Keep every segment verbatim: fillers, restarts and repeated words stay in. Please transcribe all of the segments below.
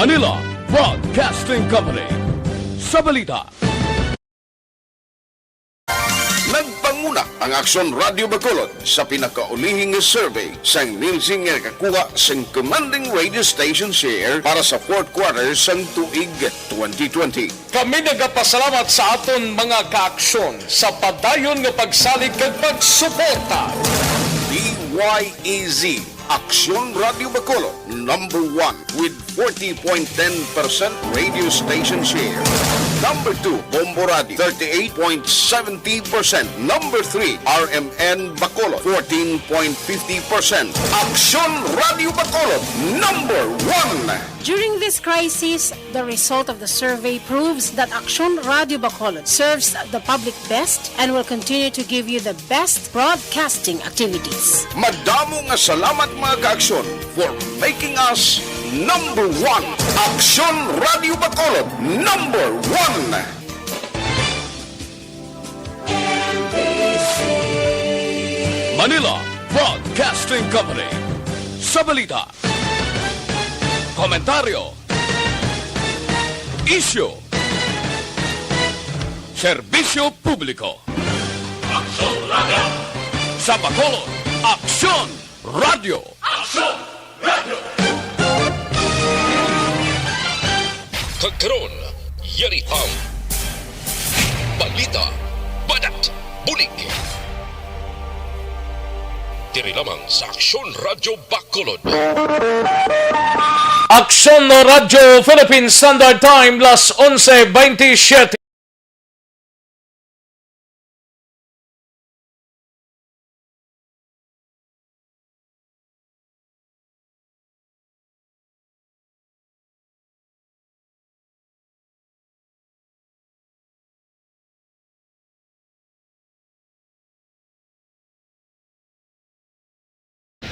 Manila Broadcasting Company. Sa balita. Nagpanguna ang Aksyon Radyo Bacolod sa pinakaulihing nga survey sang Nielsen nga nakakuha sang commanding radio station share para sa fourth quarter sang tuig twenty twenty. Kami nagapasalamat sa aton mga kaaksyon sa padayon nga pagsalig kag pagsuporta. D Y E Z, Aksyon Radyo Bacolod, number one with forty point ten percent radio station share. Number two, Bombo Radio, thirty-eight point seventy percent. Number three, R M N Bacolod, fourteen point fifty percent. Aksyon Radyo Bacolod, number one. During this crisis, the result of the survey proves that Aksyon Radyo Bacolod serves the public best and will continue to give you the best broadcasting activities. Madamo nga salamat, mga kaaksyon, for making us number one. Aksyon Radyo Bacolod, number one. Manila Broadcasting Company. Sa balita, komentaryo, isyu, serbisyo publiko. Aksyon Radyo. Sa Bacolod, Aksyon Radyo. Aksyon Radyo. Kag karon, yari ang balita, banat, bulig. Diri lamang sa Aksyon Radyo Bacolod. Aksyon Radyo Philippine Standard Time, las onse veintisiete.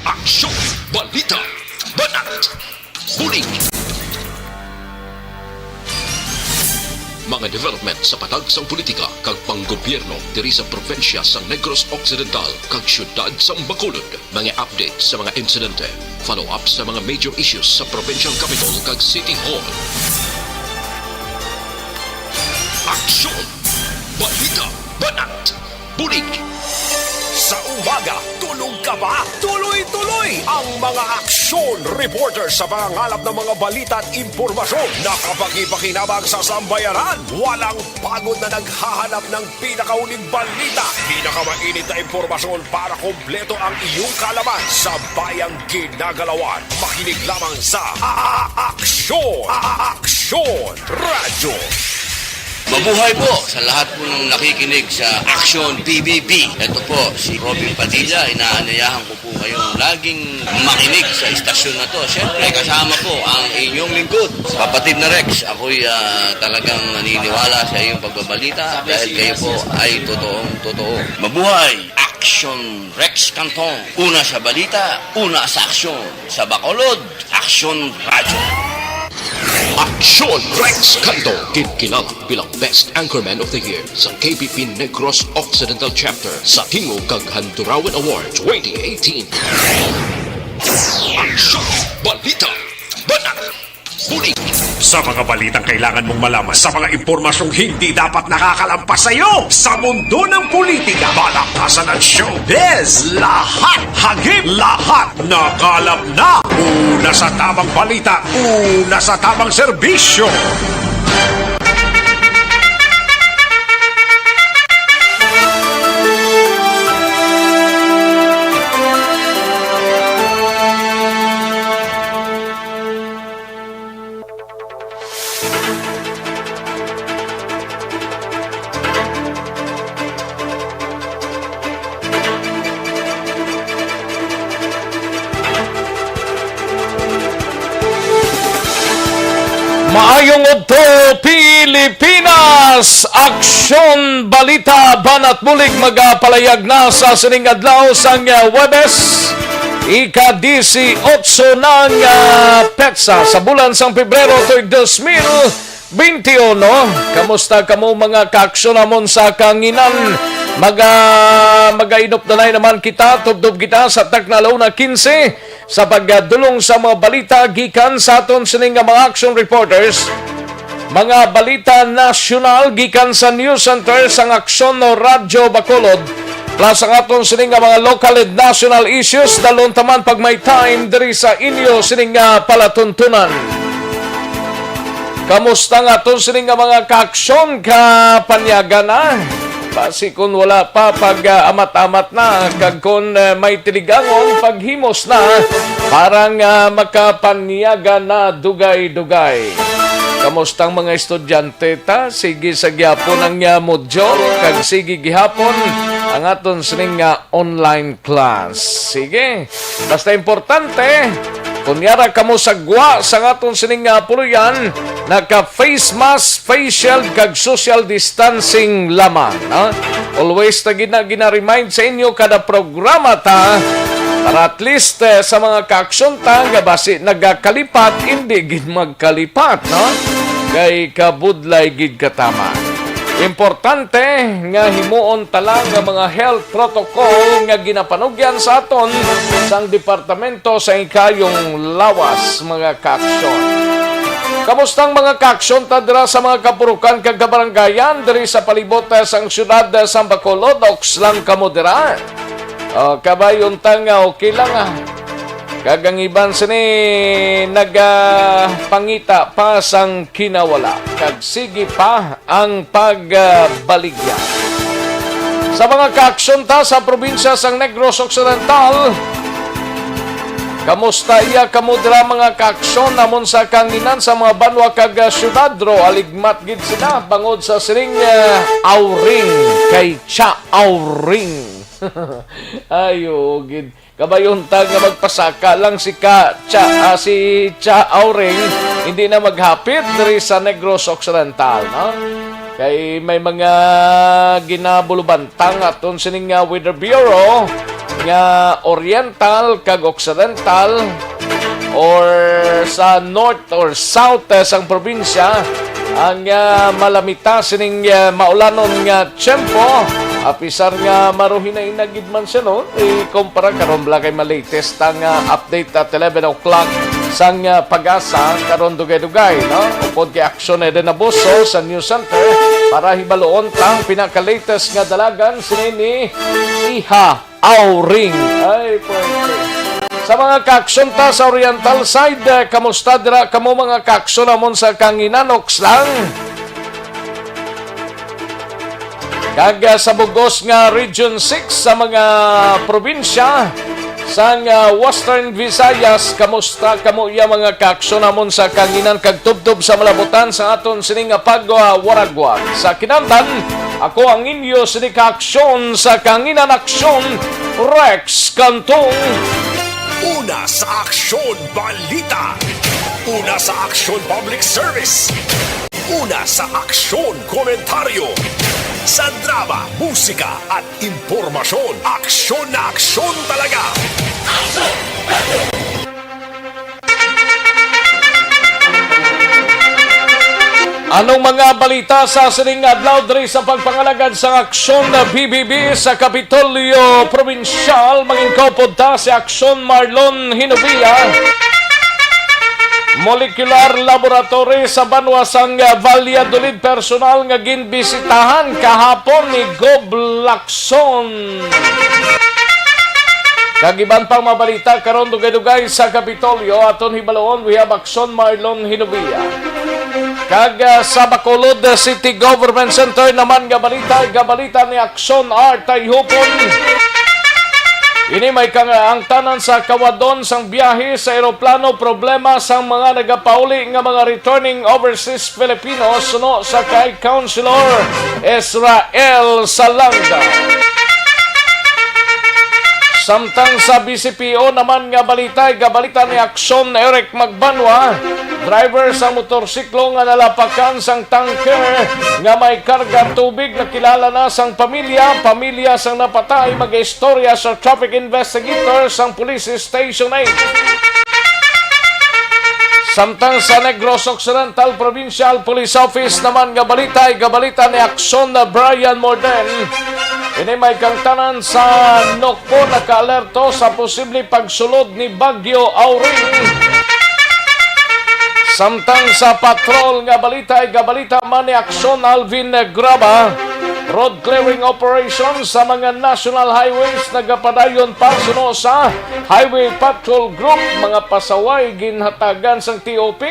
Aksyon, balita, banat, bulig. Mga development sa patag sang politika kag panggobyerno diri sa probinsya sang Negros Occidental kag siyudad sang Bacolod. Mga update sa mga insidente, follow-up sa mga major issues sa provincial capital kag City Hall. Aksyon, balita, banat, bulig. Sa umaga, tulog ka ba? Tuloy-tuloy ang mga aksyon reporter sa pangangalap ng mga balita at impormasyon na kapakipakinabang sa sambayanan. Walang pagod na naghahanap ng pinakauling balita, pinakamainit na impormasyon para kompleto ang iyong kaalaman sa bayang ginagalawan. Makinig lamang sa A-, A-, Aksyon, A-, A-, Aksyon Radyo. Mabuhay po sa lahat po ng nakikinig sa Aksyon P B B. Ito po si Robin Padilla. Inaanyayahan ko po kayong laging makinig sa istasyon na to. Siyempre, kasama po ang inyong lingkod, kapatid na Rex. Ako'y, ah, talagang naniniwala sa iyong pagbabalita dahil kayo po ay totoong totoo. Mabuhay! Aksyon Rex Cantong. Una sa balita, una sa aksyon. Sa Bacolod, Aksyon Radyo. Aksyon Rex Cantong, ginkilala bilang Best Anchorman of the Year sa K B P Negros Occidental Chapter sa Tingog kag Handurawan Award twenty eighteen. Aksyon, balita, banat, bulig. Sa mga balitang kailangan mong malaman, sa mga impormasyong hindi dapat nakakalampas sa iyo, sa mundo ng politika, balakasan at showbiz, lahat hagip, lahat nakalap na. Una sa tamang balita, una sa tamang serbisyo. Maayong udto, Pilipinas! Aksyon, balita, banat bulig magapalayag na sa sining adlaw sang, uh, Huwebes, ika-disiotso na nga petsa sa bulan sang Pebrero tuig dos mil beintiuno. Kamusta kamo, mga kaaksyon namon sa kahanginan? Maga-, magainupdanay naman kita, tubtob kita sa takna, la una quince. Sa pagdulong sa mga balita gikan sa aton sini nga mga action reporters, mga balita nasyonal gikan sa News Center sang Aksyon o Radyo Bacolod, plus ang aton sini nga mga local and national issues, dalon ta man pag may time diri sa inyo sini nga palatuntunan. Kamusta nga aton sini nga mga kaaksyon, kapanyaga na? Basi kon wala pa, pag-amat-amat na, kag kon, eh, may tiligangon, paghimos na, para nga makapanyaga na dugay-dugay. Kamustang mga estudyante ta? Sige sa gihapon ang, ah, module, kag sige gihapon ang aton sining nga online class. Sige, basta importante, kon yara kamo sa gwa sa aton sining nga puloy-an, naka face mask, face shield, kag social distancing lamang, no? Always ta gina-, gina-remind sa inyo kada programa ta, para at least, eh, sa mga kaaksyon ta nga basi nagakalipat, hindi gid magkalipat, no? Kay kabudlay gid katama. Importante nga himuon ta lang nga mga health protocol nga ginapanugyan sa aton sang Departamento sa Ikayong Lawas, mga kaaksyon. Kamusta ang mga kaaksyon ta dira sa mga kapurukan kag kabarangayan diri sa palibot, eh, sang siyudad, eh, sang Bacolod? Oks lang kamo dira? Oh, kabay unta nga okay lang, ah. Kag ang iban sini nagapangita pa sang kinawala, kag sige pa ang pagbaligya. Sa mga kaaksyon ta sa probinsya sang Negros Occidental, kamusta iya kamo dira, mga kaaksyon, amon sa kahanginan sa mga banwa kag, ah, syudad? Ro, aligmat gid sila bangod sa sining, ah, Auring kay Cha Auring. Ay, oo gid. Kabay unta nga magpasaka lang si ka, Cha, ah, si Cha Auring, hindi na maghapit diri sa Negros Occidental, no? Kay may mga ginabulubantang aton sining nga Weather Bureau nga Oriental kag Occidental or sa North or South, eh, sang probinsya ang, ah, malamita sining, ah, maulanon nga tiyempo. Apisar nga maruhinaina gid man siya, no? Ikumpara karon, bala kay ma-latest ang, ah, update at eleven o'clock sang, ah, PAGASA karon dugay-dugay, no? Upod kay Aksyon Eden Abuso sa News Center para hibaluon tang pinaka-latest nga dalagan sini ni Iha Auring. Ay, pwede. Sa mga kaaksyon ta sa Oriental side, eh, kamusta dira kamo, mga kaaksyon namon sa kahanginan? Oks lang. Kag, ah, sa bugos nga Region six sa mga probinsya sang, ah, Western Visayas, kamusta kamo iya, mga kaaksyon namon sa kahanginan kag tubtob sa malabutan sa aton sining nga pagwaragwag? Sa kinahanglan, ako ang inyo sini kaaksyon sa kahanginan, Aksyon Rex Cantong. Una sa Aksyon Balita. Una sa Aksyon Public Service. Una sa Aksyon Komentaryo. Sa drama, musika at impormasyon, aksyon na aksyon talaga. Anong mga balita sa sining adlaw diri sa pagpangalagad sa Aksyon B B B sa Kapitolyo Probinsyal? Mangin kaupod ta si Aksyon Marlon Hinovia. Molecular Laboratory sa banwa sang Valladolid, personal nga ginbisitahan kahapon ni Gob Lacson. Kag iban pang mabalita karon dugay-dugay sa Kapitolyo, aton hibaluon, we have Aksyon Marlon Hinovia. Kag, ah, sa Bacolod City Government Center naman nga balita, nga balita ni Aksyon Artay Hupon. Ini may kang-, ang tanan sa kawadon sang biyahe sa eroplano, problema sang mga nagapauli nga mga returning overseas Filipino, suno sa kay Councilor Israel Salanga. Samtang sa B C P O naman nga balita, gabalita ni Aksyon Eric Magbanwa, driver sa motorsiklo nga nalapakan sang tanker nga may karga tubig, nakilala na sang pamilya, pamilya sang napatay, mag-istorya sa traffic investigator sang Police Station eight. Samtang sa Negros Occidental Provincial Police Office naman nga balita, gabalita ni Aksyon na Brian Morden. Ini may kangtanan sa Nocpo, naka-alerto sa posible pagsulod ni Bagyo Auril. Samtang sa patrol nga balita, igabalita man ni Aksyon Alvin Graba, road clearing operation sa mga national highways nagapadayon pa suno sa Highway Patrol Group, mga pasaway ginhatagan sang T O P.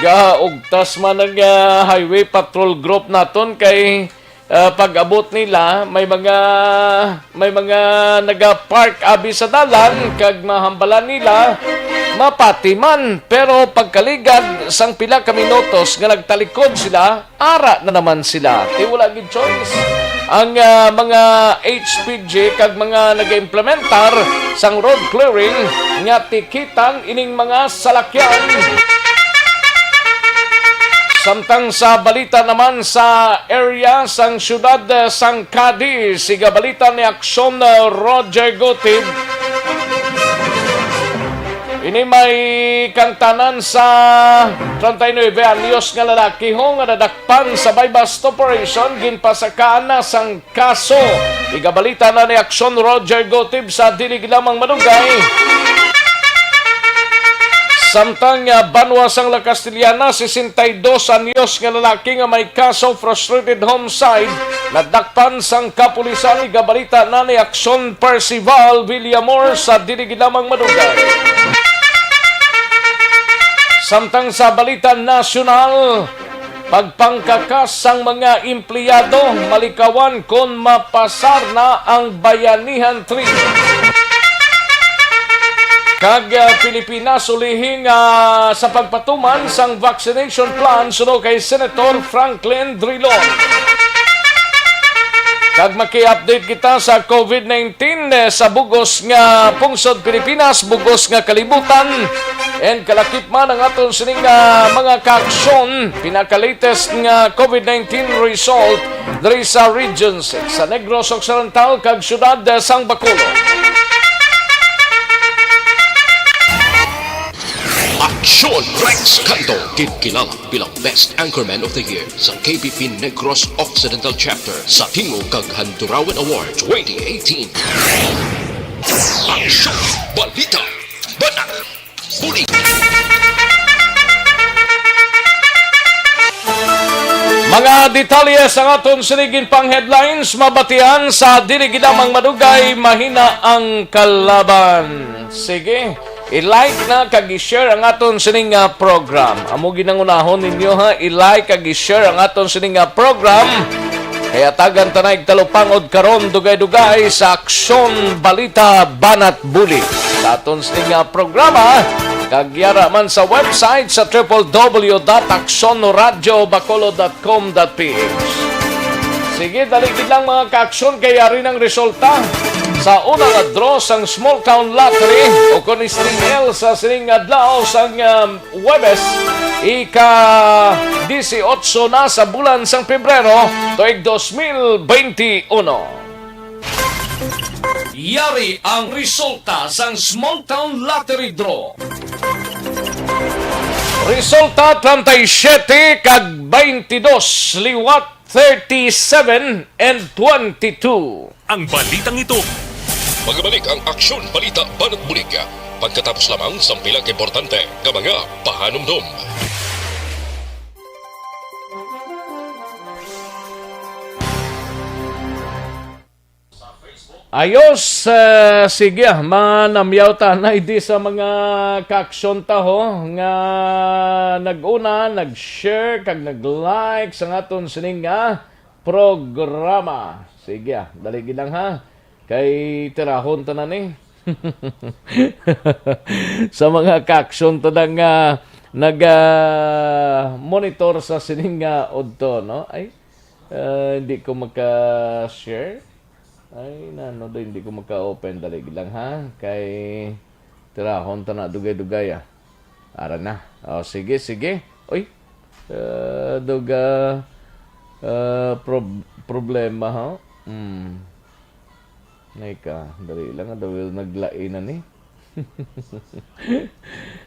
Gaugtas man ang, ah, Highway Patrol Group naton kay, ah, pag-abot nila, may mga, may mga nagapark abi sa dalan kag mahambalan nila mapati man, pero pagkaligad sang pila ka minutos nga nagtalikod sila, ara na naman sila. Ti wala gid choice ang, ah, mga H P G kag mga nag-implementar sang road clearing nga tikitan ining mga salakyan. Samtang sa balita naman sa area sang siyudad, eh, sang Cadiz, siga balita ni Aksyon, eh, Roger Gutib. Ini may kangtanan sa treinta y nuebe anyos nga lalaki ho nga nadakpan sa buy-bust operation, ginpasakaan na sang kaso. Igabalita na ni Aksyon Roger Gotib sa dili lamang madugay. Samtang, ah, banwa sang La Castellana, sesenta y dos anyos nga lalaki nga may kaso frustrated homicide, nadakpan sang kapulisan. Igabalita na ni Aksyon Percival Villamor sa dili lamang madugay. Samtang sa balita nasyonal, pagpangkakas sang mga empleyado, malikawan kon mapasar na ang Bayanihan Three. Kag, ah, Pilipinas ulihi nga sa pagpatuman sang vaccination plan suno kay Senator Franklin Drilon. Kag maki-update kita sa COVID nineteen, eh, sa bug-os nga pungsod Pilipinas, bug-os nga kalibutan. And kalakip man ang aton sining, ah, mga kaaksyon, pinaka-latest nga COVID nineteen result diri sa Region six, sa Negros Occidental kag siyudad, eh, sang Bacolod. Aksyon Rex Canto, kinkilala bilang Best Anchorman of the Year sa K B P Negros Occidental Chapter sa Tingog kag Handurawan Award twenty eighteen. Aksyon! Balita! Banat! Buli! Mga detalye sa aton sining pang headlines, mabatian sa dili gid lamang madugay, mahina ang kalaban. Sige, i-like na kag i-share ang aton sining nga program. Amo ginangunahon ninyo, ha, i-like kag i-share ang aton sining nga program. Kay atagan ta na igtalupangod karon, dugay-dugay sa Aksyon, Balita, Banat, Buli sa aton sining nga programa. Kag yara man sa website sa triple W dot aksyon radio bacolod dot com dot ph. Sige, dali gid lang, mga kaaksyon, kay yari nang resulta sa una nga draw sang Small Town Lottery o kon S T L sa sining adlaw sang, um, Huwebes, ika-disiotso na sa bulan sang Pebrero, tuig dos mil bente uno. Yari ang resulta sang Small Town Lottery Draw. Resulta, treinta y siete kag veintidós, liwat thirty-seven and twenty-two. Ang balitang ito. Magbalik ang Aksyon, Balita, Banat, Bulig pagkatapos lamang sang pila ka importante nga mga pahanumdom. Ayos, eh, sige, ah, manamyaw ta na di sa mga kaaksyon ta ho nga nag-una, nag-share, kag nag-like sa aton sining nga programa. Sige, ah, dali gid lang, ha. Kay tirahon ta na ni. Sa mga kaaksyon ta na nga nag, ah, monitor sa sining nga udto, no? Ay, ah, hindi ko maka-share. Ay, nano daw, hindi ko maka-open. Dali lang, ha? Kay tirahon ta na dugay-dugay, ah. Ara na. O, sige, sige. Uy, ah, duga, ah, prob-, problema, ha? Hmm. Nay ka, dali lang, ah, daw naglain na ni.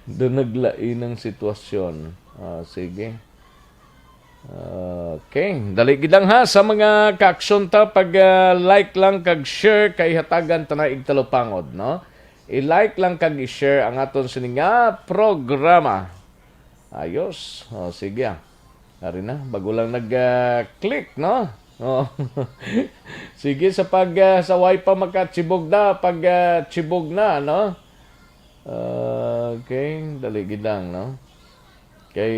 Daw naglain ang sitwasyon. Ah, sige. Okay, dali gid lang ha sa mga kaaksyon ta, pag, ah, like lang kag share kay hatagan ta na igtalupangod, no? I-like lang kag i-share ang aton sini nga programa. Ayos. O, sige, ah. Ari na, bago lang nag, ah, click, no? O. Sige sa pag, ah, sa way pa makachibog na, pag, ah, chibog na, no? Okay, dali gid lang, no? Kay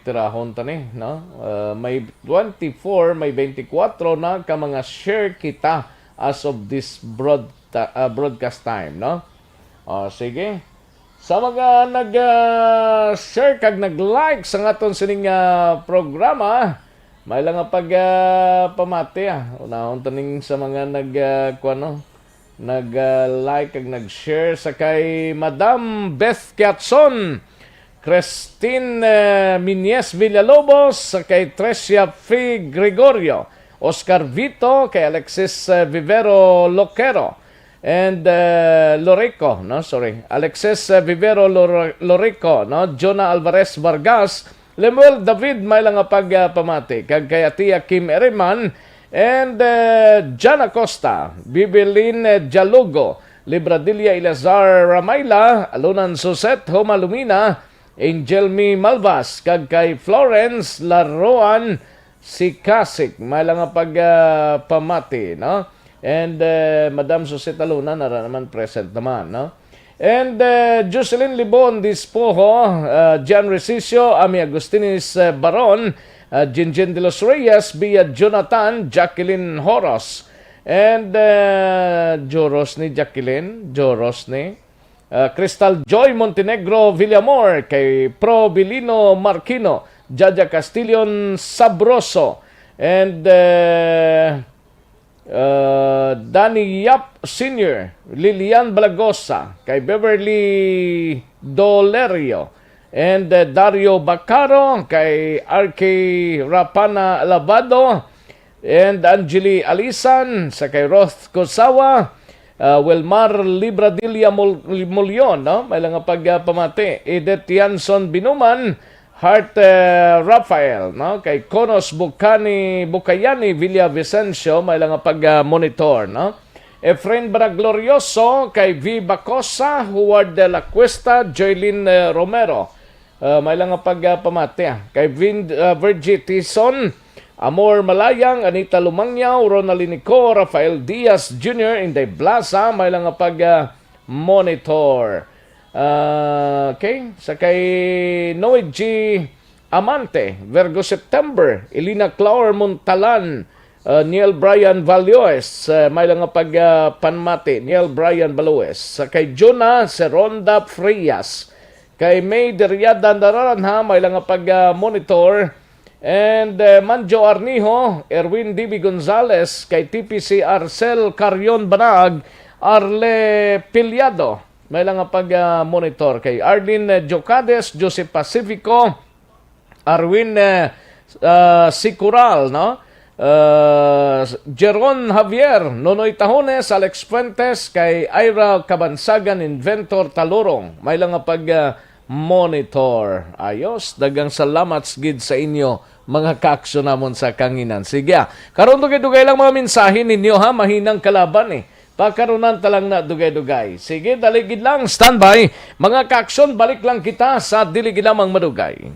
tirahon ta ni, no? Ah, may twenty-four, may twenty-four na ka mga share kita as of this broadta-, ah, broadcast time, no? O, sige. Sa mga nag, ah, share kag nag-like sa aton sining, ah, programa, may lang nga pag, ah, pamati, ah. Unahon ta ning sa mga nag, ah, kuwan, no? Nag, ah, like kag nag-share sa kay Madam Beth Kiatson, Christine, eh, Miñez Villalobos, sa kay Trecia F. Gregorio, Oscar Vito, kay Alexis, eh, Vivero Loquero, and, eh, Lorico, no? Sorry. Alexis, eh, Vivero Lor-, Lorico, no? Jonah Alvarez Vargas, Lemuel David, may lang nga pag, ah, pamati. Kag kay Atia Kim Eriman, and, eh, Jan Acosta, Bibilin, eh, Dialogo, Libradilla Eleazar Ramayla, Alunan Suset, Homa Lumina, Angel Mi Malvas, kag kay Florence Laruan Sikasik, may lang nga pag, ah, pamati, no? And, eh, Madam Suset Alunan, nara naman, present naman, no? And, eh, Jocelyn Libon Dispoho, ah, Jan Resicio, Ami Agustines, eh, Baron, ah, Jinjin de los Reyes, Bia Jonathan, Jacqueline Horos, and, eh, Joros ni Jacqueline, Joros ni, ah, Crystal Joy Montenegro Villamor, kay Pro Vilino Marquino, Jaja Castillion Sabroso, and, eh, uh, Danny Yap Senior, Lilian Balagosa, kay Beverly Dolerio, and, uh, Dario Bacaro, kay R K Rapana Labado, and Angeli Alisan, sa kay Roth Cosawa, uh, Wilmar Libradilla Mul-, Mulion, no? May lang nga pag, uh, pamati. Edith Yanson Binuman, Heart, eh, Rafael, no? Kay Konos Bukani, Bukayani Villavicencio, may lang nga pag, ah, monitor, no? Efrain Banaglorioso, kay V Bacosa, Howard de la Cuesta, Joylene, eh, Romero, ah, may lang nga pag, ah, pamati, ah. Kay Vin-, ah, Virgie Tison, Amor Malayang, Anita Lumangyaw, Ronaldinico, Rafael Diaz Junior, Inday Blasa, may lang nga pag, ah, monitor. Ah, okay, sa kay Noe G Amante, Virgo September, Elena Claur Montalan, ah, Neil Brian Valioes, ah, may lang nga pag, ah, panmati, Neil Brian Valioes. Sa kay Juna, si Ronda Frias. Kay May Deriada Nararanha, may lang nga pag, ah, monitor. And, eh, Manjo Arnijo, Erwin D B Gonzalez, kay T P C Arcel Carion Banag, Arle Piliado, may lang nga pag, ah, monitor. Kay Arlene, eh, Jocades, Joseph Pacifico, Arwin, eh, ah, Sicural, no? Ah, Jeron Javier, Nonoy Tahones, Alex Fuentes, kay Ira Kabansagan, Inventor Talurong, may lang nga pag, ah, monitor. Ayos, daghang salamat gid sa inyo, mga kaaksyon namon sa kanginan. Sige, ah. Karon, dugay-dugay lang mga mensahe ninyo, ha, mahinang kalaban, eh. Pakarunan ta lang na dugay-dugay. Sige, dali gid lang, standby. Mga kaaksyon, balik lang kita sa dili gid lamang madugay.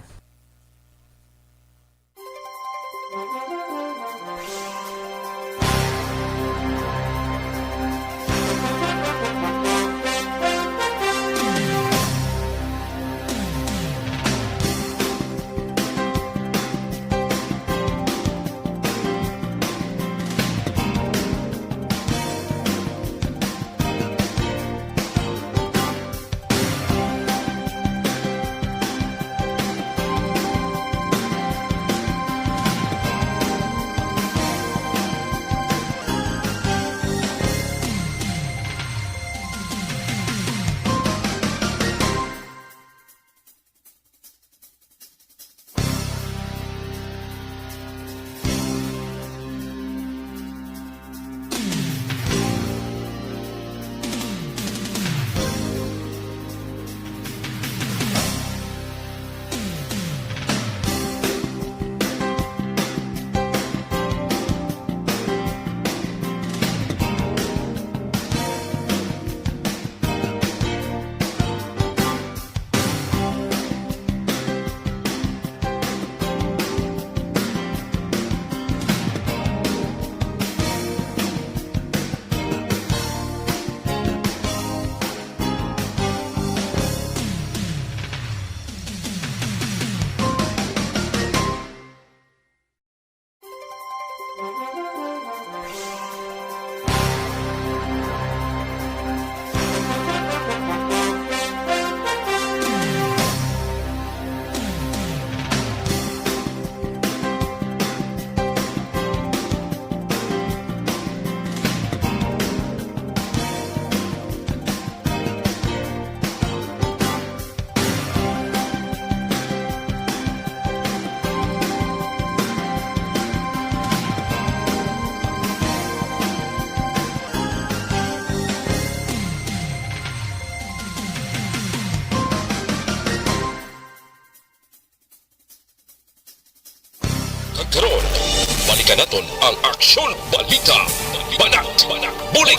Karon, balikan naton ang Aksyon Balita. Banat, Bulig.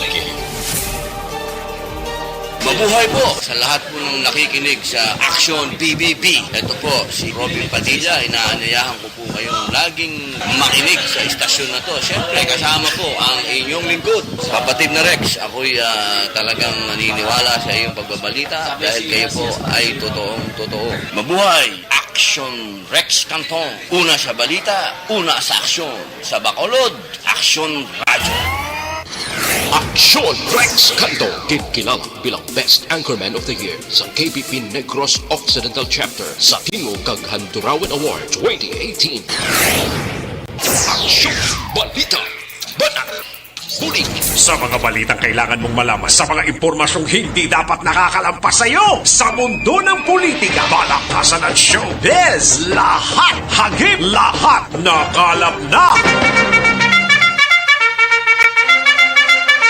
Mabuhay po sa lahat po ng nakikinig sa Aksyon B B B. Ito po si Robin Padilla. Inaanyayahan ko po kayong laging makinig sa istasyon na to. Siyempre, kasama po ang inyong lingkod, kapatid na Rex. Ako'y ah, talagang naniniwala sa iyong pagbabalita dahil kayo po ay totoong totoo. Mabuhay! Aksyon Rex Canton. Una sa balita, una sa aksyon. Sa Bacolod, Aksyon Radyo. Aksyon Rex Canton, ginkilala bilang Best Anchorman of the Year sa K B P Negros Occidental Chapter sa Tingog kag Handurawan Award twenty eighteen. Aksyon Balita. Banat. Bulig. Sa mga balitang kailangan mong malaman, sa mga impormasyong hindi dapat nakakalampas sa iyo, sa mundo ng politika, palakpasan at showbiz, lahat hagip, lahat nakalap na.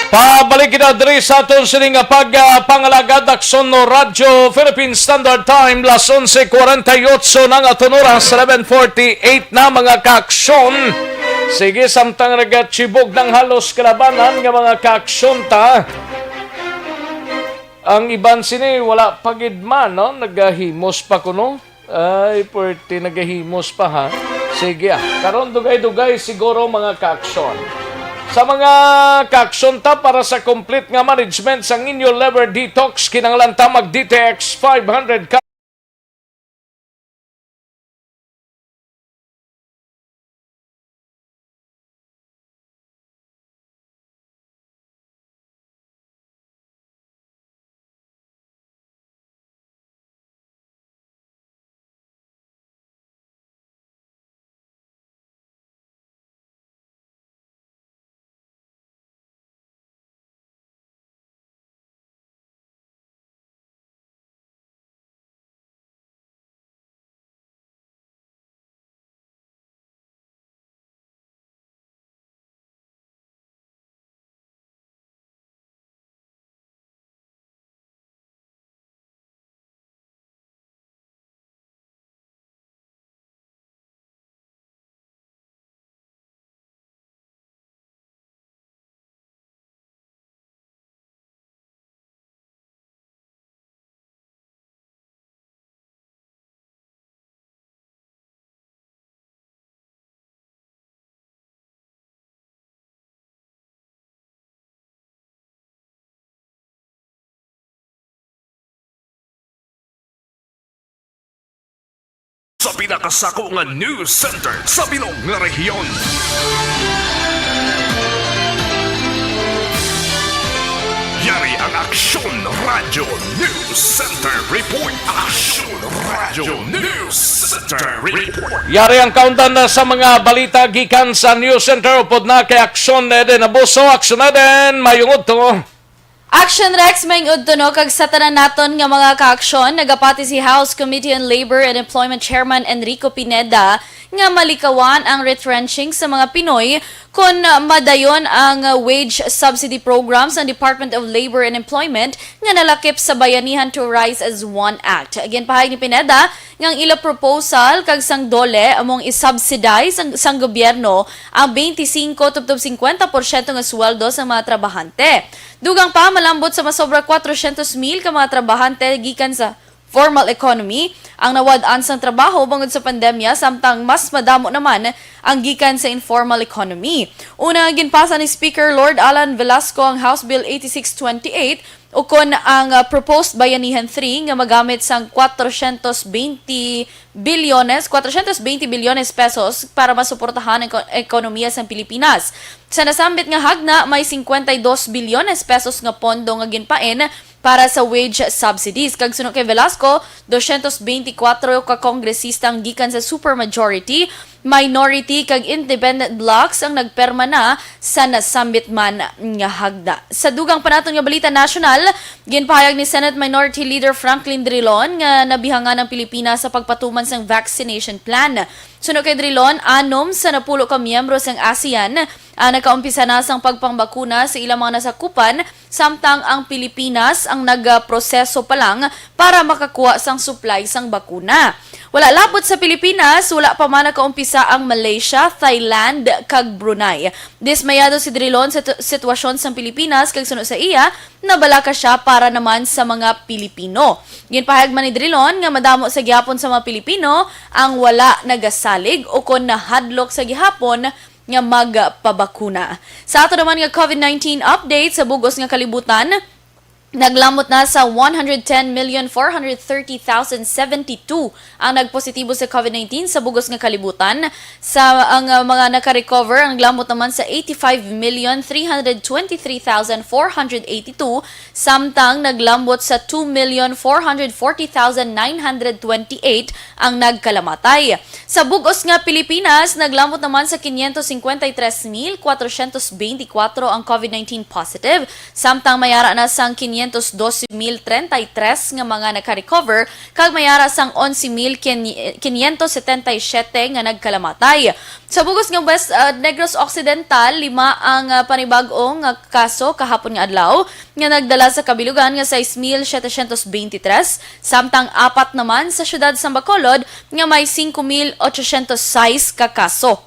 Pabalik kita diri sa aton sining nga pag, ah, pangalagad, Aksyon no Radyo Philippine Standard Time, las onse cuarenta y ocho na nga aton oras, eleven forty-eight na, mga kaaksyon. Sige, samtang nagachibog ng halos kalabanan nga mga kaaksyon ta, ang iban sini wala pa gid man, no? Nagahimos pa kuno. Ay, pwerte, nagahimos pa, ha? Sige, ah. Karon, dugay-dugay siguro, mga kaaksyon. Sa mga kaaksyon ta, para sa complete nga management sang inyo liver detox, kinahanglan ta mag D T X five hundred ka Sa pinakasako nga news center sa bilog nga rehiyon. Yari ang Aksyon Radyo News Center Report. Aksyon Radyo News Center Report. Yari ang kaundan na sa mga balita gikan sa News Center. Upod na kay Aksyon Eden Abuso. Aksyon Eden, mayong udto. Action Rex, mayong udto, no, kag sa tanan naton nga mga kaaksyon, nagapati si House Committee on Labor and Employment Chairman Enrico Pineda nga malikawan ang retrenching sa mga Pinoy kon madayon ang wage subsidy program sa Department of Labor and Employment nga nalakip sa Bayanihan to Rise as One Act. Ginpahayag ni Pineda nga ang ila proposal kag sang DOLE among i-subsidize sang, sang gobyerno ang twenty-five tubtob fifty porsyento nga sweldo sang mga trabahante. Dugang pa, malambot sa masobra kwatrocientos mil ka mga trabahante gikan sa formal economy ang nawad-an sang trabaho bangod sa pandemya, samtang mas madamo naman ang gikan sa informal economy. Una, ginpasa ni Speaker Lord Alan Velasco ang House Bill eighty-six twenty-eight, ukon ang, ah, proposed Bayanihan three nga magamit sang kwatrocientos twenty bilyones, kwatrocientos twenty bilyones pesos para masuportahan ang eko-, ekonomiya sang Pilipinas. Sa nasambit nga hagna, may cincuenta y dos bilyones pesos nga pondo nga ginpain para sa wage subsidies. Kag suno kay Velasco, dosyentos beintikwatro ka kongresista ang gikan sa supermajority, minority kag independent blocs ang nagperma na sa nasambit man nga hagna. Sa dugang pa naton nga balita nasyonal, ginpahayag ni Senate Minority Leader Franklin Drilon nga nabihangan ang Pilipinas sa pagpatuman sang vaccination plan. Suno kay Drilon, anom sa napulo ka miyembro sang ASEAN ang nakaumpisa na sang pagpangbakuna sa ilang mga nasakupan, samtang ang Pilipinas ang nagaproseso pa lang para makakuha sang supply sang bakuna. Wala labot sa Pilipinas, wala pa man nakaumpisa ang Malaysia, Thailand, kag Brunei. Dismayado si Drilon sa tu-, sitwasyon sang Pilipinas, kag suno sa iya, nabalaka siya para naman sa mga Pilipino. Ginpahayag man ni Drilon nga madamo sa gihapon sa mga Pilipino ang wala nagasalig o kon nahadlok sa gihapon nga magpabakuna. Sa ato naman nga COVID nineteen update sa bug-os nga kalibutan, naglamot na sa one hundred ten million four hundred thirty thousand seventy-two ang nagpositibo sa COVID nineteen sa bug-os nga kalibutan. Sa ang, uh, mga nakarecover, ang naglamot naman sa eighty-five million three hundred twenty-three thousand four hundred eighty-two, samtang naglamot sa two million four hundred forty thousand nine hundred twenty-eight ang nagkalamatay. Sa bug-os nga Pilipinas, naglamot naman sa quinientos cincuenta y tres mil cuatrocientos veinticuatro ang COVID nineteen positive, samtang may ara na sang quinientos doce mil treinta y tres nga mga nakarecover, kag may ara sang onse mil quinientos setenta y siete nga nagkalamatay. Sa bug-os nga West, ah, Negros Occidental, lima ang, ah, panibag-o nga kaso kahapon nga adlaw nga nagdala sa kabilugan nga sais mil setecientos veintitrés, samtang apat naman sa siyudad sang Bacolod nga may singko mil ochocientos sais ka kaso.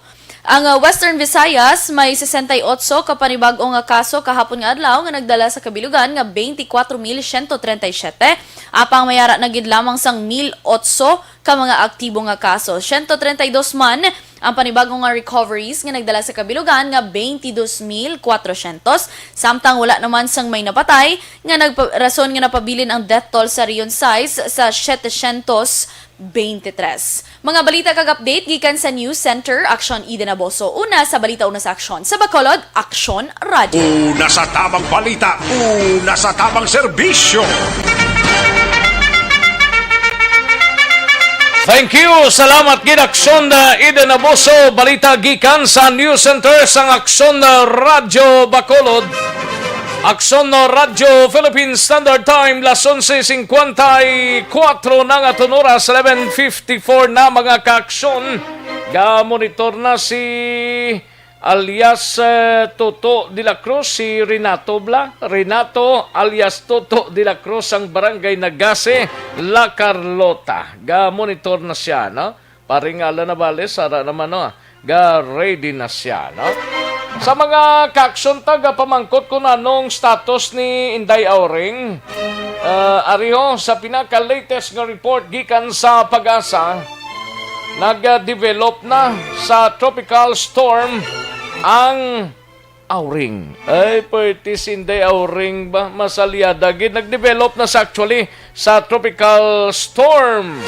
Ang, ah, Western Visayas may sesenta y otso ka panibag-o nga kaso kahapon nga adlaw nga nagdala sa kabilugan nga veinticuatro mil ciento treinta y siete, apang may ara na gid lamang sang mil otso ka mga aktibo nga kaso. Ciento treinta y dos man ang panibago nga recoveries nga nagdala sa kabilugan nga twenty-two mil cuatrocientos, samtang wala naman sang may napatay nga nagpa-, rason nga napabilin ang death toll sa Region sais sa setecientos veintitrés. Mga balita kag update gikan sa News Center, Aksyon Eden Aboso. Una sa balita, una sa aksyon. Sa Bacolod, Aksyon Radyo. Una sa tamang balita, una sa tamang serbisyo. Thank you. Salamat gid, Aksyon, uh, Eden Aboso. Balita gikan sa News Center sang Aksyon, uh, Radyo Bacolod. Aksyon, uh, Radyo Philippine Standard Time, las onse cincuenta y cuatro na nga aton oras, eleven fifty-four na, mga kaaksyon. Ga-monitor na si alias, eh, Toto de la Cruz, si Renato bala. Renato alias Toto de la Cruz, ang barangay Nagase, La Carlota. Ga-monitor na siya, no? Paring Alan Navales, ara naman, no? Ga-ready na siya, no? Sa mga kaaksyon, tagapamangkot kung anong status ni Inday Auring. Ah, ari ho, sa pinaka-latest nga report gikan sa PAGASA, nag-develop na sa tropical storm ang Auring. Ay, perti si Inday Auring ba? Masalyada gid. Nag-develop na sa, actually, sa tropical storm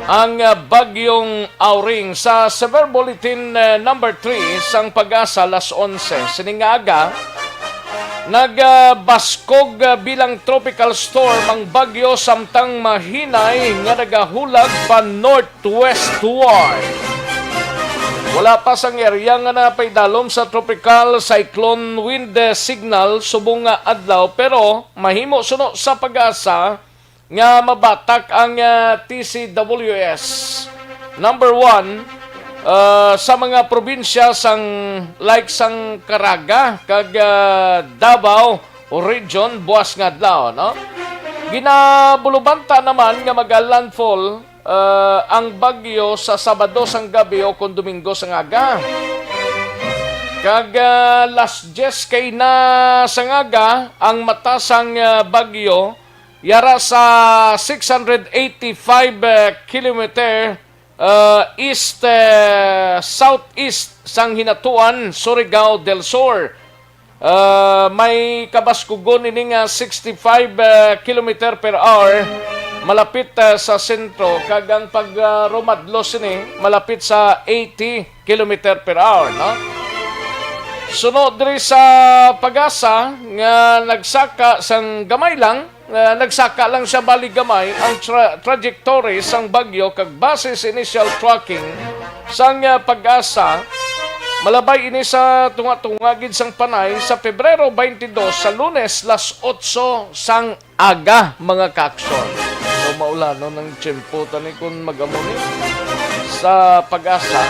ang, ah, Bagyong Auring. Sa Severe Bulletin, eh, number three sang PAGASA, las onse sining nga aga, nagabaskog, ah, bilang tropical storm ang bagyo, samtang mahinay nga nagahulag pa northwestward. Wala pa sang area nga napaidalom sa tropical cyclone wind, eh, signal subong nga adlaw, pero mahimo suno sa PAGASA nga mabatak ang, ah, T C W S number one, ah, sa mga probinsya sang, like, sang Caraga kag, ah, Davao Region buas nga adlaw, no? Ginabulubanta naman nga maga-landfall, ah, ang bagyo sa Sabado sang gabi o kon Domingo sang aga. Kag, ah, las diyes kay na sang aga ang mata sang, ah, bagyo, yara sa six hundred eighty-five, ah, kilometer, ah, east, ah, southeast sang Hinatuan, Surigao del Sur. Ah, may kabaskugon ini nga sixty-five, ah, kilometer per hour malapit, ah, sa sentro, kag ang pag, ah, rumadlo sini malapit sa eighty kilometer per hour, no? Suno diri sa PAGASA nga nagsaka sang gamay lang, ah, nagsaka lang siya bali gamay ang tra-, trajectory sang bagyo, kag base sa initial tracking sang, ah, PAGASA, malabay ini sa tunga-tunga gid sang Panay sa Pebrero twenty-two, sa Lunes, las otso sang aga, mga kaaksyon. So, maulanon ang tiyempo tani kung mag-amo ni sa PAGASA,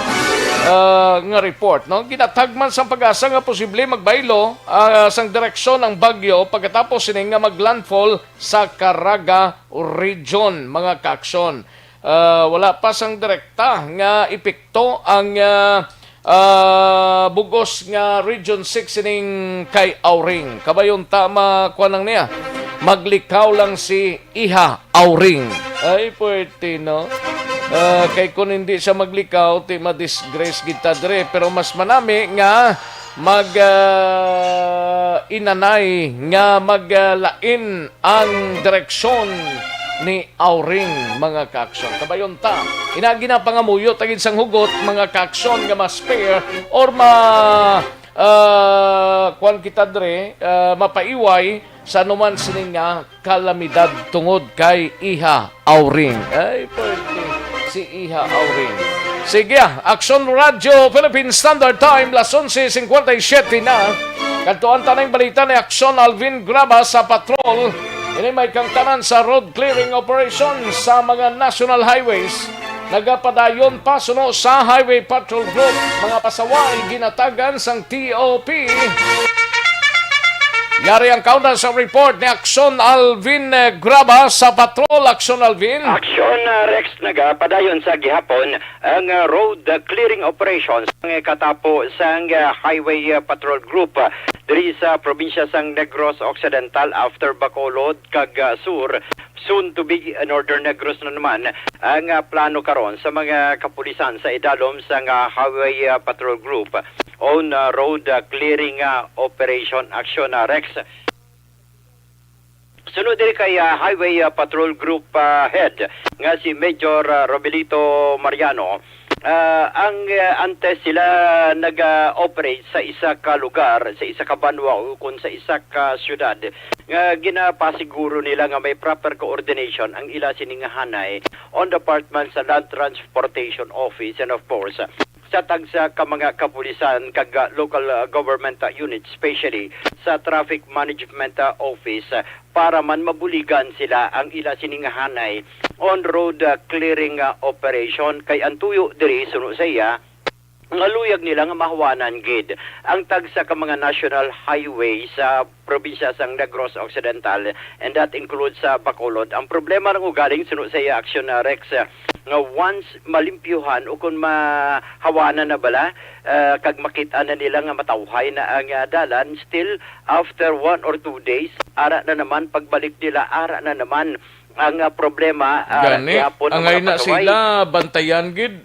ah, nga report, no? Ginatag man sang PAGASA nga posible magbaylo, ah, sang direksyon ang bagyo pagkatapos sini nga maglandfall sa Caraga Region, mga kaaksyon. ah, wala pa sang direkta nga epekto ang, ah, ah, bugos nga Region six sining kay Auring. Kabayon ta makuan lang niya. Maglikaw lang si Iha Auring. Ay, puwerte, no? Ah, kay kung hindi siya maglikaw, ti ma-disgrace kita dire. Pero mas manami nga mag, ah, inanay, nga maglain ang direksyon ni Auring, mga kaaksyon. Kabayon ta, ina ginapangamuyo ta gid sang hugot, mga kaaksyon, nga ma-spare or ma, ah, kuwan kita dre, ah, mapaiway sa anuman sini nga kalamidad tungod kay Iha Auring. Ay, pwerte si Iha Auring. Sige, ah, Aksyon Radyo Philippine Standard Time, las onse cincuenta y siete na. Kadtuan ta ning balita ni Aksyon Alvin Graba sa patrol. Ini may kangtanan sa road clearing operation sa mga national highways. Nagapadayon pa suno sa Highway Patrol Group. Mga pasaway ginatagan sang T O P. Yari ang kauna sa report ni Aksyon Alvin, eh, Graba sa patrol. Aksyon Alvin. Aksyon, ah, Rex, nagapadayon sa gihapon ang, ah, road, ah, clearing operations nga katapo sang, ah, Highway, ah, Patrol Group, ah, diri sa probinsya sang Negros Occidental after Bacolod kag, ah, Sur, soon to be, ah, Northern Negros na naman ang, ah, plano karon sa mga kapulisan sa idalom sang, ah, Highway, ah, Patrol Group on, ah, road, ah, clearing, ah, operation. Aksyon, ah, Rex. Sunod diri kay, ah, Highway, ah, Patrol Group, ah, Head nga si Major, ah, Robelito Mariano, ah, ang, ah, antes sila nag-operate sa isa ka lugar, sa isa ka banwa o kon sa isa ka syudad, nga ginapasiguro nila nga may proper coordination ang ila sini nga hanay on the part man sa Land Transportation Office and, of course, sa tagsa ka mga kapulisan kag, ah, local, ah, government, ah, unit, especially sa Traffic Management, ah, Office, ah, para man mabuligan sila ang ila sini nga hanay on road, ah, clearing, ah, operation. Kay ang tuyo diri, suno sa iya, nga luyag nila nga mahuwanan gid ang tagsa ka mga national highway sa probinsya sang Negros Occidental, and that includes sa Bacolod. Ang problema lang ugaling, suno sa iya, Aksyon, ah, Rex, ah, nga once malimpyuhan o kung mahawanan na bala, ah, kag makita na nila nga matawhay na ang, ah, dalan, still after one or two days, ara na naman pagbalik nila, ara na naman ang, ah, problema, ah, Gani, gihapon ang angay mga na pasaway. Sila bantayan gid.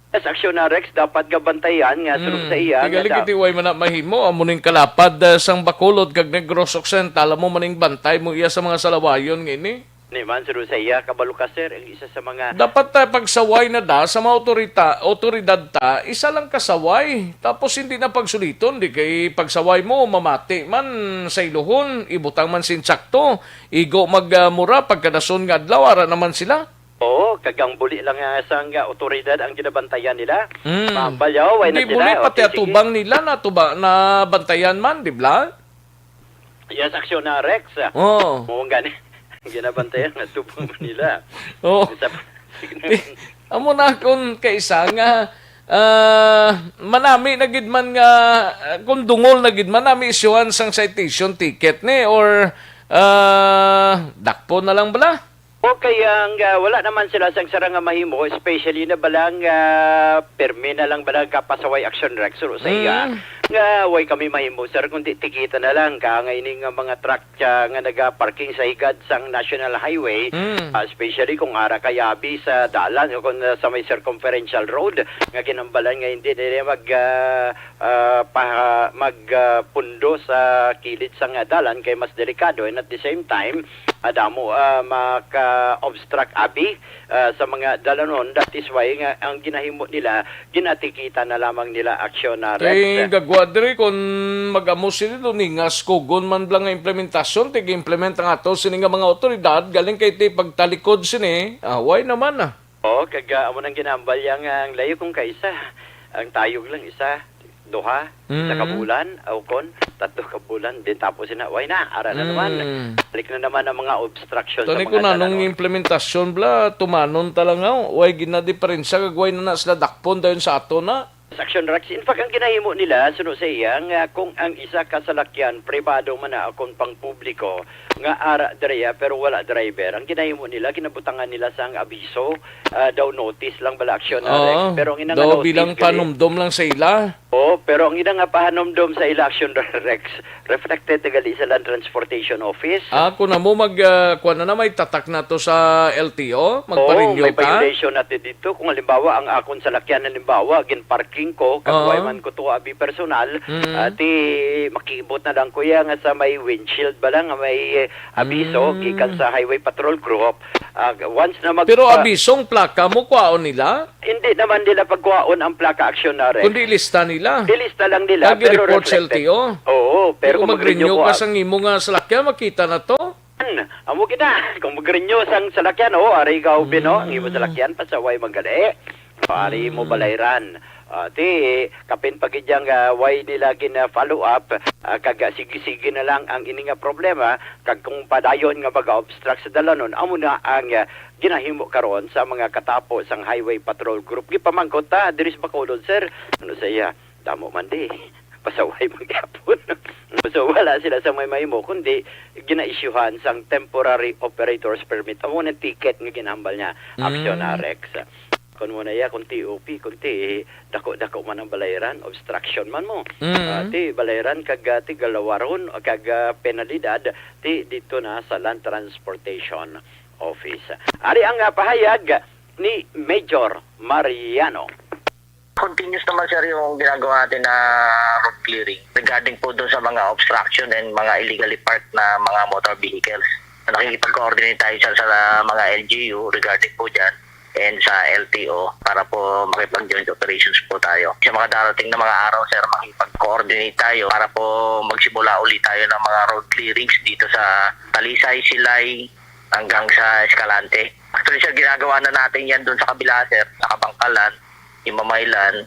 Yes, Aksyon, ah, Rex, dapat nga bantayan nga sulod sa Mm, iya nga tingali da- kiti way man na mahimo, amo ning kalapad, ah, sang Bacolod kag Negros Occidental, amo man ning bantay mo iya sa mga salawayon nga ini. Ni man, sulod sa iya, kabalo ka, sir, ang isa sa mga Dapat, ah, pagsaway na da sa mga otorita-, otoridad ta, isa lang kasaway. Tapos hindi na pagsuliton, di kay pagsaway mo, mamati man sa iluhon, ibutang man sa insakto, igo mag, ah, mura, pagkadason nga adlaw, ara naman sila. Oo, kag ang buli lang nga sang, ah, otoridad ang ginabantayan nila. Mm. Mabalyaw, way na Hindi sila. Buli, pati Okay, sige. Atubang nila na tuba-, na bantayan man, di ba? Yes, Aksyon, ah, Rex. Oo. Mao gani. Ginabantayan na atubang man nila. Oo. Sa Amo na akon kaisa nga, ah, manami na gid man nga, ah, kung dungol na gid man, nami isyuhan sang citation ticket ni or, ah, dakpon na lang bala? Okay, ang, ah, wala naman sila sang sara nga mahimo, especially na balang, ah, permi na lang balang kapasaway, Aksyon, Rex, suno sa iya. Mm. Nga, way kami mahimo, sir, kundi tikita na lang. Kaya nga ini nga mga truck, ah, nga nagaparking sa higad sang National Highway, Mm. ah, especially kung ara ka abi sa dalan o kung, ah, sa may circumferential road, nga ginhambalan nga hindi nila mag, ah, ah, pa-, mag, ah, pundo sa kilid sang dalan kay mas delikado, and at the same time, ah, damo, ah, maka-obstruct abi, ah, sa mga dalanon. That is why nga ang ginahimo nila, ginatikita na lamang nila, Aksyon, ah, Rex. Kay gagwa diri kung mag-amo sila, luningas kugon man lang nga implementasyon, tig-implement ang ato sini nga mga otoridad, galing kay ti pagtalikod sini, away naman, ah. Oo, kag, ah, amo nang ginahambal ya nga ang layo kung kaisa, ang tayog lang isa, duha, isa ka Mm. bulan, o kon, tatlo ka bulan, din tapos na, way na, ara na naman. Mm. Balik na naman ang mga obstruction sa Tani mga ko na nung dalanon. Implementasyon bla, tumanon talaga, way ginadiperensya, kag way na na sila dakpon dayon sa ato na. Sa Action Rex, in fact, ang ginahimo nila, suno sa iya, nga kung ang isa ka salakyan, pribado man na akon pang publiko, nga ara diri, ah, pero wala driver, ang ginahimo nila, ginabutangan nila sang abiso, ah, daw notice lang bala, Action Oo, Rex. Pero ang ina nga daw notice bilang gali, panumdom lang sa ila. Oo, pero ang ina nga pahanumdom sa ila, Action Rex, reflected na gali sa Land Transportation Office. Ah, kung amo mag, ah, kuwan na na, may tatak na to sa L T O, oo, magpa-renew may ka? Violation na to dito. Kung halimbawa, ang akon salakyan, halimbawa, ginparking ko, kag Oo. Way man ko to abi personal, Mm. ah, ti makibot na lang ko iya nga sa may windshield ba lang, nga may, eh, abiso, Mm. gikan sa Highway Patrol Group. Ah, once na mag- Pero ah, abisong plaka mo, kwaon nila? Hindi naman nila pagkuhaon ang plaka, Action Rex. Kundi ilista nila. Ilista lang nila, kag pero i-report sa reflected. L T O. Oo, pero kung kung mag-renew mag-renew ka ka, sang imo nga salakyan, makita na to. Amo kita, kung mag-renew sang salakyan, oh, ari ka, Ubin, no? Ang imo Mm. salakyan, pasaway man gali. Ari mo Mm. balayran. Ah, ti, kapin pa gid yang, ah, way nila gina-follow up, ah, kag, ah, sige-sige na lang ang ini nga problema, kag kung padayon nga mag-obstruct sa dalanon, amo na ang, ah, ginahimo karon sa mga katapo sang Highway Patrol Group. Gipamangkot ta diri sa Bacolod, sir. Ano sa iya? Damo man di. Pasaway man gyapon. So, wala sila sa may mahimo, kundi ginaisyuhan sang temporary operator's permit. Amo nang ticket nga ginhambal niya, Action Mm. Rex. Kung mo na iya, kung T O P, kung ti, dako-dako man ang balayran, obstruction man mo. Mm. Ah, ti balayran kag, ah, ti galawaron, kag, ah, penalidad, ti dito na sa Land Transportation Office. Ari ang, ah, pahayag ni Major Mariano. Continuous naman, sir, yung ginagawa natin na road clearing regarding po doon sa mga obstruction and mga illegally parked na mga motor vehicles. Nakikipag-coordinate tayo, sir, sa mga L G U regarding po dyan and sa L T O para po makipag-joint operations po tayo. Sa mga darating na mga araw, sir, makipag-coordinate tayo para po magsimula uli tayo ng mga road clearings dito sa Talisay, Silay, hanggang sa Escalante. Actually, sir, ginagawa na natin yan doon sa kabila, sir, sa Kabangkalan, yung Mamaylan,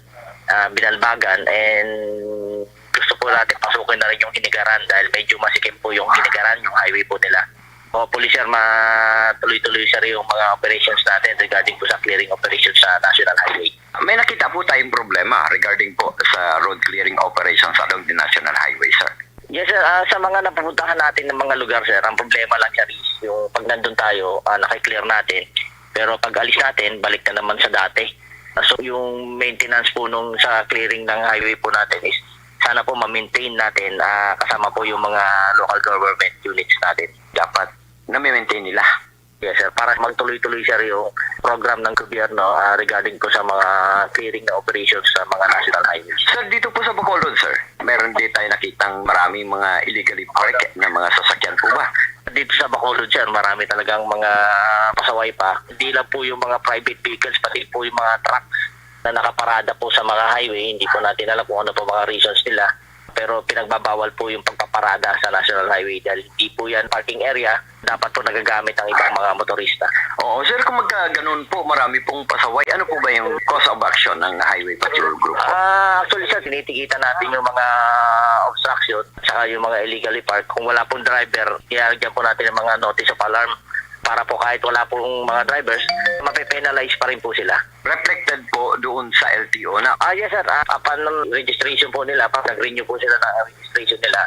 ah, Binalbagan, and gusto po natin pasukin na rin yung Hinigaran dahil medyo masikip po yung Hinigaran, yung highway po nila. Hopefully, sir, matuloy-tuloy, sir, yung mga operations natin regarding po sa clearing operations sa National Highway. May nakita po tayong problema regarding po sa road clearing operations along the National Highway, sir. Yes, sir. Ah, sa mga napupuntahan natin ng mga lugar, sir, ang problema lang, sir, is yung pag nandun tayo, ah, nakiklear natin. Pero pag alis natin, balik na naman sa dati. Ah, so, yung maintenance po nung sa clearing ng highway po natin is sana po ma-maintain natin, ah, kasama po yung mga local government units natin. Dapat nami-maintain nila. Yes, sir. Para magtuloy-tuloy, sir, yung program ng gobyerno, ah, regarding po sa mga clearing na operations sa mga national highways. Sir, dito po sa Bacolod, sir, meron din tayo nakitang maraming mga illegally parked na mga sasakyan po ba? Dito sa Bacolod, sir, marami talagang mga pasaway pa. Hindi lang po yung mga private vehicles, pati po yung mga truck na nakaparada po sa mga highway. Hindi po natin alam kung ano po mga reasons nila. Pero pinagbabawal po yung pagpaparada sa National Highway dahil hindi po yan parking area. Dapat po nagagamit ang ibang mga motorista. Oo, sir, kung magkaganon po, marami pong pasaway. Ano po ba yung course of action ng Highway Patrol Group po? Ah, actually, sir, tinitikitan natin yung mga obstruction saka yung mga illegally parked. Kung wala pong driver, ilalagyan po natin ng mga notice of alarm para po kahit wala pong mga drivers, mape-penalize pa rin po sila. Reflected po doon sa L T O na. Ah, yes, sir. Ah, upon registration po nila, pag nag-renew po sila ng registration nila,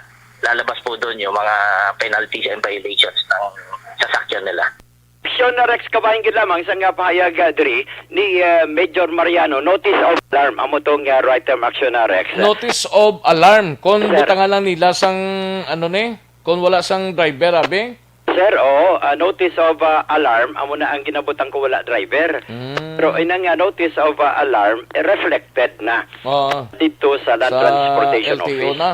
lalabas po doon yung mga penalties and violations ng sasakyan nila. Action Rex, kabahin gid lamang sa nga pahayag, ah, diri ni, ah, Major Mariano, notice of alarm, amo tong, ah, right term, Action Rex. Notice of alarm. Kung Sir. Butangan lang nila sang, ano ni? Kung wala sang driver, abi? Sir, oo, ah, notice of, ah, alarm, amo na ang ginabutang ko, wala driver. Mm. Pero inang, ah, notice of, ah, alarm, eh, reflected na Oo. Dito sa Land Sa Transportation L T O Office. Na.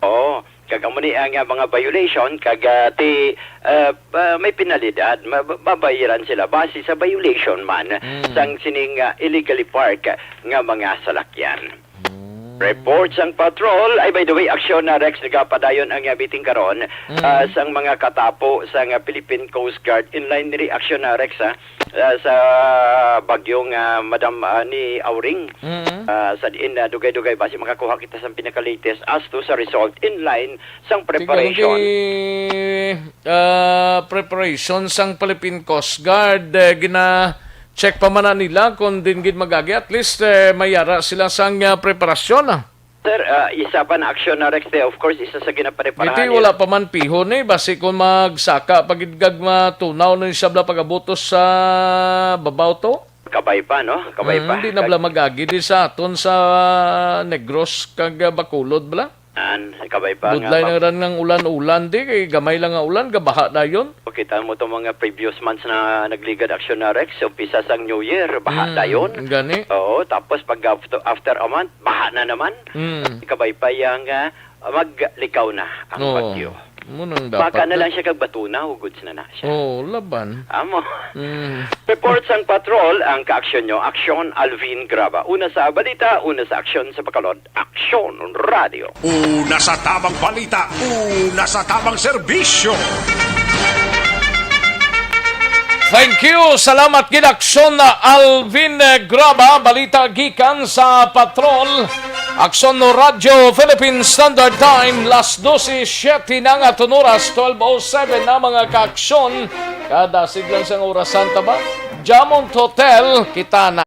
Oo. Kag amo ni ang, ah, mga violation, kag, ah, ti, ah, pa-, may penalidad, ma-, ba-, babayaran sila base sa violation man Mm. sang sining, ah, illegally park nga mga salakyan. Mm. Report sang patrol. Ay, by the way, Action na Rex, nagapadayon ang, ah, meeting karon, Mm. ah, sang mga katapo sang, ah, Philippine Coast Guard. In line ni Action na Rex, ah, ah, sa bagyong, ah, Madam, ah, ni Auring. Mm. Ah, sa diin, ah, dugay-dugay, basi makakuha kita sa pinaka-latest as to sa result in line sang Tingnan preparation. Kay, ah, preparation sang Philippine Coast Guard, eh, gina-, check pa man na nila kung din gid mag-agi. At least, eh, may yara sila sang, ah, preparasyon, ah. Sir, ah, isa pa na aksyon na Rex, eh, of course, isa sa ginapreparahan Giti, nila. Wala pa man pihon, eh. Basi kung magsaka pa gid kag matunaw na yung sabla pag-abutos sa babaw to. Kabay pa, no? Kabay Mm, pa. Hindi na bala mag-agi di sa aton sa Negros kag, ah, Bacolod bala. An, kabay pa nga Budlay pa- na ran nga ulan-ulan di, kay gamay lang nga ulan, gabaha dayon. Kita mo tong mga previous months na nagligad aksyon na Rex, umpisa sang New Year, baha Mm, dayon. Gani. Oo, tapos pag after, after a month, baha na naman. Mm. Kabay pa yang, ah, maglikaw na ang Oo. Bagyo. Mo nang dapat Baka na na. Lang siya kag batuna, ugod na na siya. Oo, laban. Amo. Mm. Report sang patrol ang kaaksyon nyo. Aksyon, Alvin Graba. Una sa balita, una sa aksyon sa Bacolod. Aksyon Radio. Una sa tamang balita, una sa tamang serbisyo. Thank you. Salamat gid, Aksyon na Alvin, eh, Graba. Balita gikan sa patrol. Aksyon no Radyo Philippine Standard Time, las dose siete na nga aton oras, twelve oh seven na, mga kaaksyon. Kadasig lang sang orasan ta ba? Jamont Hotel, kita na.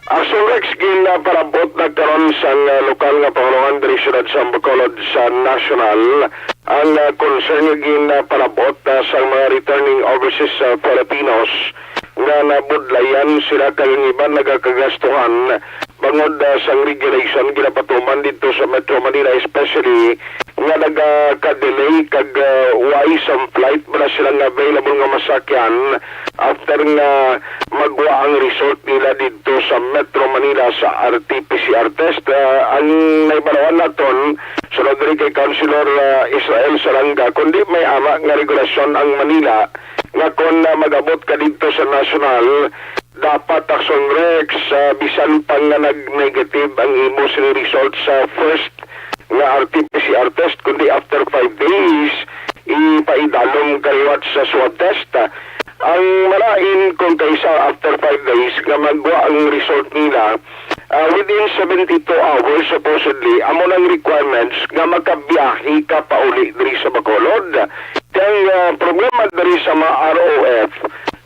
Aksyon Rex, ginapalabot na karon sang, ah, lokal nga pahulungan diri siyudad sa Bacolod sa National ang, ah, concern nga ginapalabot, ah, sang mga returning overseas, ah, Filipinos nga nabudlayan sila kag ang iban nagakagastuhan bangod, ah, sang regulation ginapatuman didto sa Metro Manila, especially nga nagaka-delay kag, ah, way sang flight, wala sila nga available nga masakyan after nga magwa ang result nila didto sa Metro Manila sa R T P C R test. Ah, ang nahibaluan naton, sunod diri kay Councilor, ah, Israel Salanga, kundi may ara nga regulasyon ang Manila nga kon, ah, mag-abot ka didto sa national, dapat, Takson Rex, ah, bisan pa nga nag-negative ang imo sini result sa first nga R T P C R test, kundi after five days, ipaidalom ka liwat sa swab test. Ang malain kung kaisa after five days nga magwa ang result nila, ah, within seventy-two hours, supposedly, amo nang requirements nga makabiyahe ka pauli diri sa Bacolod. Kay, ah, problema diri sa mga R O F,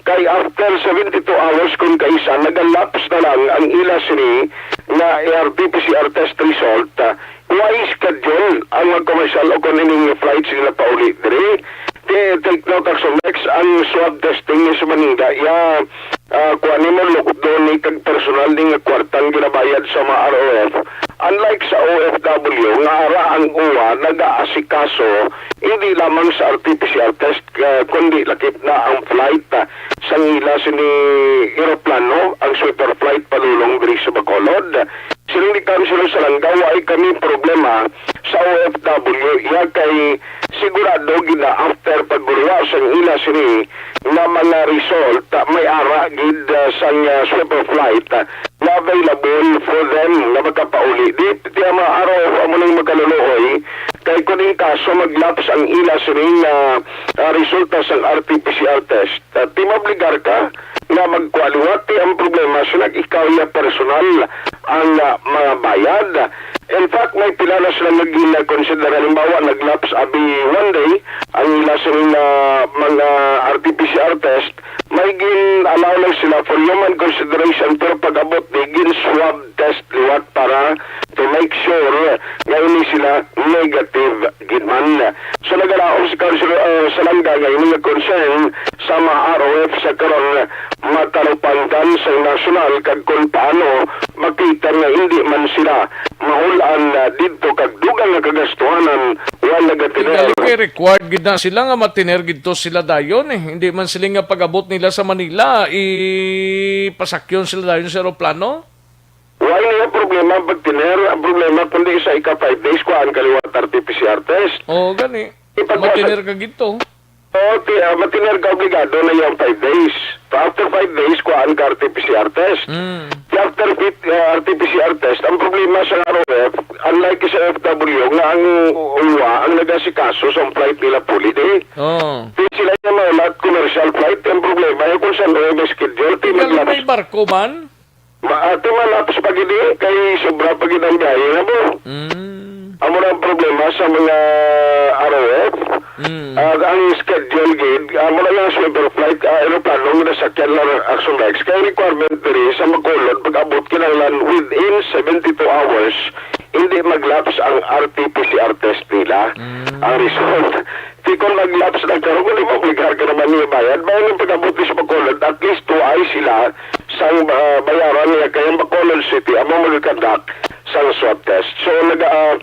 kay after seventy-two hours, kung kaisa, nagalapse na lang ang ila sini nga R T P C R test result, ah, way schedule ang mga commercial o kung ining flights nila pauli diri. Ti-, take note, Takson Rex, ang swab testing ni sa Manila, ya, ah, kuha nimo, lukdo ni kag personal ni nga kwartang ginabayad sa mga R O F. Unlike sa O F W, nga ara ang uwa nagaasikaso, hindi lamang sa R T P C R test, ah, kundi lakip na ang flight, ah, sang ila sini eroplano, ang sweeper flight padulong diri sa Bacolod. Siling ni Councilor Salanga, way kami problema sa O F W, iya kay sigurado gid na after paggurwa sang ila sini nga mga result, ah, may ara gid, ah, sang, ah, sweeper flight, ah, na available for them nga makapauli. Di, di ang mga R O F amo nang makaluluoy, kay kung in kaso maglapse ang ila sini nga, ah, resulta sang R T P C R test, ah, di maobligar ka nga magkuha liwat. Ti ang problema, sila ikaw ya personal ang, ah, mga bayad. In fact, may pila na sila nga gina-consider. Halimbawa, naglapse abi one day ang ila sini nga mga R T P C R test, may gin-allow lang sila for human consideration, pero pag-abot ni, gin-swab test liwat para to make sure nga ini sila negative gid man. So, nagalaom si Councilor, uh, Salanga nga ini nga concern sa mga R O F sa karon matalupangdan sa nasyonal, kag kung paano makita nga hindi man sila mahul-an, ah, didto kag dugang nga kagastuhanan wala nagatinan. Dali kay required gid na sila nga matiner gidto sila dayon, eh. Hindi man sila nga pag-abot nila sa Manila, ipasakyon sila dayon sa eroplano? Wala niya problema ang pagtiner. Ang problema, kundi sa ika five days, kuhaan ka liwat R T P C R test. Oo, gani. Ipagwa sa Matiner ka gito. Oo, ti-, ah, matiner ka, obligado na yung five days. So, after five days, kuhaan ka R T P C R test. Mm. Di after fit-, ah, R T P C R test, ang problema sa R O F, unlike sa O F W, nga ang uwa ang nagasikaso sa flight nila fully day. Oo. Di sila yung mga lahat commercial flight, ang problema yung kung saan o may schedule, di Tingnan, maglaps. May barko man? Ma-, ah, ti malaps pa gid, eh, kay sobra pa gid ang biyahe, ano? Mm. Amo na ang problema sa mga R O F. Mm. Ah, ang schedule gid, amo na yung sweeper flight, ah, aeroplano nga nasakyan lang ang Action Rex. Kay requirement diri sa Bacolod, pag-abot kinahanglan within seventy-two hours, hindi maglaps ang R T P C R test nila. Mm. Ang result, di kon maglaps na karon, kung di mo obligar ka naman niya bayad, may nang pag-abot sa Bacolod, at least two eyes sila sang, ah, bayaran niya kay ang Bacolod City amo mag-conduct sang swab test. So, nag-, ah,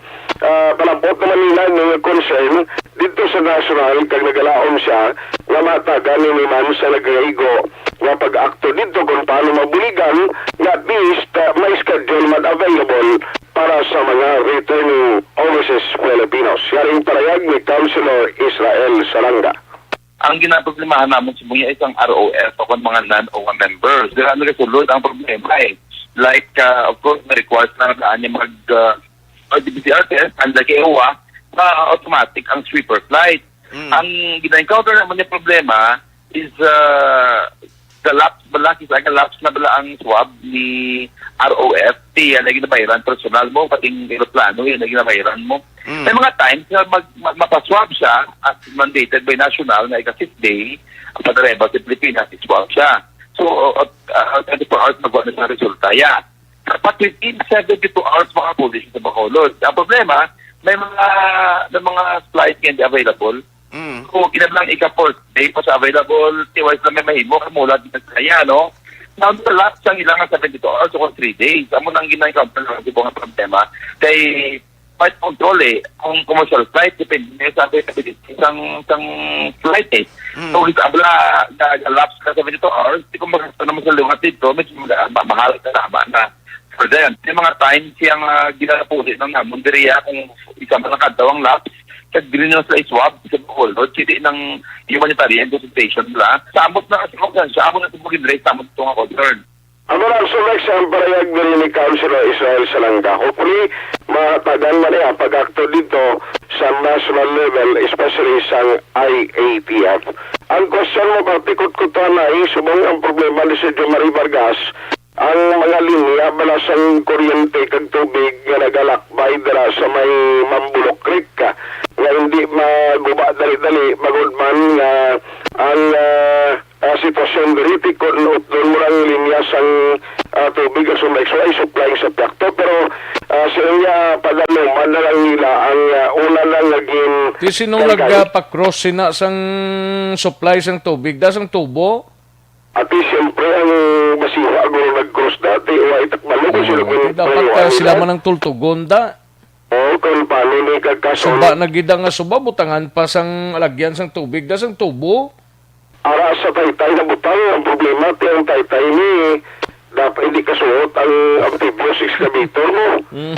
ah, palabot naman nila yung concern dito sa national, kag nagalaom siya nga matagan ni man sa nagaigo nga pag-akto dito kung paano mabuligan nga at least, ah, may schedule man available para sa mga returning overseas Filipinos. Yaring parayag ni Councilor Israel Salanga. Ang ginaproblemahan namon sa Bunya is ang R O F o kung mga non-O M members. Dira nagasulod ang problema eh. Like, uh, of course, na-require na daan niya mag, uh, R T P C R test, unlike kay O W A, na automatic ang sweeper flight. Mm. Ang gina-encounter naman niya problema is, uh, the lapse bala, kisa ka lapse na bala ang swab ni R O F, ti yan ang ginabayaran personal mo, pati ang eroplano, yan ang ginabayaran mo. Mm. May mga times na mag, ma-, mapaswab siya as mandated by national na ika-fifth day, ang pag-arrival sa Pilipinas, iswab siya. So, uh, uh, twenty-four hours, magwa na sa resulta. Yeah. But within seventy-two hours, makabulis sa Bacolod. Ang problema, may mga, may mga flight nga hindi available. Mm. So, kinahanglan ika-fourth day pa sa available, tiwais lang may mahimo, kay mula din sa kaya, no? Now, the last sang ilang seventy-two hours o three days. Amo nang gina-encounter lang sa mga problema. Kay, flight control eh. Kung commercial flight, depende na sa availability sang, sang flight eh. Mm. So, kita abla, ga-, ga-lapse ka seventy-two hours, di kung magkasta naman sa liwat dito, medyo mag-, ma-, mahal ka, tama na. So, then, may mga times siyang, ah, ginapuli ng namon diri, ah, kung isa man ang kadlaw ang lapse, kag dili na sila iswab sa Bacolod, hindi nang humanitarian consultation nila. Sa amot na kasi kung saan siya, amo na sa pag-address sa amot itong concern. Ang mga Action Rex ang parayag diri ni Councilor Israel Salanga. Hopefully, matagan man niya pag-akto dito sa national level, especially sa I A T F. Ang question mo, Barte, kutkutan na, eh, subong ang problema ni si Jomari Vargas, ang mga linya bala sang kuryente kag tubig nga nagalakbay dira sa may Mambulok Creek, ah, nga hindi maguba dali-dali, bangod man nga ang, ah, ah, sitwasyon diri, tikon utdon mo ang linya sang, ah, tubig, ang sumay, so ay supply sa plakto. Pero, ah, siya niya padaluman na lang nila ang, ah, una lang nga gin-, Ti sinong kargan. Nagpakross sina sang supply sang tubig, da sang tubo? Ati, siyempre, ang masiwa guro nag-cross dati, o ay takbalo kung sino. Oo, kung dapat, ah, sila man ang tultugon, da. Oo, kung paano ni kagkason. Suba na gid nga suba, butangan pa sang alagyan sang tubig, da sang tubo. Ara sa taytay na butang, ang problema, ti ang taytay ni, dapat hindi kasuot ang amphibious excavator mo. Mm.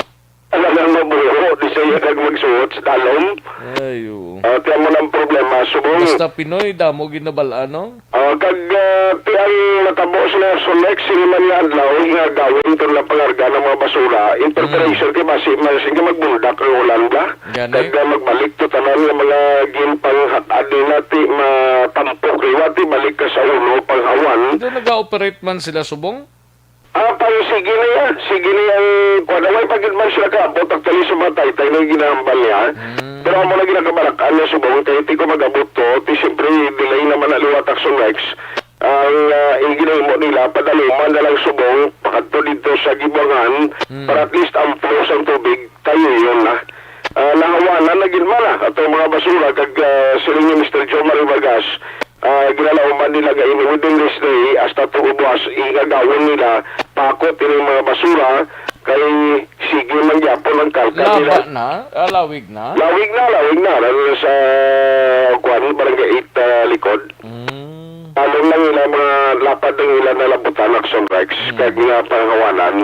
Alam mo, mabuho, di siya nag magsuot sa dalom. Ay, oo. Ah, tiyan mo ng problema, subong. Basta Pinoy, damo ginabal-an, no? Ah, kag, ah, ti ang natabo sa Nelson Lex, sini man nga adlaw, nga gawin to na pangarga ng mga basura, interpretation kay basi, man, sige, magbundak ang ulan ba? Gani? Kag, ah, magbalik to tanan nga mga ginpanghat-ad din nati, matampok liwat, ti balik ka sa ulo, panghawan. Ito nag-ooperate man sila, subong? Ah, pang sige na yan. Sige na yan. Kuwan, way pa gid man sila kaabot. Actually, sa mga taytay na yung ginahambal niya. Mm. Pero amo na ginakabalakan niya subong. Kaya ti ko mag-abot to. Ti siyempre, delay naman na liwat Action Rex. Ang, ah, ang ginahimo nila, padaluman na lang subong, pakadto dito sa Gibuangan, Mm. para at least ang flow sa tubig, tayo yun na. Ah, nahawanan na gid man, ah, atong mga basura, kag, ah, siling ni Mister Joe Marie Vargas, ah, ginalauman nila nga ini within this day, hasta to buwas, igagawon nila, pakot ini mga basura, kay sige man gyapon ang kalkal nila. Laba na? Ah, lawig na? Lawig na, lawig na. Lalo na sa, kuwan, Barangay eight, ah, likod. Mm. Lalo lang nila mga lapad ng ilan na labutan, Action Rex, Mm. kag nga panghawanan.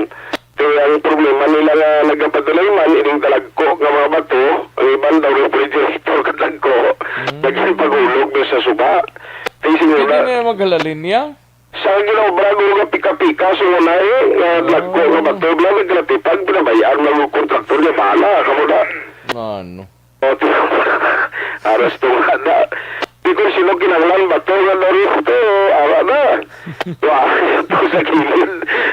Kaya ang problema nila nga nagapadulay man, ining dalagko nga mga bato, ang iban daw refrigerator kadagko, Mm. naging pagulog na sa suba. Kay Hindi sinuna, na maghalalinya? Sa ginaobra ko nga pika-pika, sa una eh, nga Ah. dalagko nga bato, na naglatipag, pinabayaan ng kontraktor niya, bahala, kamo na. Ano? O, ti-, aras to nga na. Di ko sino kinahanglan ba to nga Loreto? Ara na. Wa, to sa kilid.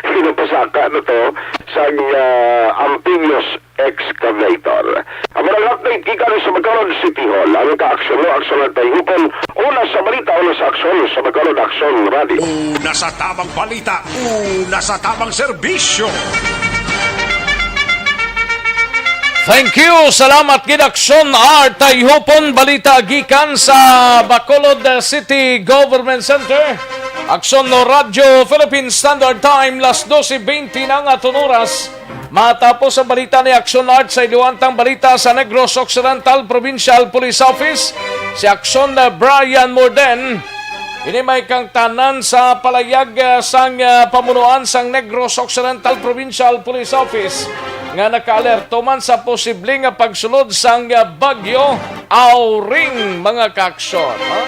Pinapasaka na to sa, ah, amphibious excavator. Ang mga update gikan sa Bacolod City Hall. Ang kaaksyon mo, aksyon at tayhupon. Una sa balita, una sa aksyon sa Bacolod Aksyon Radio. Una sa tamang balita, una sa tamang serbisyo. Thank you. Salamat gid, Aksyon Art. Tayhupon balita gikan sa Bacolod City Government Center. Aksyon no Radyo Philippine Standard Time, las doce veinte na ang aton oras. Matapos ang balita ni Aksyon Art sa iluwantang balita sa Negros Occidental Provincial Police Office, si Aksyon Brian Morden. Ini may kangtanan sa palayag, ah, sang, ah, pamunuan sang Negros Occidental Provincial Police Office nga nakaalerto man sa posible nga pagsulod sang, ah, bagyo Auring, mga kaaksyon, ha?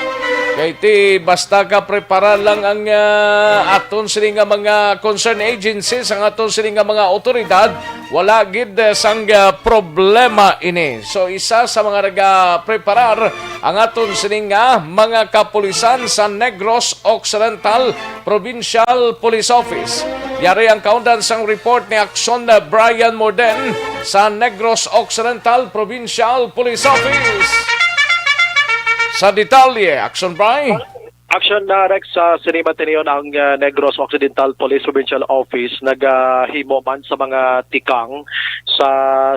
Kay ti basta ka prepara lang ang, ah, aton sini nga mga concern agencies, ang aton sini nga mga otoridad, wala gid, eh, sang, ah, problema ini. So, isa sa mga nagapreparar ang aton sini nga mga kapulisan sa Negros Occidental Provincial Police Office. Yari ang kaundan sang report ni Aksyon Brian Morden sa Negros Occidental Provincial Police Office. Sa detalye, Aksyon Brian. Action na, Rex, sa sini matinuon ang, ah, Negros Occidental Police Provincial Office nagahimo man sa mga tikang sa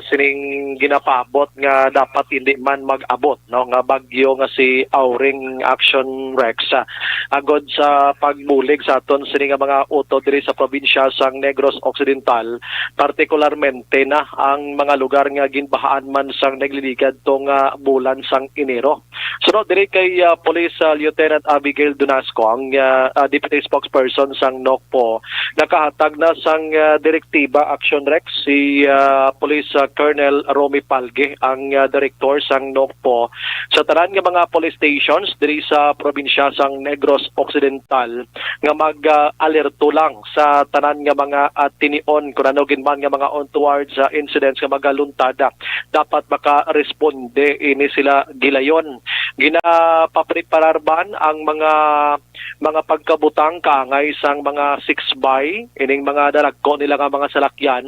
sining ginapaabot nga dapat hindi man mag-abot, no, nga bagyo nga si Auring, Action, Rex. Ah, agod sa pagbulig sa aton sini nga mga utod diri sa probinsya sang Negros Occidental, partikularmente na ang mga lugar nga ginbahaan man sang nagliligad to nga bulan sang Enero. Sunod diri kay, ah, Police, ah, Lieutenant Abigail Dunasco, ang, ah, ah, Deputy Spokesperson sang NOCPO, nakahatag na sang, ah, direktiba, Action, Rex, si, ah, Police, ah, Colonel Romy Palge, ang, ah, direktor sang NOCPO, sa tanan nga mga police stations diri sa probinsya sang Negros Occidental nga mag, ah, alerto lang sa tanan nga mga, ah, tinion, kun ano gid man nga mga untoward, ah, incidents nga magaluntada. Dapat makaresponde ini sila gilayon. Ginapapreparar man ang mga, mga pagkabutang kaangay sang mga six by, ining mga dalagko nila nga mga salakyan,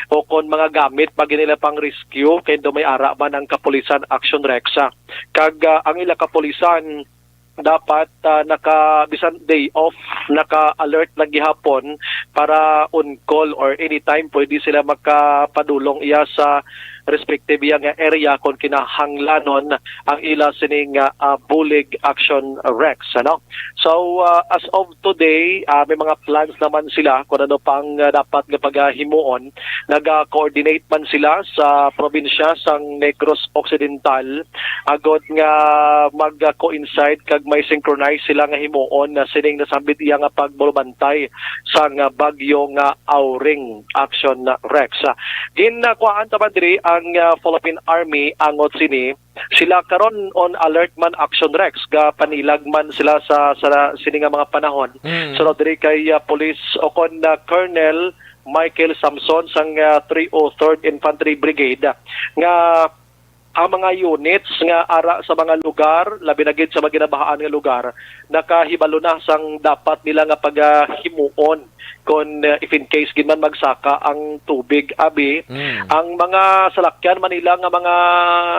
o kon mga gamit pa gid nila pang rescue, kay daw may ara man ang kapulisan, Action, Rex, ah. Kag, ah, ang ila kapulisan dapat, ah, naka, bisan day off, naka-alert lang gihapon para on call or anytime pwede sila makapadulong iya sa respective iya nga area kung kinahanglanon ang ila sining, ah, ah, bulig, Action, Rex, ano? So, ah, as of today, ah, may mga plans naman sila kung ano pang, ah, dapat nga pagahimuon. Naga-coordinate man sila sa probinsya sang Negros Occidental agod nga mag-coincide kag may synchronize sila nga himuon na sining nasambit iya nga pagbalubantay sang, ah, bagyo nga Auring, Action, Rex. Ah, ginkuhaan ta man diri ang, ah, Philippine Army angot sini. Sila karon on alert man, Action, Rex, gapanilag man sila sa, sa sini nga mga panahon. Mm. Sunod diri kay, ah, Police o kon, ah, Colonel Michael Samson sang, ah, three oh third Infantry Brigade nga ang mga units nga ara sa mga lugar, labi na gid sa mga ginabahaan nga lugar, nakahibalo na sang dapat nila nga pagahimuon kon, ah, if in case gid man magsaka ang tubig, abi. Mm. Ang mga salakyan man nila nga mga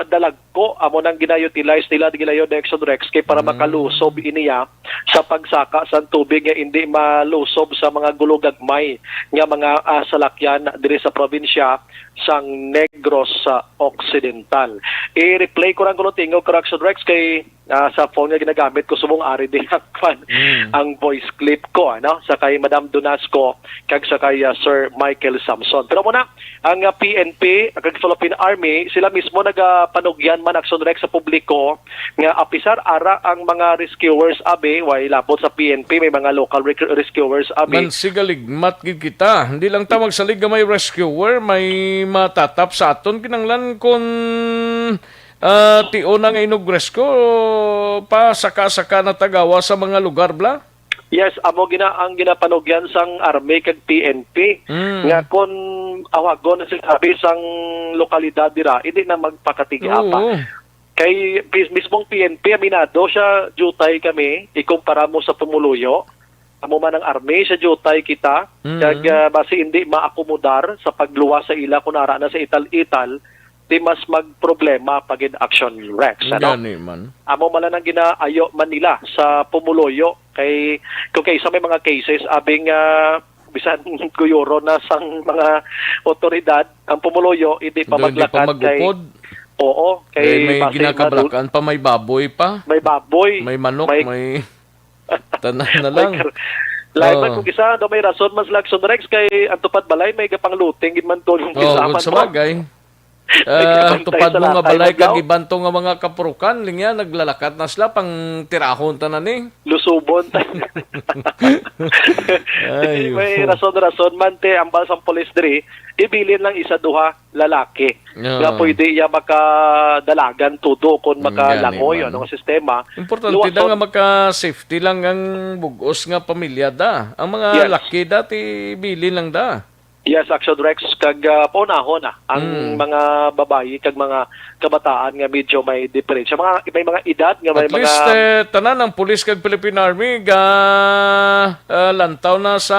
dalagko, amo nang gina-utilize nila, gilayo, Action, Rex, kay para Mm. makalusob iniya sa pagsaka sang tubig nga indi malusob sa mga gulugagmay nga mga, ah, salakyan diri sa probinsya sang Negros, ah, Occidental. I-replay ko lang kuno tingog, Action, Rex, kay, ah, sa phone nga ginagamit ko subong ari din ang kwan, Mm. ang voice clip ko, ano, sa kay Madam Dunasco kag sa kay, ah, Sir Michael Samson. Pero muna, ang, ah, P N P kag Philippine Army, sila mismo nagapanugyan man, Action, Rex, sa publiko nga apisar ara ang mga rescuers, abi, way labot sa P N P, may mga local rec-, rescuers, abi. Mansigaligmat gid kita. Hindi lang ta magsalig nga may rescuer, may matatap sa aton. Kinanglan kon, ah, tion ang inugres ko, pasaka-saka na tagawa sa mga lugar, bla? Yes, amo gina ang ginapanugyan sang army kag P N P. Mm. Nga kon awagon na sila, abi, sang lokalidad dira, hindi na magpakatiga pa. Oo. Kay pis-, mismong P N P, aminado siya, jutay kami, ikumpara mo sa pumuluyo. Amo man ang army, sa jutay kita. Mm. Kag, ah, basi hindi maakomodar sa pagluwas sa ila kung ara na sa ital-ital, di mas magproblema pa gid, Action, Rex, ano? Gani man. Amo man lang ang ginaayo man nila sa pumuluyo. Kay, kung kaysa may mga cases, abing, ah, bisan guyuron na sang mga otoridad, ang pumuluyo, hindi pa Hindi, hindi pa maglakad kay mag-upod. Oo, kay Eh, may basi ginakabalakan pa, may baboy pa. May baboy, May manok, may may tanan na may lang. kar-, lain man Oh. kung kisa, daw may rason man sila, Action, Rex, kay ang tupad balay, may gapangluting gid man to yung Oh, kisa kung man sa to. bagay. Ah, Nagbantay tupad sa mo nga lakay balay, man daw. Kag iban to nga mga kapurukan, linya, naglalakat na sila, pang tirahon tanan eh. Lusubon. Ay, May oh. rason-rason man, te, ambal sang pulis diri, ibilin lang isa, duha, lalaki. Oo. Nga pwede iya makadalagan tudo kung Mm, gani makalangoy, man. ano, nga sistema. Importante Luwason. na nga maka-safety lang ang bug-os nga pamilya da. Ang mga Yes. laki dati, bilin lang da. Yes, Action, Rex, kag, ah, paunahon na ang Mm. mga babayi kag mga kabataan nga medyo may diferensya. Mga, may mga edad nga may At mga least, eh, tanan ang pulis kag Philippine Army ga, ah, lantaw na sa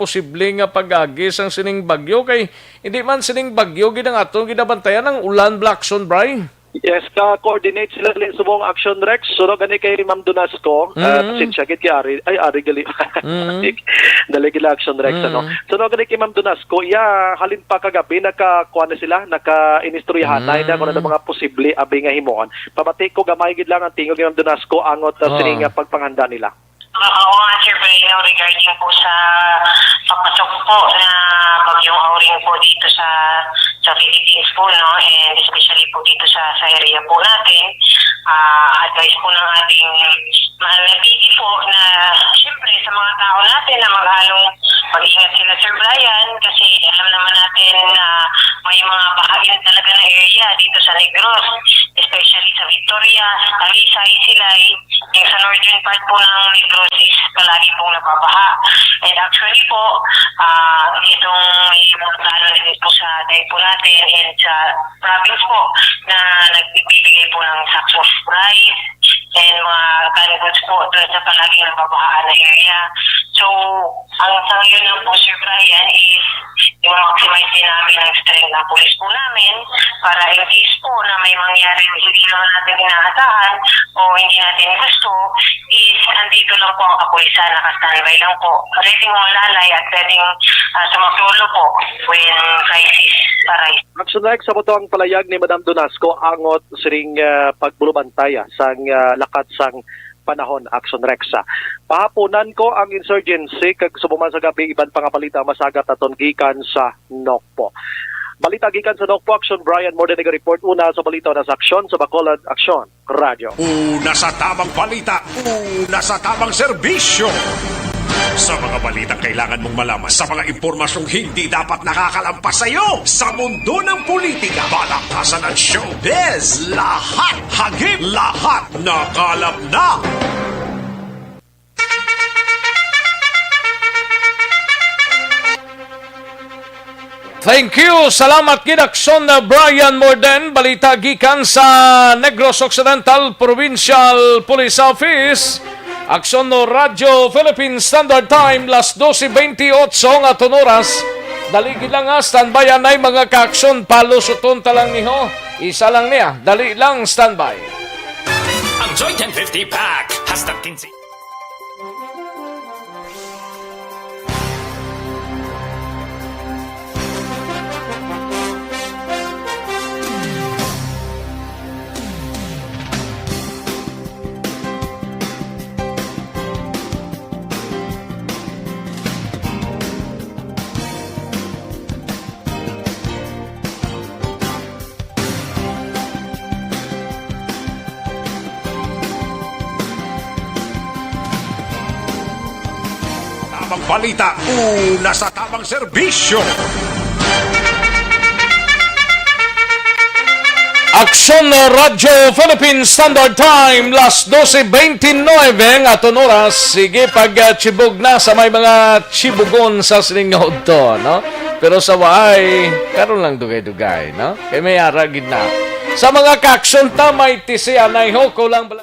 posible nga pag-agi sang sining bagyo. Kay hindi man sining bagyo gid ang aton ginabantayan, ang ulan, Blackson, Bray. Yes, ka-coordinate sila gali subong Action Rex. Suno gani kay Ma'am Donasco, ah, Mm. pasensya gid kay Ari, ay, Ari gali. Mm. Dali gila Action Rex, ano. Mm. Suno gani kay Ma'am Donasco, iya, halin pa kagabi, nakakuha na sila, naka-inistoryahanay na kung ano Mm. mga posible abi nga himuon. Pabati ko gamay gid lang ang tingog ni Ma'am Donasco, angot, ah, Oh. sining, ah, pagpanghanda nila. Oo nga, Sir Breno, regarding po sa papasok po na Bagyong Auring po dito sa, sa Philippines po, no? And especially po dito sa, sa area po natin, ah, advice po ng ating mahal na P D po na, siyempre, sa mga tao natin na maghalong mag-ingat sila, Sir Brian, kasi alam naman natin na may mga bahain talaga na area dito sa Negros, especially sa Victoria, sa Talisay, Silay, yung sa northern part po ng Negros is palagi pong nababaha. And actually po, ah, itong may mga plano din po sa dahil po natin and sa province po na nagbibigay po ng sacks of rice and mga canned goods po doon sa palaging nababahaan na area. So, ang sa ngayon lang po, Sir Brian, is i-maximize din namin ang strength ng pulis po namin para in case po na may mangyari na hindi naman natin inaasahan o hindi natin gusto, is andito lang po ang kapulisan, naka-standby lang po. Ready humalalay at ready, ah, sumaklolo po when crisis arise. Action Rex, amo to ang palayag ni Madam Donasco angot sining, ah, pagbulubantay, ah, sang, ah, lakat sang panahon, Action Rex. Pahaponan ko ang insurgency kag subong man sa gabi iban pa nga balita masagat aton gikan sa Nokpo. Balita gikan sa Nokpo, Action Brian Morden naga-report. Una sa balita, una sa aksyon sa Bacolod, Aksyon Radyo. Una sa tamang balita, una sa tamang serbisyo. Sa mga balitang kailangan mong malaman, sa mga impormasyong hindi dapat nakakalampas sa iyo, sa mundo ng politika, balakasan at showbiz, lahat, hagip, lahat, nakalap na. Thank you. Salamat gid, Aksyon, uh, Brian Morden. Balita gikan sa Negros Occidental Provincial Police Office. Aksyon, no, Radyo Philippine Standard Time, las doce veintiocho nga aton oras. Dali gid lang, ha, standby anay, mga kaaksyon, palusuton ta lang ni, ho. Isa lang niya, dali lang, standby. Ang Joy ten fifty Pack, hasta quince. Tamang balita, una sa tamang serbisyo. Aksyon, Radyo Philippine Standard Time, las doce veintinueve ang aton oras. Sige, pag, ah, chibog na sa may mga chibugon sa sining nga udto, no? Pero sa waay, karon lang dugay-dugay, no? Kay may ara gid na. Sa mga kaaksyon ta, may tisianay ho, kulang bala.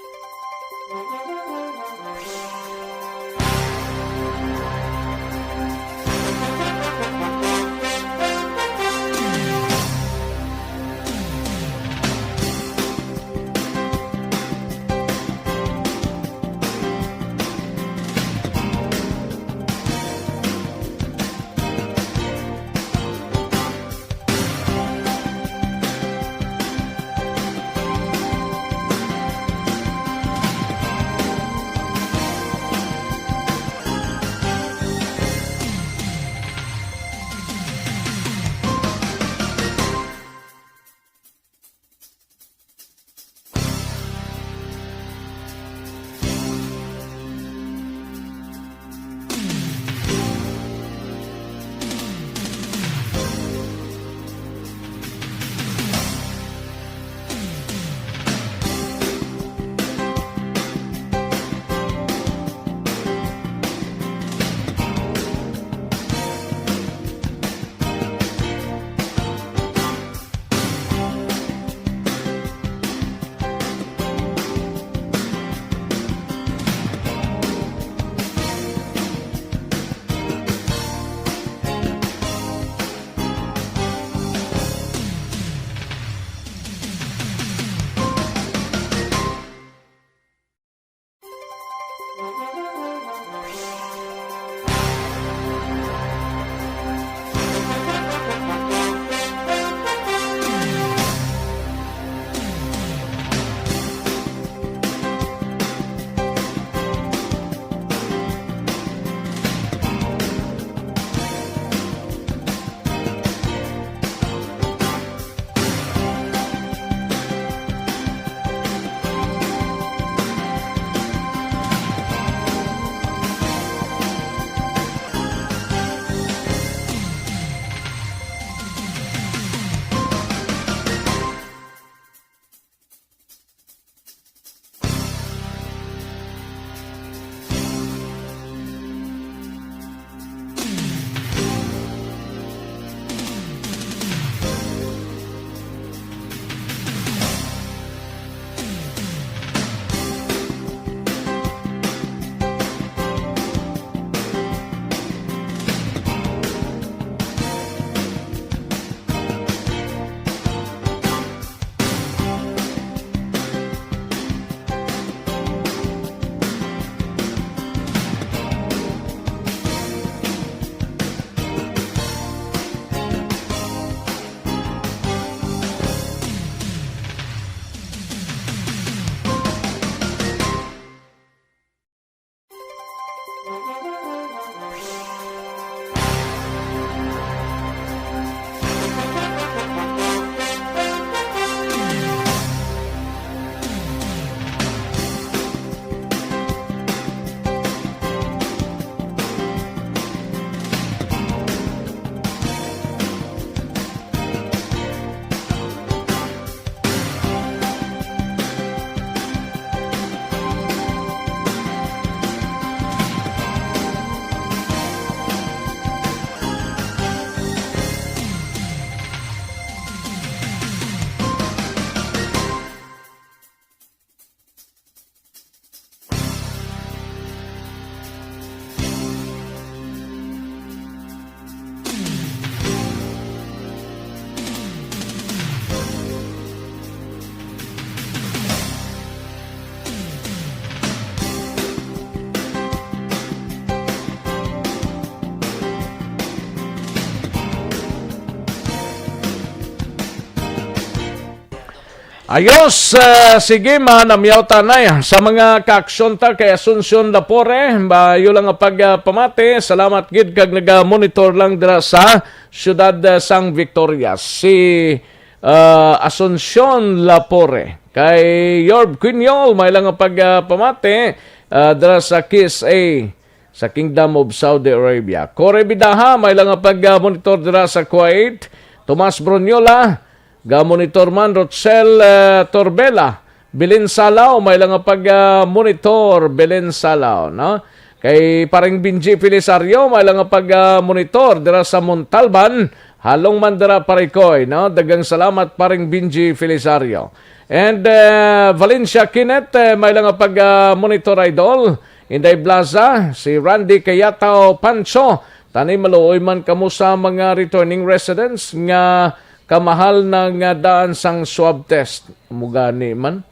Ayos, ah, sige, manamyaw tanay sa mga kaaksyon ta kay Asuncion Lapore. Maayo lang nga pag, ah, pamati. Salamat gid kag naga-monitor lang dira sa siyudad, ah, sang Victorias. Si, ah, Asuncion Lapore. Kay Yorb Quiñol, may lang nga pag, ah, pamati, ah, dira sa K S A sa Kingdom of Saudi Arabia. Corey Bidaha, may lang nga pag, ah, monitor dira sa Kuwait. Tomas Bronyola, ga-monitor man. Rochelle, ah, Torbela, Belen Salao, may lang nga pag, ah, monitor, Belen Salao, no? Kay Pareng Benji Felisario, may lang nga pag, ah, monitor dira sa Montalban, halong man dira, Parikoy, no? Daghang salamat, Pareng Benji Felisario. And, ah, Valencia Kenneth, eh, may lang nga pag, ah, monitor, idol. Inday Blaza, si Randy Kayataw Pancho, tani maluoy man kamo sa mga returning residents nga kamahal na nga daan sang swab test. Mugani man.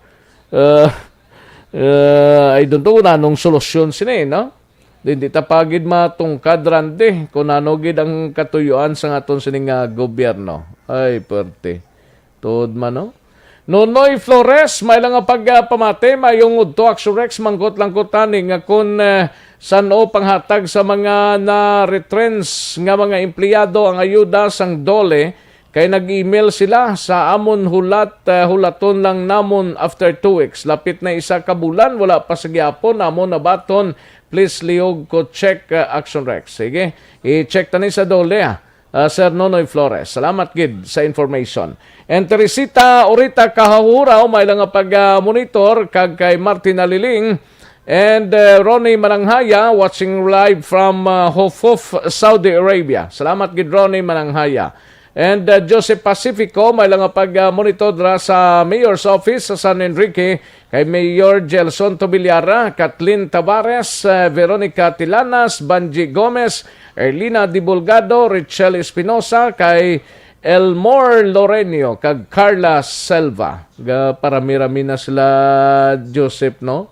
Uh, uh, I don't know kung anong solusyon sini, no? Di, di ta pa gid matungkad, Randy, kung ano gid ang katuyuan sa aton sini nga gobyerno. Ay, perte. Tuod man, no? Nonoy Flores, may lang nga pagpamati, mayong udto, Action Rex, mangkot lang ko tani nga kun, eh, san-o panghatag sa mga na-retrench nga mga empleyado ang ayuda sang DOLE, kay nag-email sila sa amon hulat, eh, hulaton lang namon after two weeks. Lapit na isa ka bulan, wala pa sa gihapon namon nabaton. Please, lihog ko check, eh, Action Rex. Sige, i-check tani sa DOLE, ah. Ah, Sir Nonoy Flores. Salamat gid sa information. And Teresita Orita Kahahuraw, may lang nga pag, ah, monitor, kag kay Martin Aliling and, uh, Ronnie Mananghaya, watching live from, uh, Hufhuf, Saudi Arabia. Salamat gid, Ronnie Mananghaya. And, uh, Joseph Pacifico, may lang nga pag, uh, monitor dira sa Mayor's Office sa San Enrique, kay Mayor Gelson Tobilyara, Kathleen Tavares, uh, Veronica Tilanas, Banji Gomez, Erlina Dibulgado, Richelle Espinosa, kay Elmore Lorenio, kag Carla Selva. Ga-, parami-rami na sila, Joseph, no?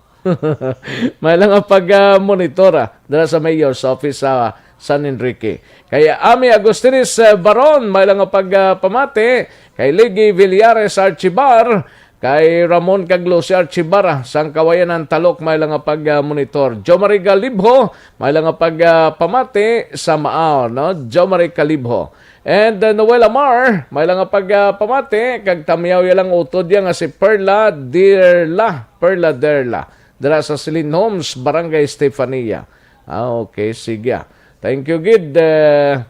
May lang nga pag, ah, monitor, ah, dira sa Mayor's Office sa San Enrique. Kay Ami Agustines, eh, Baron, may lang nga pag, ah, pamati. Kay Ligi Villares Archibar, kay Ramon kag Lucy Archibar, ah, sang Kawayanan Talok, may lang nga pag, ah, monitor. Jo Marie Galibho, may lang nga pag, ah, pamati sa Maaw, no? Jo Marie Calibho. And, uh, Noel Amar, may lang nga pag, ah, pamati, kag tamyaw ya lang utod ya nga si Perla Dirla, Perla Derla, dira sa Celine Homes, Barangay Stefania. Ah, okay, sige, ah. Thank you gid, eh,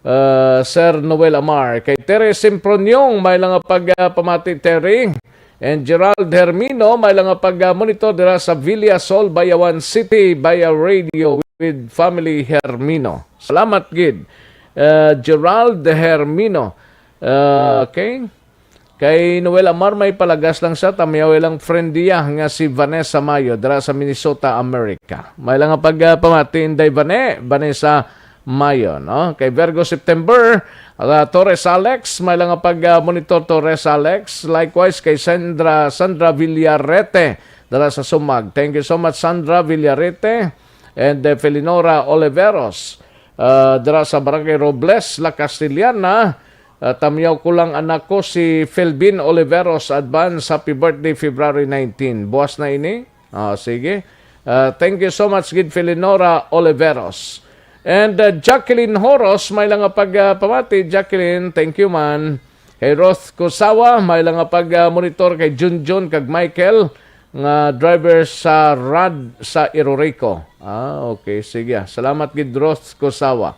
uh, Sir Noel Amar. Kay Terry Simproniong, may lang nga pag, ah, pamati, Terry. And Gerald Hermino, may lang nga pag, ah, monitor dira sa Villa Sol, Bayawan City, via radio with Family Hermino. Salamat gid, uh, Gerald Hermino. Uh, okay. Kay Noel Amar, may palagas lang sa tamyaw lang friend niya nga si Vanessa Mayo dira sa Minnesota, America. May lang nga pag, ah, pamati, Inday Vane-, Vanessa Mayo, no? Kay Virgo September, ah, Torres Alex, may lang nga pag, ah, monitor, Torres Alex. Likewise kay Sandra, Sandra Villarete, dira sa Sumag. Thank you so much, Sandra Villarete and, eh, Felinora Oliveros, ah, dira sa Barangay Robles, La Castellana. Ah, tamyaw ko lang, anak ko, si Felvin Oliveros. Advance happy birthday, February nineteen. Buwas na ini. Ah, sige. Ah, thank you so much gid, Felinora Oliveros. And, uh, Jacqueline Horos, may lang nga pag, uh, pamati. Jacqueline, thank you man. Kay Roth Kusawa, may lang nga pag, uh, monitor kay Junjun kag Michael, nga driver sa rad sa Irorico. Ah, okay, sige, ah. Salamat gid, Roth Kusawa.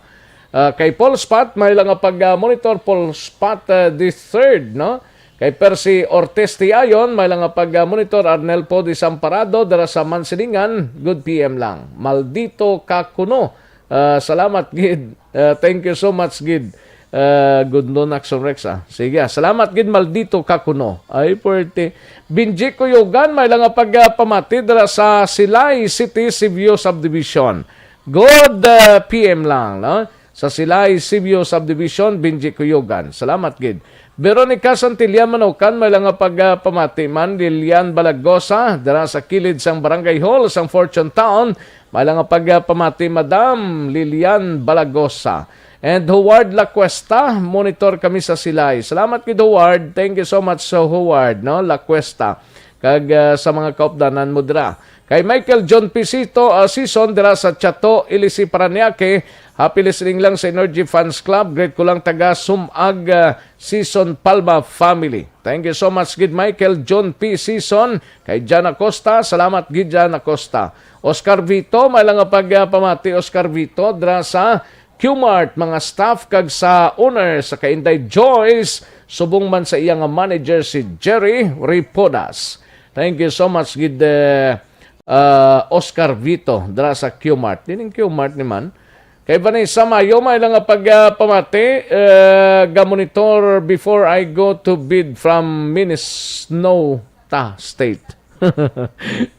Ah, kay Paul Spot, may lang nga pag, uh, monitor, Paul Spot, uh, the third, no? Kay Percy Ortiz Tiayon, may lang nga pag, ah, monitor, Arnel Podi Samparado, dira sa Mansilingan, good P M lang. Maldito ka kuno. Ah, salamat gid. Ah, thank you so much gid. Ah, good noon, Action Rex, ah. Sige, ah. Salamat gid, maldito ka kuno. Ay, puwerte. Binji Kuyugan, may lang nga pag, ah, pamati dira sa Silay City, Sibio Subdivision. Good, ah, P M lang, no? Sa Silay, Sibio Subdivision, Binji Kuyugan. Salamat gid. Veronica Santillan Manukan, may lang nga pag, ah, pamati man. Lilian Balagosa, dira sa kilid sang Barangay Hall sang Fortune Town, may lang nga pag, ah, pamati, Madam Lilian Balagosa. And Howard Lacuesta, monitor kami sa Silay. Salamat gid, Howard. Thank you so much sa Howard, no? Lacuesta. Kag, ah, sa mga kaupdanan mo dira. Kay Michael John Pisito, ah, Season dira sa Chato, Ilisi, Parañaque. Happy listening lang sa Energy Fans Club. Greet ko lang taga Sumag, ah, Season Palma family. Thank you so much gid, Michael John P. Season. Kay Jan Acosta, salamat gid, Jan Acosta. Oscar Vito, may lang nga pag, ah, pamati, Oscar Vito, dira sa Q-Mart, mga staff kag sa owner sa kay Inday Joyce, subong man sa iya nga manager si Jerry Ripodas. Thank you so much gid, eh, ah, Oscar Vito, dira sa Q-Mart. Dining Q-Mart ni man. Kay Vanessa Mayo, may lang nga pag, ah, pamati, eh, ga-monitor before I go to bed from Minnesota State.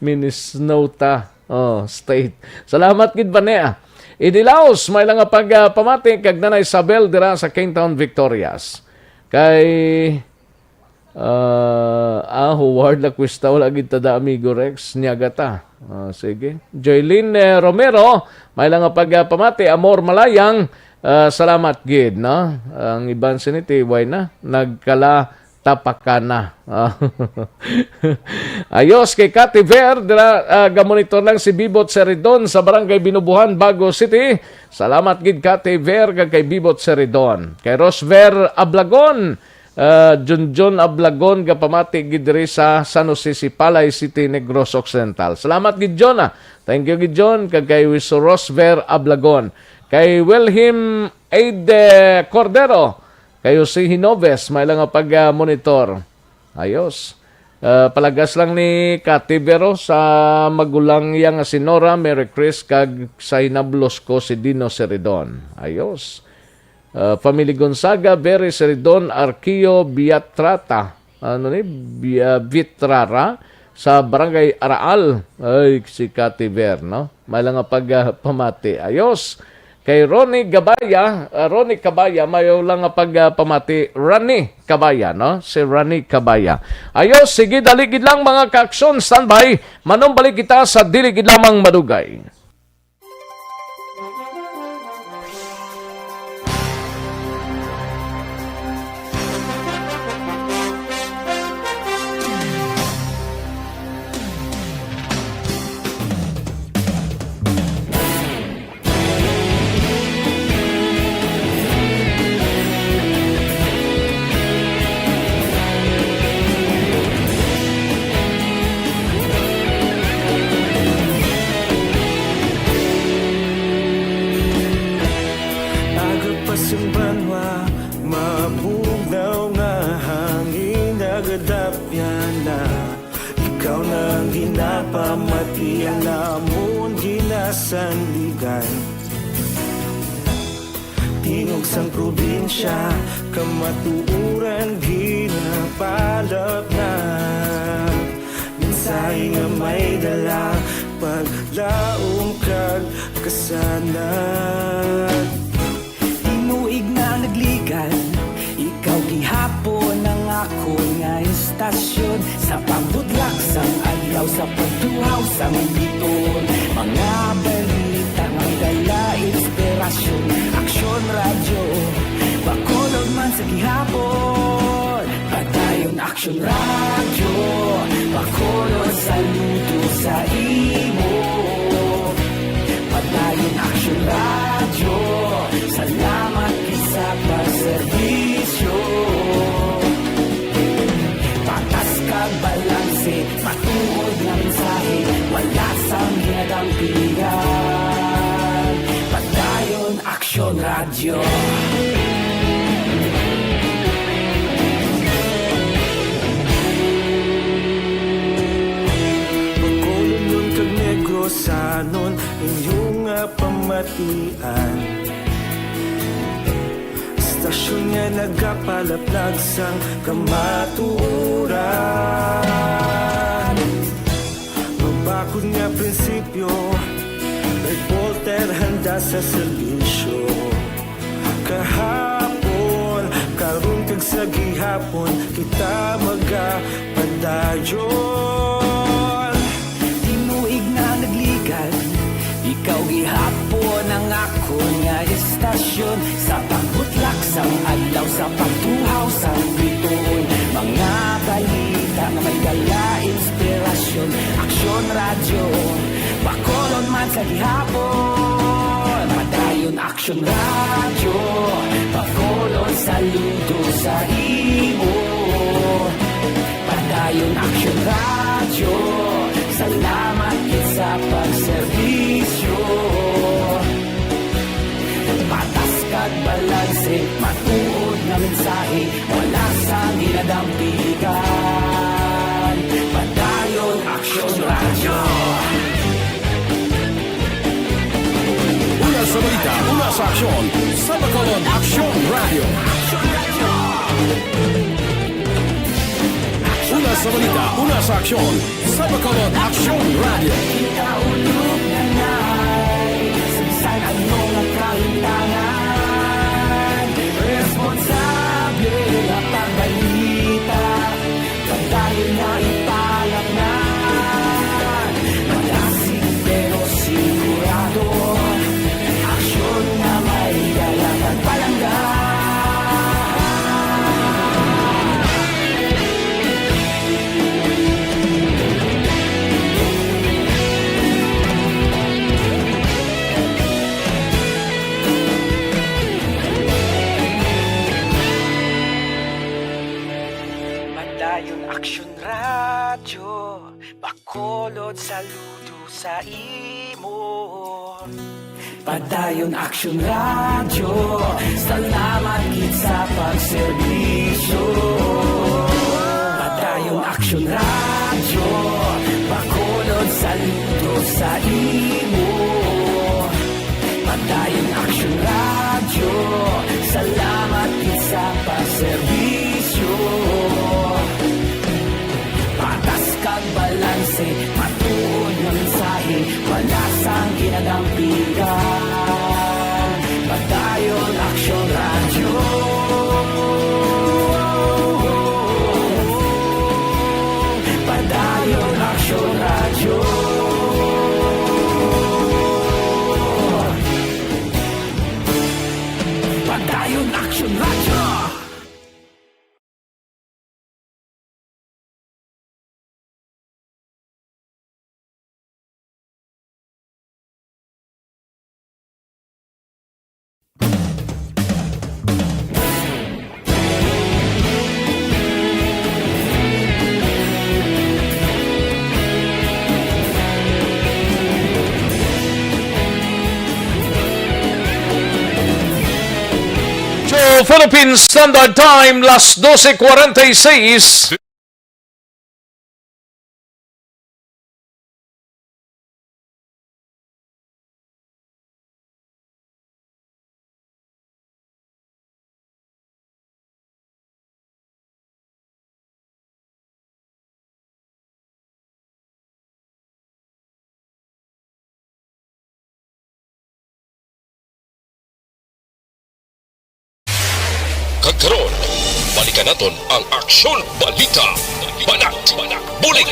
Minnesota, oh, State. Salamat gid, Vanessa. Idilaos, may lang nga pag, ah, pamati, kag Nanay Isabel dira sa Kingtown, Victorias. Kay, ah, ah, Howard Lacuesta, wala gid tada, amigo Rex, niyaga ta. Ah, sige. Joylene, eh, Romero, may lang nga pag, ah, pamati, Amor Malayang, ah, salamat gid, no? Ang iban siniti, way na, nagkala tapakana. Ah. Ayos kay Kati Ver, dira, ah, gamonitor lang si Bibot Seridon sa Barangay Binubuhan, Bago City. Salamat gid, Kati Ver, kag kay Bibot Seridon. Kay Rosver Ablagon, ah, Junjun Ablagon, gapamati gid diri sa San Jose, Sipalay City, Negros Occidental. Salamat gid, John, ah. Thank you gid, John, kag kay Rosver Ablagon. Kay Wilhelm Aide Cordero, kayo si Hinoves, may lang nga pag-monitor. Ayos. Ah, palagas lang ni Kati Vero sa magulang iya nga si Nora, Mary Chris, kag sa hinablos ko si Dino Seridon. Ayos. Ah, Family Gonzaga, Very Seridon, Arquio, Biatrata, ano ni, Bia-, Vitrara, sa Barangay Araal. Ay, si Kati Ver, no? May lang nga pag, ah, pamati. Ayos. Kay Ronnie Gabaya, ah, Ronnie Cabaya, mayo lang nga pag, ah, pamati. Rani Cabaya, no? Si Rani Cabaya. Ayos, sige, dali gid lang, mga kaaksyon, standby. Manumbalik kita sa dili gid lamang madugay. Aga pa sa banwa, mabugnaw nga hangin, nagadapyan na. Ikaw na ang ginapamati, ang amon ginasandigan. Tingog sang probinsya, kamatuoran ginapalapnag. Mensahe nga may dala, paglaom kag kasanag. Tinuig na nagligan, ikaw gihapon ang akon nga istasyon. Sa pagbudlak sang adlaw, sa pagtuhaw sang biton, mga balita nga dala inspirasyon. Aksyon Radyo, Bacolod man sa gihapon. Padayon Aksyon Radyo, Bacolod, saludo sa imo. Padayon Aksyon Radyo, salamat gid sa pagserbisyo. Patas kag balanse, matuod nga mensahe, wala sang ginadampigan. Padayon Aksyon Radyo. Bacolodnon kag Negrosanon, inyo nga pamatian. Istasyon nga nagapalaplag sang kamatuoran. Mabakod nga prinsipyo, reporter handa sa serbisyo. Kahapon, karon kag sa gihapon, kita magapadayon. Tinuig na nagligan, ikaw gihapon ang akon nga istasyon. Sa Radyo, Bacolod man sa gihapon. Padayon Aksyon Radyo, Bacolod saludo sa imo. Padayon Aksyon Radyo, salamat gid sa pagserbisyo. Patas kag balanse, matuod nga mensahe, wala sang ginadampigan. Padayon Aksyon Radyo. Una sa balita, una sa aksyon, sa Bacolod Aksyon Radyo. Una sa balita, una sa aksyon, sa Bacolod Aksyon Radyo. Ikaulog na na'y sa bisan ano nga kalimtangan. Responsable nga pagbalita, padayon nga ipalaknad. Malasig pero sigurado, aksyon nga may dala kag palangga. Padayon Aksyon Radyo, Bacolod saludo sa imo. Padayon Aksyon Radyo, salamat gid sa pagserbisyo. Padayon Aksyon Radyo, Bacolod saludo sa imo. Padayon Aksyon Radyo, salamat gid sa pagserbisyo. Patas kag balanse, matuod nga mensahe, wala sang ginadampigan. Padayon Aksyon Radyo. Padayon Aksyon Radyo. Padayon Aksyon Radyo. Philippine Standard Time, las doce cuarenta y seis. Kag karon, balikan naton ang Aksyon Balita. Banat, Banat, Bulig.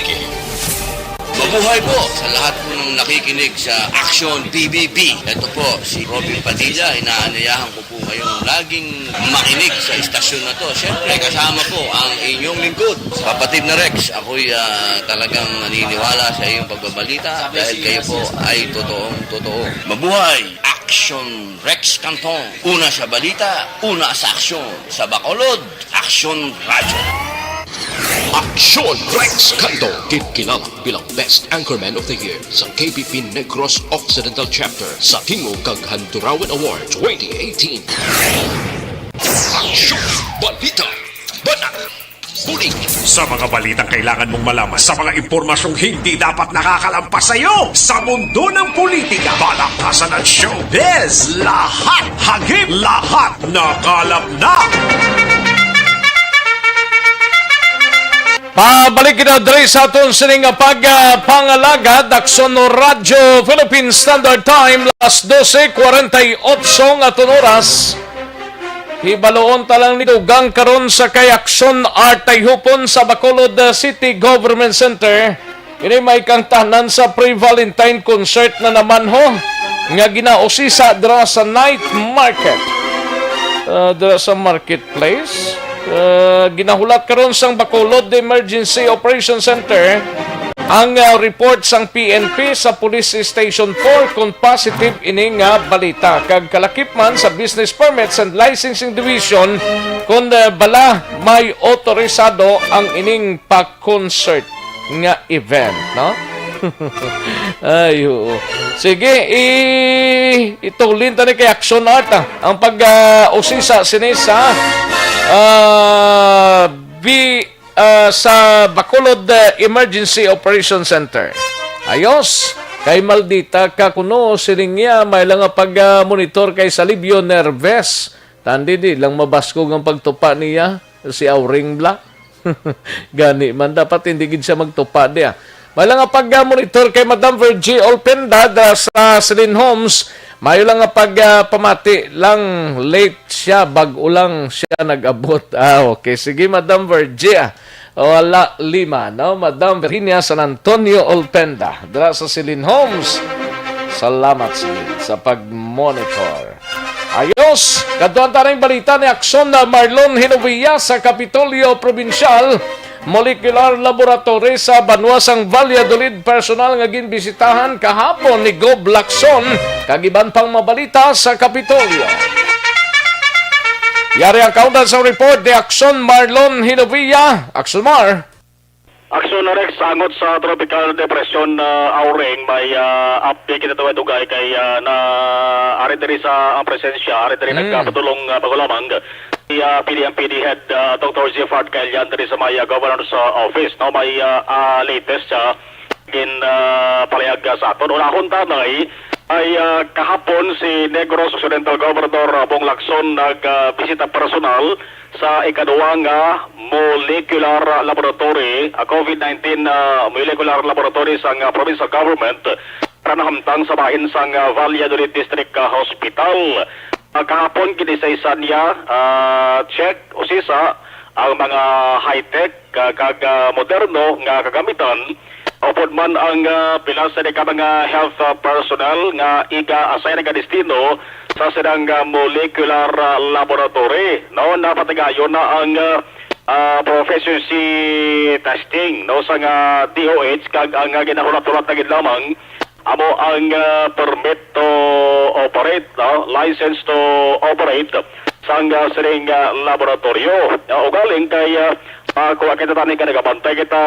Mabuhay po sa lahat po ng nakikinig sa Aksyon P B B. Ito po si Robin Padilla. Inaanyayahan ko po kayong laging makinig sa istasyon na to. Siyempre, kasama po ang inyong lingkod, kapatid na Rex. Ako'y, ah, talagang naniniwala sa iyong pagbabalita dahil kayo po ay totoong totoo. Mabuhay! Action Rex Cantong. Una sa balita, una sa aksyon. Sa Bacolod, Aksyon Radyo. Aksyon Rex Cantong, kinkilala bilang Best Anchorman of the Year sa K P P Negros Occidental Chapter sa Tingog kag Handurawan Award twenty eighteen. Aksyon Balita. Banat. Bulig. Sa mga balitang kailangan mong malaman, sa mga impormasyong hindi dapat nakakalampas sa iyo, sa mundo ng politika, balakasan at showbiz, lahat hagip, lahat nakalap na. Pabalik kita diri sa aton sining pagpangalagad, Aksyon Radyo Philippine Standard Time, las doce cuarenta y ocho ang aton oras. Hibaluon ta lang ni dugang karon sa kay Aksyon Art Tayhupon sa Bacolod, uh, City Government Center. Ini may kangtanan sa pre-Valentine concert na naman ho nga ginausisa dira sa night market. Uh, dira sa marketplace. Uh, ginahulat karon sang Bacolod Emergency Operation Center ang, ah, report sang P N P sa Police Station four kon positive ini nga balita, kag kalakip man sa Business Permits and Licensing Division kon, ah, bala may otorisado ang ining pa-concert nga event, no? Ay, oo. Sige, i-, itulin ta ni kay Action Art, ah, ang pag, ah, usisa sini sa, ah, bi-, ah, sa Bacolod, ah, Emergency Operation Center. Ayos, kay maldita ka kuno, siling niya, may lang nga pag, ah, monitor kay Salibio Nerves. Tandi, di lang mabaskog ang pagtupa niya, si Auring Bla. Gani man, dapat hindi gid siya magtupa diya. May lang nga pag-monitor kay Madam Virgie Olpenda da sa Celine Homes. Mayo lang nga pag, ah, pamati lang, late siya, bag-o lang siya nag-abot. Ah, okay. Sige, Madam Virgie, ah. Wala lima, no? Madam Virginia San Antonio Olpenda, dira sa Celine Homes. Salamat, Celine, sa pag-monitor. Ayos! Kadtuan ta ning balita ni Akson na Marlon Hinovia sa Kapitolyo Probinsyal. Molecular Laboratory sa banwa sang Valladolid, personal nga ginbisitahan kahapon ni Gob Lacson kag iban pang mabalita sa Kapitolyo. Yari ang kaundan sang report ni Akson Marlon Hinovia. Akson Mar. Aksyon na, Rex, angot sa Tropical Depression, ah, Auring, may, ah, update kita tuway dugay kay, ah, na ari diri sa ang presensya, ari diri Mm. nagpadulong, ah, bago lamang si, ah, P D M P D Head, ah, Doctor Jeffard Kailian diri sa may, ah, Governor's, ah, Office, no? May, ah, ah, latest siya gin, ah, palayag, ah, sa aton. Unahon tanay ay, ah, kahapon si Negros Occidental Governor, ah, Bong Lacson nag, ah, bisita personal sa ikaduwa nga molecular laboratory, ah, COVID nineteen, ah, molecular laboratory sang, ah, provincial government para nahamtang sa bahin sang, ah, Valladolid District, ah, Hospital. Ah, kahapon, ginisaysan niya, ah, check, usisa ang mga high-tech, ah, kag, ah, moderno nga kagamitan. Upod man ang, ah, pila sa ka mga health, ah, personnel nga iga-assign nga destino sa silang, ah, molecular, ah, laboratory, no? Napatigayon na ang, ah, ah, proficiency testing, no, sa nga D O H kag ang, ah, ginahulat-hulat na gid lamang amo ang, ah, permit to operate, no? License to operate sang, ah, sining, ah, laboratorio. Ah, ugaling kay, ah, ah, kuha kita tani ka nagabantay kita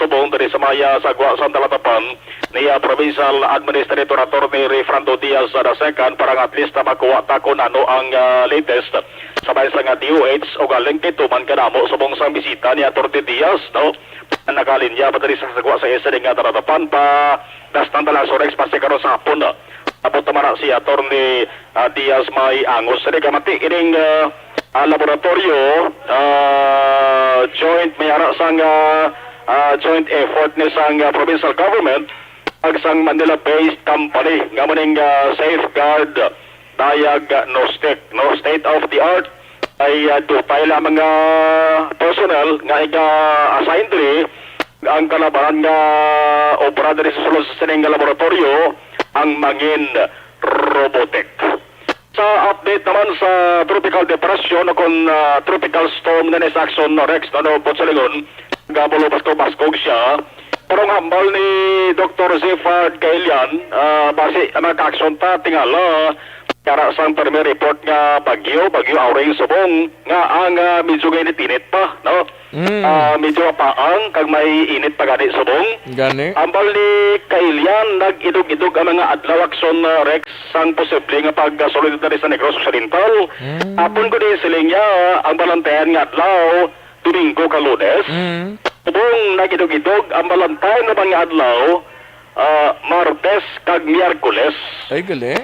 subong diri sa maya sa gwa sang talatapan ni, ah, Provincial Administrator Attorney Refrando Diaz the second para nga at least, ah, makuha ta kung ano ang, ah, latest sa bahin sa nga D O H. Ugaling kay tuman ka namo subong sang bisita ni Attorney Diaz, no? Nakalinya pa diri sa sagwa sa isa nga talatapan pa Dastan Talaso Rex, pasi karon sa hapon, ah. Abot naman na si Attorney, ah, Diaz may angos. Sa kamati, ining, ah, ah, laboratorio, ah, joint, may ara sang, ah, ah, joint effort ni sang, ah, provincial government ag sang Manila-based company nga maning, ah, Safeguard Diagnostic, no, state of the art ay, ah, dutay lamang nga personnel nga iga-assign diri ang kalabanan nga obra diri sa sulod sa sining nga laboratorio ang mangin robotic. Sa update naman sa tropical depression o kon, ah, tropical storm nga ni Saxon Rex, ano, Botsalingon, gabulo baskog-baskog siya. Pero ang hambal ni Doktor Zefard Kailian, ah, basi ang mga kaaksyon ta, tingala, kara sang permi report nga bagyo, bagyo Auring subong, nga ang, ah, medyo gainit-init pa, no? Mm. Ah, medyo mapaang kag may init pa gani subong. Gani. Ambal ni Kailian, nag-idog-idog ang mga adlaw, Akson, ah, Rex, sang posible nga pagsulod diri sa Negros Occidental. Mm. Hapon ko din siling niya, ang balantayan nga adlaw, Domingo kag Lunes. Mm. Subong nag-idog-idog ang balantayan naman nga adlaw, ah, Martes kag Miyerkules. Ay, gali.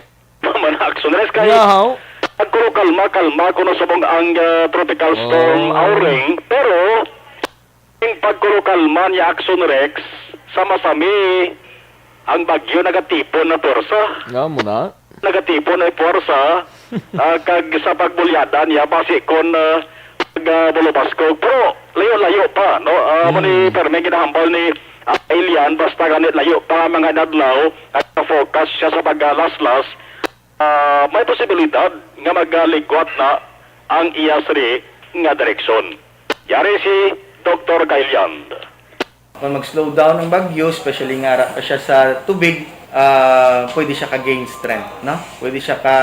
Mga Akson Rex, kay Yahaw. Pagkulo kalma, kalma kuno subong ang, ah, tropical storm Oh. Auring. Pero, ang pagkulo kalma niya Akson Rex, sa masami, ang bagyo nagatipon na pwersa. Nga mo na. Nagatipon na pwersa, ah, kag sa pagbulyada niya, basi kon, ah, pag, ah, bulubaskog. Pero, layo-layo pa, no? Ah, amo ni Hmm. permi ginahambal ni, ah, Elian, basta ganit layo pa mga inadlaw, at focus siya sa paglaslas. Ah, may posibilidad nga magaligwat na ang iya siri nga direksyon. Yari si Doktor Gailian. Kung mag-slow down ang bagyo, especially nga ara pa siya sa tubig, ah, pwede siya ka-gain strength, no? Pwede siya ka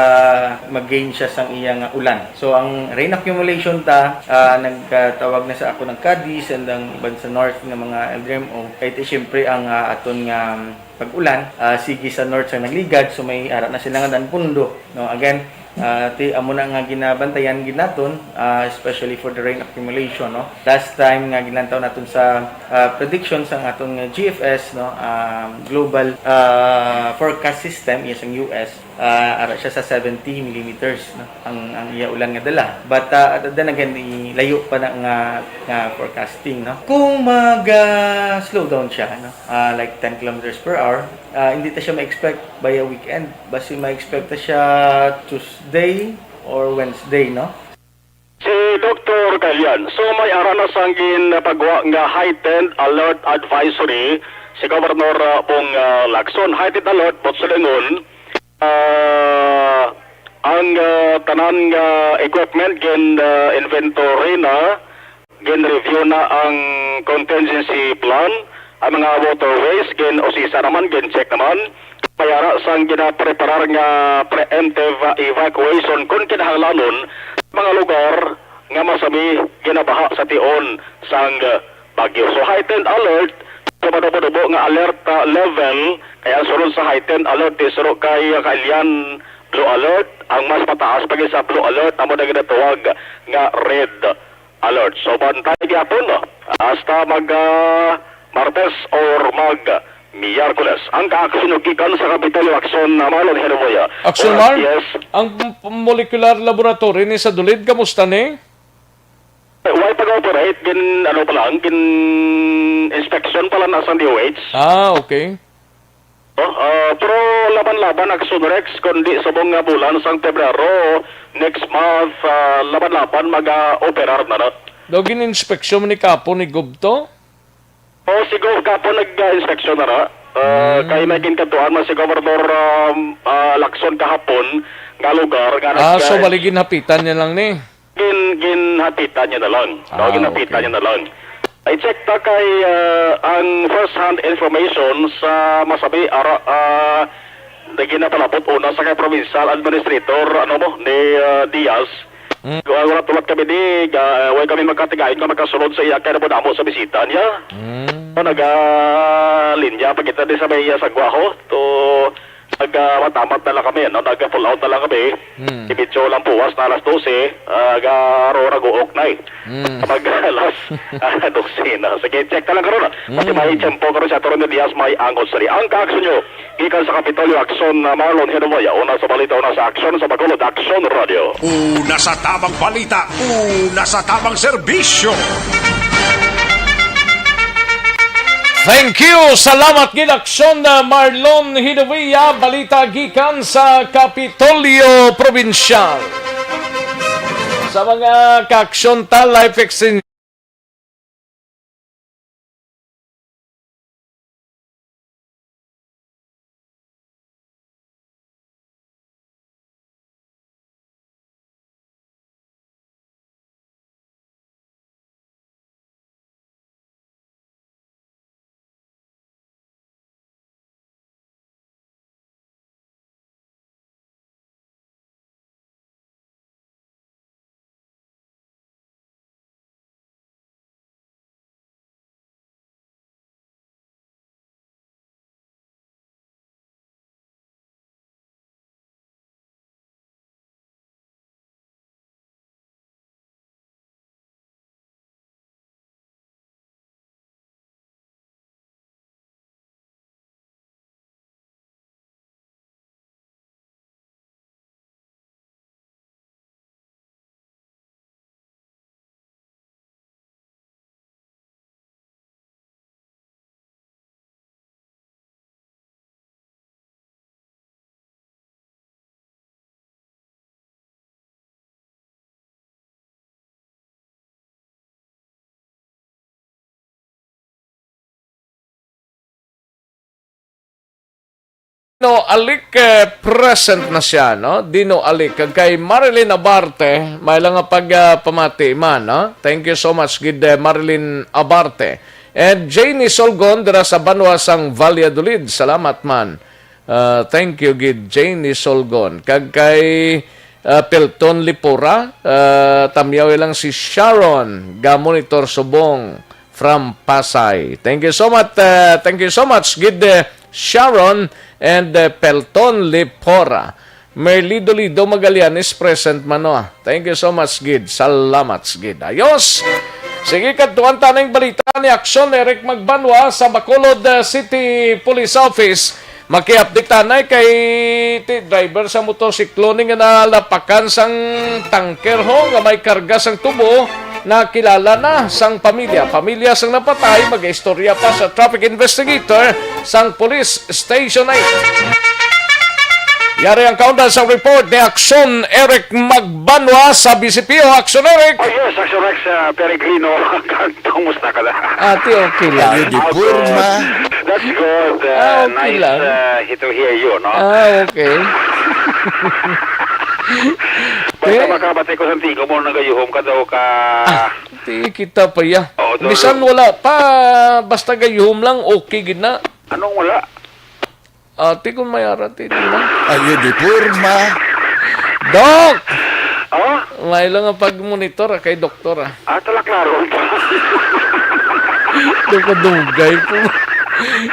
mag-gain siya sang iya nga ulan. So, ang rain accumulation ta, ah, nagkatawag na sa ako ng kadis and ang iban sa north nga mga L D R M O, kay ti siyempre ang, ah, aton nga pag-ulan, ah, sige sa north sa nagligad, so may ara na sila nga dan pundo, no? Again, ah, ti amo na nga ginabantayan gid naton, ah, especially for the rain accumulation, no? Last time nga ginlantaw naton sa, ah, prediction sang aton nga G F S, no, ah, global, ah, forecast system, iya sang U S, ah, ara siya sa seventy millimeters, no, ang, ang iya ulan nga dala. But, ah, then again, i-, layo pa na nga, nga forecasting, no? Kung mag, ah, slow down siya, no, ah, like ten kilometers per hour, ah, hindi ta siya ma-expect by a weekend. Basi ma-expect ta siya Tuesday or Wednesday, no? Si Doktor Kalian, so may ara na sang ginpagwa nga heightened alert advisory si Governor, ah, Bong, ah, Lacson. Heightened alert, buot silingon, ah, ang, ah, tanan nga equipment gin, ah, inventory na, gin-review na ang contingency plan, ang mga waterways gin-usisa naman, gin-check naman. May ara sang ginapreparar nga preemptive evacuation kon kinahanglanon, mga lugar nga masami ginabaha sa tion sang bagyo. So, heightened alert, sa madubo-dubo nga alert, ah, level, kaya ang sunod sa heightened alert, di suro kay, ah, Kalian, blue alert. Ang mas mataas pa gid sa blue alert, amo na ginatawag nga red alert. So, bantay gihapon, no? Hasta mag, ah, Martes or mag Miyerkules. Ang kaaksyon gikan sa Kapitolyo, Aksyon, ah, Marlon Herboya. Aksyon, Oras Mar? Yes. Ang p-, molecular laboratory ni sa Dulid, kamusta ni? Way pag-operate, gin, ano pa lang, gin inspection pa lang na sa D O H. Ah, okay. Oh, ah, pero laban-laban, Aksyon Rex, kundi subong nga bulan sang Pebrero, next month, ah, laban-laban, mag-operar na na. Daw gin-inspeksyon ni kapo ni Gov to? Oh, si Gov kapo nag-inspeksyon na na. Ah, Hmm. Kay may ginkadtuan man si Gobernador, um, ah, Lacson kahapon nga lugar nga Ah, nag-, so ah, bali ginhapitan niya lang ni? Gin-, ginhapitan niya na lang. No, Ah, ginhapitan okay. niya na lang. I-check ta kay, ah, ang first-hand information sa masabi, ara, ah, na ginapalabot una sa kay provincial administrator, ano mo, ni, ah, Diaz. Mm. Wa-, wala tulat kami di, ga-, way kami magkatigayon nga magkasunod sa iya kay namo sa bisita niya. Mm. So, naga-linya pa kita di sa may iya sa Guaho to nagmatamat na lang kami, no? Nag-pull out na lang kami. Mm. Medyo lang puwas na alas dose, ah, ga-, ro-, raguok na eh. Mm. Mag alas, ah, dose na. Sige, check na lang karon, ah. Kasi Mm. may tiyempo karon sa Attorney Diaz, may angkot sa ang kaaksyon nyo. Gikan sa Kapitolyo, Aksyon, ah, Marlon Hinumoy. Una sa balita, una sa aksyon, sa Bacolod, Aksyon Radio. Una sa tamang balita, una sa tamang serbisyo. Thank you. Salamat gid, Aksyon, ah, Marlon Hinovia. Balita gikan sa Kapitolyo Probinsyal. Sa mga kaaksyon ta, life extension. No, Alik, eh, present na siya, no? Dino Alik. Kag kay Marilyn Abarte, may lang nga pag, ah, pamati man, no? Thank you so much, gid, eh, Marilyn Abarte. And Janie Solgon dira sa banwa sang Valladolid. Salamat man. Ah, thank you gid, Janie Solgon. Kag kay, ah, Pelton Lipora, ah, tamyaw lang si Sharon, gamon ni Torsubong from Pasay. Thank you so much, ah, thank you so much gid, eh, Sharon and, eh, Pelton Lipora. Merly Dolido Magallanes present man, no? Thank you so much, gid. Salamat, gid. Ayos! Sige, kadtuan ta ning balita ni Aksyon Eric Magbanwa sa Bacolod, uh, City Police Office. Maki-update tanay kay ti driver sa motorsiklo ni nga nalapakan sang tanker ho nga may karga sang tubo. Nakilala na sang pamilya. Pamilya sang napatay mag-istorya pa sa traffic investigator sang Police Station eight. Yari ang kaundan sa report ni Aksyon Eric Magbanwa sa B C P O. Aksyon Eric! Oh, yes, Aksyon Rex, uh, Peregrino. Kumusta ka na? Ate, okay lang. Ayun, di How porma. Good. That's good. Uh, Ah, okay nice lang. Uh, to hear you, no? Ah, okay. Basta Eh? Makabati ko sa tingog mo, nagayuhom ka daw ka. Ah, di kita pa ya. Oo, do- Bisan wala pa, basta gayuhom lang, okay gid na. Anong wala? Ate, kung may ara, ate, di na. Ayun, di porma. Doc! Oh? May lang ang pag-monitor, ah, kay doktor, ah. Ah, talaklaron pa. Doc, kadugay po.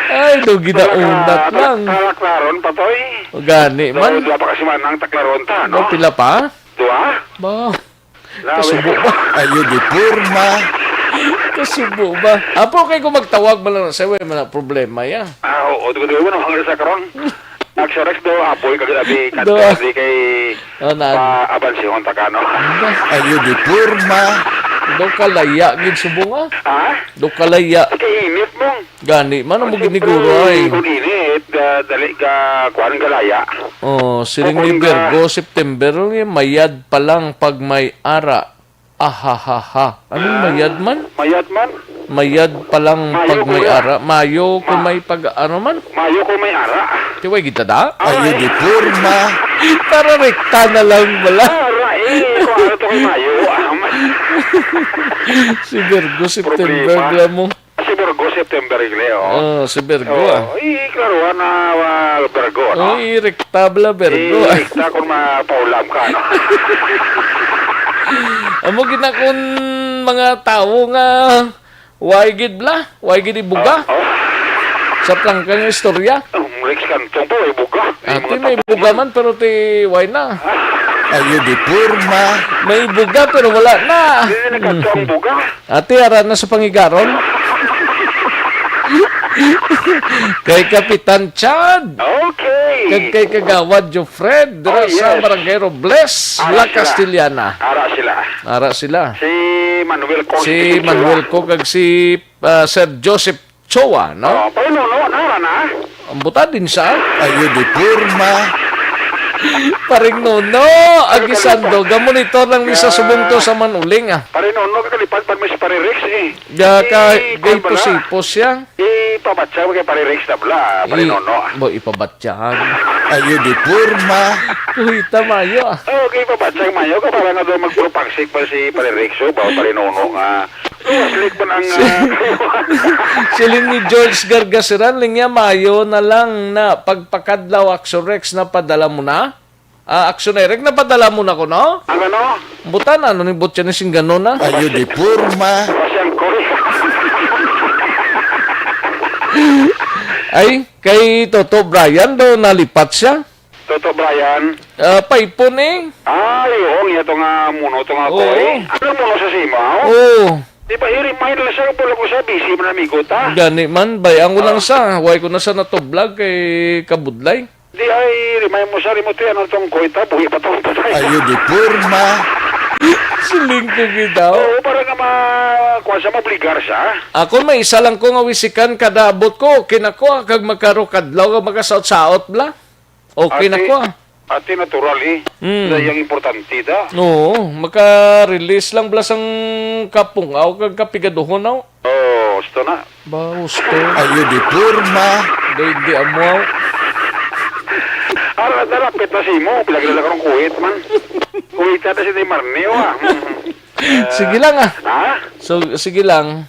Ay, do, ginaunat Talakla-, lang. Talaklaron pa to, eh. O, gani man. Dua pa kasi man ang taklaron ta, no? O, pila pa? Dua? Ba? Kasubo ba? Ayo, di porma. Kasubo ba? Apo, kay kung magtawag man lang sa way, man ang problema ya. Ah, oo. Dugo-dugo mo naman sa karon. Nagsarex daw, apoy, kag abi, Do. Kanta, di kay Oh, na. Pa-abansihon ta ka, no? Ayo, di porma. Do kalaya, gid subong, ah. Ha? Do kalaya. Kay init mo. Gani man, amo gid ni guro, ay. Kung init, ah, dali ka, kuwan, galaya. Oh, siling ni Virgo, September, eh, mayad pa lang pag may ara. Ahahaha. Anong mayad man? Mayad man? Mayad pa lang pag may ara. Mayo kung may pag-, ano man? Mayo kung may ara. Tiway kita da? Ayo di porma. Para rekta na lang bala. Ara, eh, kung ano to kay Mayo, ah, man. Si Virgo, September, Problema. Bala mo. Si Virgo, September, igli, oh. Oh, si Virgo, ah. Oh, i-, klaro na, ah, Virgo, no? Oh, irekta bala, Virgo, ah. Irekta kung mapaulam ka, no? Amo gid na kung mga tawo nga way gid bala, way gid ibuga. Oh, oh. Sa plangka nga istorya. Um, Rex Cantong pa, way buga. Ati, may buga man, pero ti way na. Ayo di porma. May buga, pero wala na. Hindi na Cantong buga. Ati, ara na sa pangigaron. Kay Kapitan Chad. Okay. Kag kay Kagawad Jofred, dira Oh, sa yes. Barangay Robles, Ara La sila. Castellana. Ara sila. Ara sila. Si Manuel Cong, Si si Manuel Cong kag si, ah, Sir Joseph Choa, no? Oh, Pare Nono, nara na? Ang buta din sa? Ayo di porma. Paring Nono, Agisando, gamonitor lang ni sa Subong to sa Manuling, ah. Pare Nono, kakalipad pa mo si Pare Rex, eh. Ga ka, Eh, gay kuwan pala. Pusipos siya. Ipabatsa mo kay Pare Rex na bala, Pare I-, Nono. Bo, ipabatsahan. Ayo di porma. Kuhita mayo, ah. Oh, okay, ipabatsa mayo ka para nga daw magpropaksik pa si Pare Rex, oh, ba, Pare Nono nga. Luwas, lik man ang, Si-, ah, siling ni George Gargasiran, linya mayo na lang na pagpakadlaw, Action Rex, napadala mo na? Ah, Action Eric, napadala mo na ko, no? Ang ano? Butan, ano ni butya ni sing ganon, ah? Ayo di porma. Basyang koy. Ay, kay Toto Brian do, nalipat siya. Toto Brian? Ah, paipon eh. Ah, yung, ito nga muno, ito nga Oo. Koy. Ano muno sa sima, oh? Oo. Di ba, i-remind lang siya, wala ko sa busy man, amigo ta. Gani man, bayang ko lang Ah. sa, why ko na sa natublag kay Kabudlay? Di ay, remind mo sa remote, ano tong koy ta, buhi pa tong patay. Ayo di porma. Siling ko gid daw. Oo, para nga ma-, kuwan siya, mabligar siya. Ako, may isa lang ko nga wisikan kada abot ko, kinako, kag magkaro kadlaw, kag makasaot-saot bla. Okay na Ate, ko, ah. Ate, natural, eh. Mm. Na yang importante da. Oo, maka-release lang bla sang kapungaw, kag kapigaduhon, aw. Oh, gusto na. Ba, gusto. Ayo di porma. Di, di amo. Ara, darapit na si mo. Pilagila na karong kuwit man. Kuwit na si Di Marneo, ah. Mm. Sige lang, ah. Ha? So, sige lang.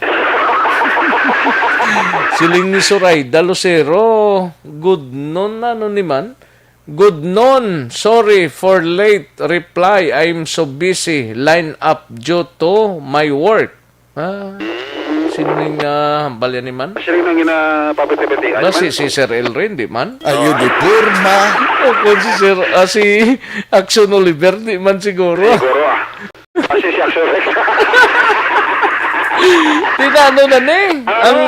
Siling ni Sorayda Lucero, "Good noon, ano ni man?" "Good noon. Sorry for late reply. I'm so busy. Line up due to my work." Ah, sino ning, ah, hambal yan ni man? Sino nang ginapapiti-pitian Ba man? Si, si Sir Elrin, di man? Ayo, di porma. O kung si Sir, ah, si Action Oliver, di man siguro. Siguro, ah. Kasi si Action Rex. Tinano na ni. Ah. Ang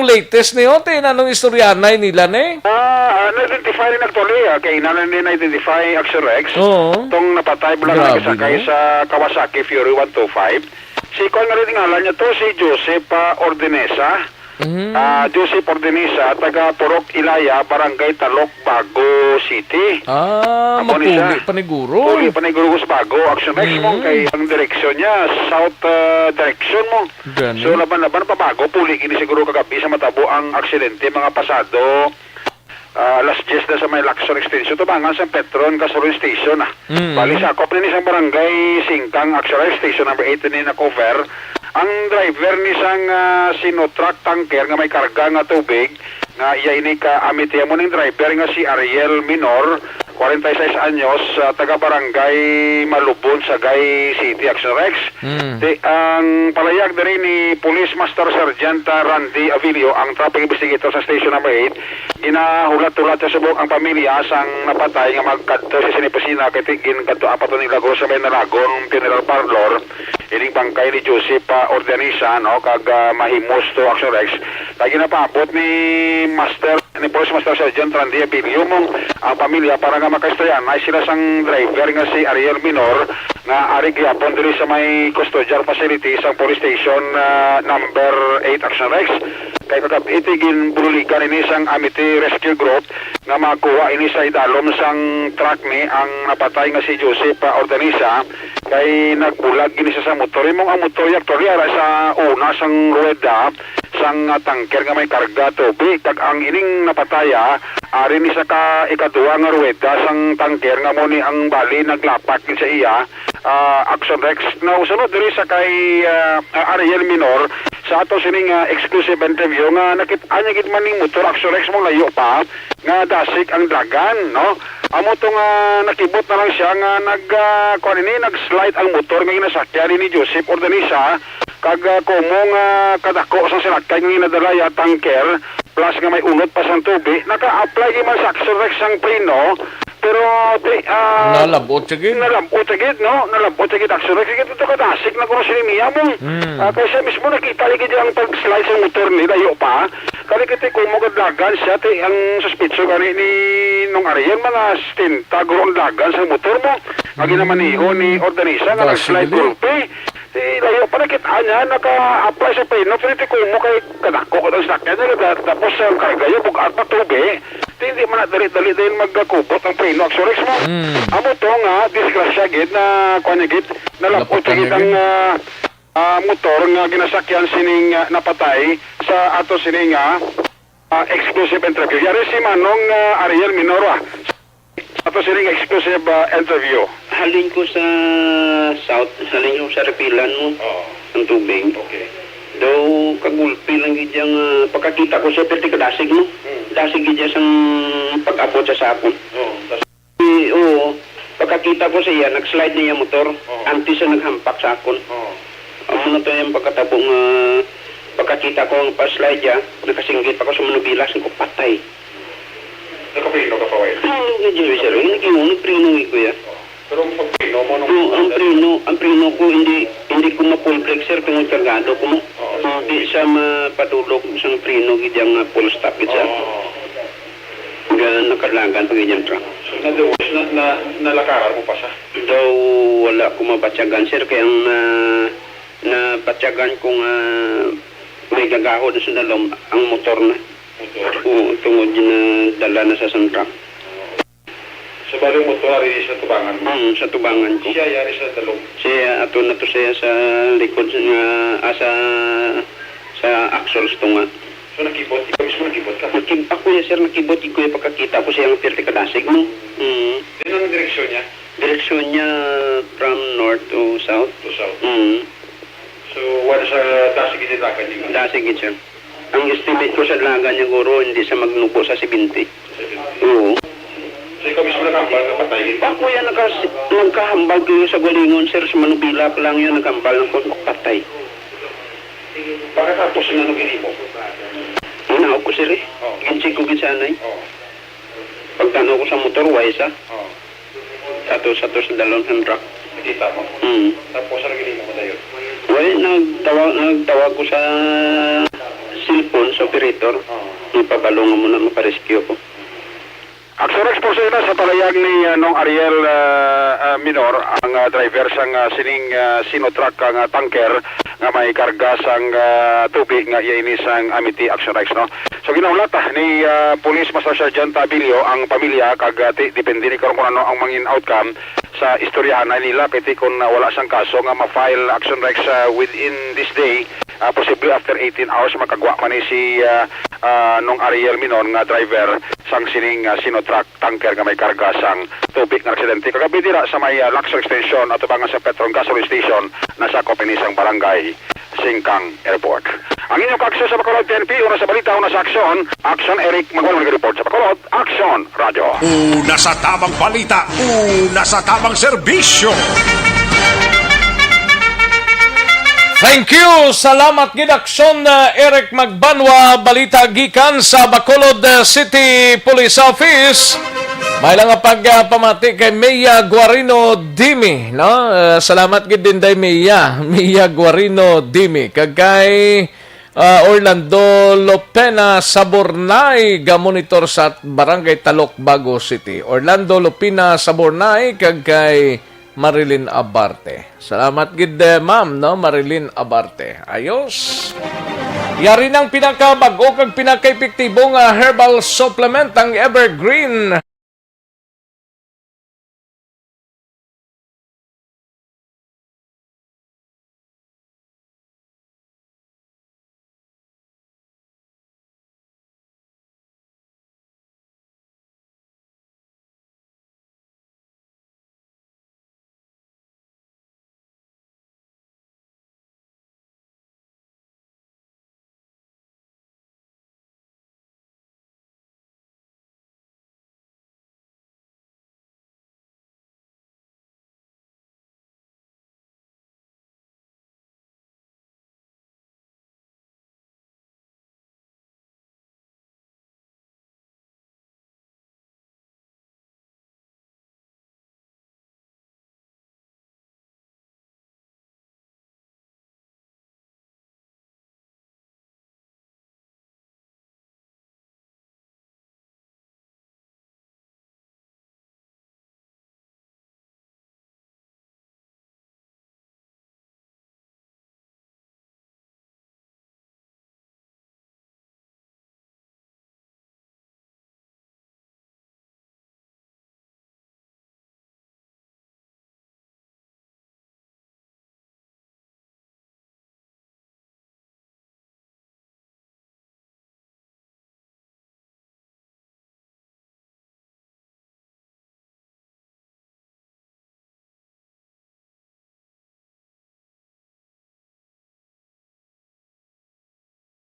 latest niyo, tinanong istoryanay nila ni. Ah, ah, na-identify rin actually, ah, kay ina na ni na-identify Action Rex. Oo. Tong napatay, wala Grabe, nagkasakay no? Sa Kawasaki Fury one two five. Si, kuwan nga rin ngalan niya to, si Joseph, ah, Ordenesa. Mm. Ah, Joseph Ordenesa, taga Purok Ilaya, Barangay Talok, Bago City. Ah, Amo ni siya. Mapuli paniguro. Puli paniguro sa Bago. Action Rex mo, Mm. Kay ang direksyon niya, south, ah, direction mo. Gani. So, laban-laban pa Bago, puli gini siguro kagabi sa matabo ang aksidente, mga pasado, ah, alas diyes na sa may Lacson Extension, tubangan sa Petron Gasoline Station, ah. Mm. Bali, sakop na ni sang barangay Singkang Action Rex, Station number eight ni na-cover. Ang driver ni sang, ah, Sinotrack tanker nga may karga nga tubig, nga iya ini ka Amity, amo ning driver nga si Ariel Minor, kwarenta y seis anyos, ah, taga Barangay Malubon, Sagay City, Action Rex. Mm. Ti, ang palayag diri ni Police Master Sergeant, ah, Randy Avilio, ang traffic investigator sa Station number eight, ginahulat-hulat sa subong ang pamilya sang napatay nga magkadto sa sini opisina kay ti-, ginkadto apat ni lagro sa may Nalagon Funeral Parlor. Ining bangkay ni Joseph, ah, Ordanisa, no, kag, ah, mahimos to Action Rex. Kay ginapaabot ni Master, ni Police Master Sergeant Randy Abilio mong ang pamilya para nga makaistorya na sila sang driver nga si Ariel Minor nga ari gyapon diri sa may custodial facility sang Police Station, ah, number eight Action Rex. Kay kagab-i ti ginbululigan ini sang Amity Rescue Group nga makuha ini sa idalom sang truck ni ang napatay nga si Joseph, ah, Ordanisa, kay nagbulag gini siya sa motor. Imong ang motor, actually, ara sa una sang ruweda sang, ah, tanker nga may karga tubig, kag ang ining napataya ari ni sa ka ikaduha nga ruweda sang tanker nga mo ni ang bali naglapak gid sa iya. Ah, Action Rex, nausunod diri sa kay, ah, Ariel Minor sa ato sining, ah, exclusive interview nga nakit-an niya gid man ning motor, Action Rex, mo layo pa nga dasig ang dagan, no? Amo to nga nakibot na lang siya nga nag, ah, kuwan ini, nag-slide ang motor nga ginasakyan ni Joseph Ordanisa, kag, ah, kumo nga kadako sang sinakyan nga ginadala ya tanker, plus nga may unot pa sang tubi, naka-apply gid man sa Action Rex sang preno, pero ti-, ah, Nalabot siya gid. Nalabot siya gid, no? Nalabot siya gid, Action Rex. Sige, ito kadasig na kuno sini niya mo. Hmm. Ah, kay siya mismo nakita niya gid ang pag-slide sa motor ni, layo pa. Kani kiti kumo gid dagan siya, ti ang suspitso gani ni Nong Ariel, mga setenta guro ang dagan sa motor mo. Nga ginamaneho ni Ordanisa nga Dasig nag-slide gid. Gulpi. Ti layo pa nakit-an niya, naka-apply sa preno, pero ti kumo kay kadako ko ang sakyan niya, da-, tapos ang karga niya, bug-at pa tubi. Ti hindi man na dali-dali din magkubot ang preno, Action Rex mo. Mm. Amo to nga, disgrasya gid na, kuwan niya gid, nalapot Laputan gid niya ang, gid. ah, ah, motor nga ginasakyan sining, ah, napatay sa ato sining, ah, ah, exclusive interview. Yari si Manong, ah, Ariel Minor, ah. Ato sining exclusive, ah, interview. Halin ko sa south, halin ko sa repilan mo, Oo. Ang tubig. Okay. Daw kagulpi lang gid yang, ah, pagkakita ko sa perti kadasig mo. Hmm. Dasig gid siya sang pag-abot sa sakon. Oo. Eh, oo. Pagkakita ko sa iya, nag-slide na iya motor. Oo. Antes siya naghampak sa akon. Oo. Amo na to yung pagkatabo nga pagkakita ko ang pa-slide niya, nakasinggit ako sa manubilas, ko patay. Nakapreno ka pa, Wai? Preno ka dyan, sir. Nakapreno. Hindi ko nagpreno, eh, kuya. Oo. Pero ang pagpreno mo, nung Oo, ang preno, ang preno ko, hindi, hindi ko ma-full brake, sir, tungod kargado ko mo. Oo. Hindi siya mapadulog sa preno, gid ang, ah, full stop, gid, sir. Oo. Nga nakalagan pa ganyan truck. So, in other words, na, na, nalakaran mo pa siya? Daw wala ko mabatyagan, sir, kay ang na, nabatyagan ko nga may gagahod sa dalom ang motor na. Motor? Oo, tungod na dala na sa sang truck. So, bali ang motor ari sa tubangan mo? Hmm, sa tubangan ko. Siya yari sa dalom? Siya, ato na to siya sa likod nga, ah, sa, sa axles to nga. So, nakibot? Ikaw mismo nakibot ka? Nakib-, ako ya, sir, nakibot ko ya pagkakita ko siya ang pirti kadasig mo. Mm. Yan ang direksyon niya? Direksyon niya from north to south. To south. Mm. So, wala sa dasig ginitakan niya? Dasig gid, sir. Ang estimate ko sa dalaga niya, guro, hindi siya magnubo sa seventy. Oo. So, ikaw mismo nakahambal nga patay? Ako yan, nakas-, nagkahambal ko sa Gualingon, sir, sa Manubila pa lang yun, naghambal ako, patay. Pagkatapos nga, ano ginimo? Hinaw ko, sir, eh. Oo. Ginsig ko, ginsanay. Oo. Pagtanaw ko sa motor, way sa. Oo. Sa to, sa to, sa dalon, sa truck. Nakita mo? Mm. Tapos, ano ginimo mo dayon? Well, nagtawag, nagtawag ko sa cellphone sa operator. Oo. Nagpabalo nga muna, makarescue ko. Action Rex, pursina sa palayag ni, ah, Nong Ariel, ah, ah, Minor, ang, ah, driver sang, ah, sining, ah, Sinotruk, ah, nga tanker nga may karga sang, ah, tubi nga iya ini sang Amity, Action Rex, no? So, ginahulat, ah, ni, ah, Police Master Sergeant Abilio ang pamilya kag, ah, ti-, depende ni karon kung ano ang mangin outcome sa istoryahanay nila, kay ti kon, ah, wala sang kaso nga ma-file, Action Rex, ah, within this day, ah, posible after eighteen hours makagwa man ni si, ah, ah, Nong Ariel Minor nga driver sang sining, ah, Sinotruk tanker nga may karga sang tubi nga aksidente kagabi dira sa may, ah, Lacson Extension atubang sa Petron Gasoline Station, nasakop ini sang barangay Singkang Airport. Ang inyong kaakso sa Bacolod, T N P, una sa balita, una sa aksyon. Aksyon, Eric Magualo nag-report sa Bacolod. Aksyon, Radyo. Una sa tabang balita, una sa tabang serbisyo. Thank you. Salamat gid, Aksyon, uh, Eric Magbanwa. Balita gikan sa Bacolod, uh, City Police Office. May lang nga pagpamati kay Mia Guarino Dimi, no? Uh, salamat gid din day Mia, Mia Guarino Dimi. Kag kay, uh, Orlando Lopena Sabornay, ga-monitor sa Barangay Talok, Bago City. Orlando Lopena Sabornay, kag kay Marilyn Abarte. Salamat gid, eh, ma'am, no? Marilyn Abarte. Ayos. Yari nang pinakabag-o kag pinakaepektibo nga herbal supplement, ang Evergreen.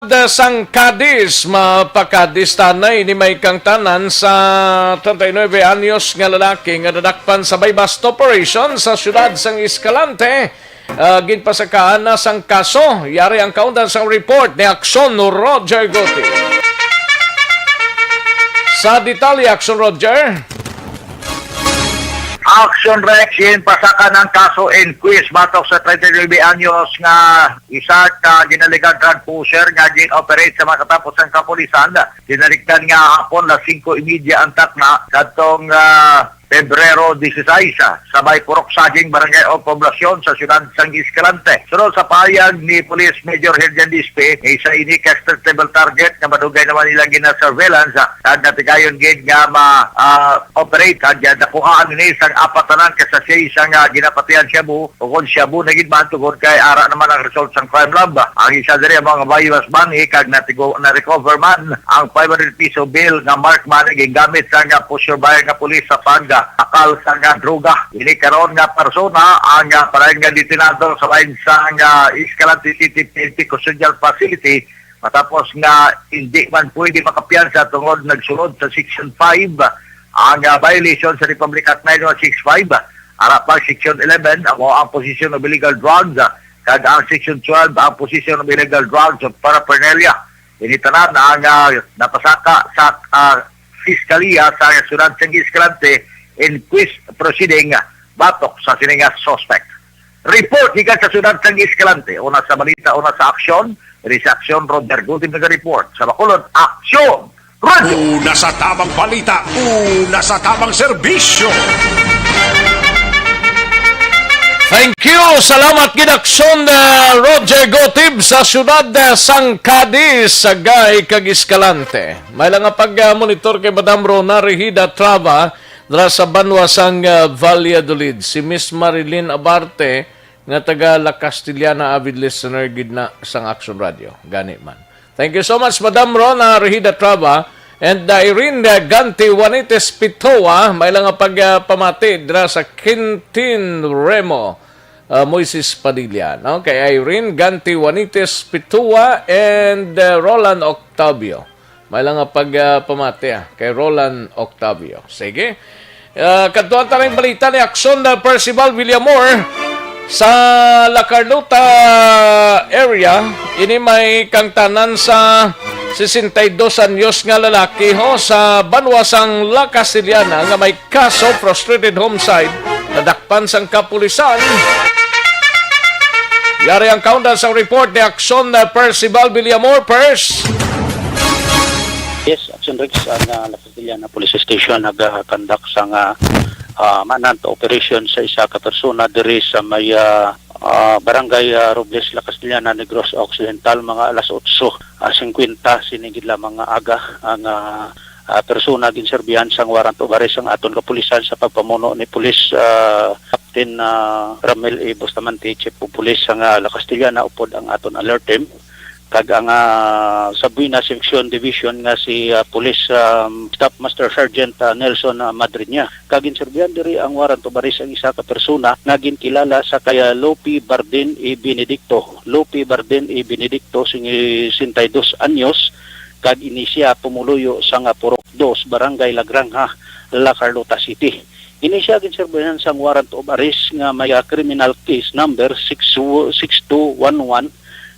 Sang Cadiz, mapakadistanay ni may kangtanan sa treinta y nueve anyos nga lalaki nga nadakpan sa buy-bust operation sa siyudad sang Escalante. Ah, ginpasakaan na sang kaso. Yari ang kaundan sang report ni Aksyon Roger Guti. Sa detalye, Aksyon Roger. Action Rex, ginpasakan ang kaso inquest batok sa treinta y nuebe anyos nga isa ka ginalegang drug pusher nga gin-operate sa makatapos ang kapulisan. Ginalikdan nga hapon, las singko y media ang takna kadtong, ah, Pebrero dieciséis, ah, sa may Purok Saging, Barangay o Poblacion sa siyudad sang Escalante. Sunod sa pahayag ni Police Major Herjan Dispe, isa ini ka extractable target nga madugay naman nila gina-surveillance, ah, kag natigayon gid nga ma-, ah, operate kag, ah, dakuhaan ini sang apat tanan ka sachet sang, ah, ginapatihan shabu, o kon shabu na gid man, tungod kay ara naman ang result sang crime lab. Ang isa diri ang mga baywas bani kag natigo, na-recover man ang five hundred piso bill nga marked money gingamit sang, ah, pusher buyer nga pulis sa pag, ah, akal sang, ah, droga. Ini karon nga persona ang, ah, parayon nga detenado sa bahin sang, ah, Escalante City P N P Custodial Facility Matapos nga hindi man pwede makapiyansa tungod nagsulod sa Section five ang, ah, violation sa Republic Act nine one six five, ara pa ang Section eleven, amo ang possession of illegal drugs, ah, kag ang Section twelve, ang possession of illegal drugs of paraphernalia. Ini tanan ang, ah, napasaka sa, ah, Fiskalya sa Siyudad sang Escalante inquest proceeding batok sa sini nga suspect. Report gikan sa Siyudad sang Escalante. Una sa balita, una sa aksyon. Diri sa aksyon, Roger Gutib naga-report. Sa Bacolod, aksyon! Roger! Una sa tamang balita, una sa tamang serbisyo. Thank you. Salamat gid, aksyon, uh, Roger Gotib sa siyudad, uh, sang Cadiz, Sagay kag Escalante. May lang nga pag-monitor kay Madam Rona Rehida Trava dra sa banwa sang, uh, Valladolid. Si Miss Marilyn Abarte nga taga La Castellana, avid listener gid na sang Action Radio. Gani man. Thank you so much, Madam Rona Rehida Trava. And, uh, Irene, uh, Ganti Juanites Pitoa, may lang nga pag, uh, pamati dra sa Quintin Remo, uh, Moises Padilla. No? Kay Irene Ganti Juanites Pitoa and, uh, Roland Octavio. May lang nga pag, uh, pamati, ah, kay Roland Octavio. Sige. Ah, kadtuan ta ning balita ni Aksyon na Percival Villamor sa La Carlota area. Ini may kangtanan sa sesenta y dos anyos nga lalaki, ho, sa banwa sang La Castellana nga may kaso frustrated homicide, nadakpan sang kapulisan. Yari ang kaundan sa report ni Aksyon na Percival Villamor. Pers. Yes, Action Rex, ang, ah, Castellana Police Station nagakandak sang, ah, manhunt operation sa isa ka persona diri sa may, ah, ah, Barangay, ah, Robles, La Castellana, Negros Occidental, mga alas otso, ah, singkwenta sining gid lamang nga aga. Ang, ah, ah, persona ginserbihan sang warrant of arrest ang aton kapulisan sa pagpamuno ni Police, ah, Captain, ah, Ramel A. Bustamante, Chief of Police sang, ah, La Castellana, upod ang aton alert team. Kag ang, ah, sa Buena Section Division nga si, ah, Police, um, Staff Master Sergeant, ah, Nelson, ah, Madriña. Kag ginserbihan diri ang warrant of arrest ang isa ka persona nga ginkilala sa kay, ah, Lope Bardin E. Benedicto. Lope Bardin E. Benedicto, sesenta y dos anyos, kag ini siya pumuluyo sa nga Purok Dos, Barangay La Granja, La Carlota City. Ini siya ginserbihan sang warrant of arrest nga may, ah, criminal case number six, six two one one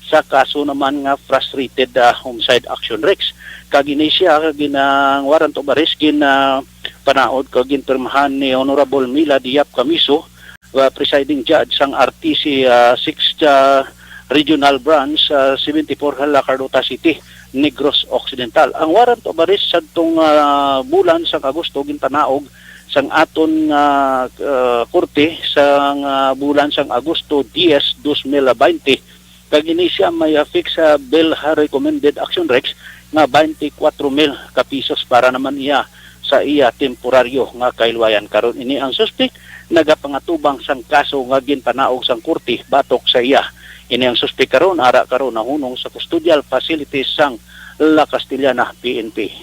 sa kaso naman nga frustrated, ah, homicide, Action Rex. Kag ini siya ginang warrant of arrest gin, ah, panaod kag ginpirmahan ni Honorable Mila Diap Camiso, ah, presiding judge sang R T C, ah, six, ah, Regional Branch, ah, seventy-four La Carlota City, Negros Occidental. Ang warrant of arrest sadtong, ah, bulan sang Agosto ginpanaog sang aton nga, ah, korte sang, ah, bulan sang Agosto diyes, dos mil baynte, kag ini siya may, ah, fix sa bail ha recommended, Action Rex, nga twenty-four mil ka pisos para naman iya sa iya temporaryo nga kahiluwayan. Karon ini ang suspek nagapangatubang sang kaso nga ginpanaog sang korte batok sa iya. Ini ang suspek karon, ara karon nahunong sa custodial facilities sang La Castellana P N P.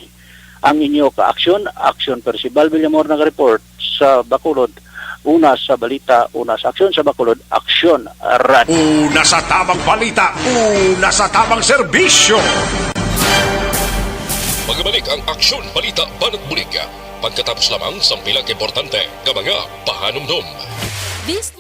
Ang inyo ka-aksyon, Aksyon Percival Villamor naga-report sa Bacolod. Una sa balita, una sa aksyon sa Bacolod, Aksyon Radyo. Una sa tamang balita, una sa tamang serbisyo. Magbalik ang Aksyon Balita Banat Bulig pagkatapos lamang sang pila ka importante nga mga pahanumdom. This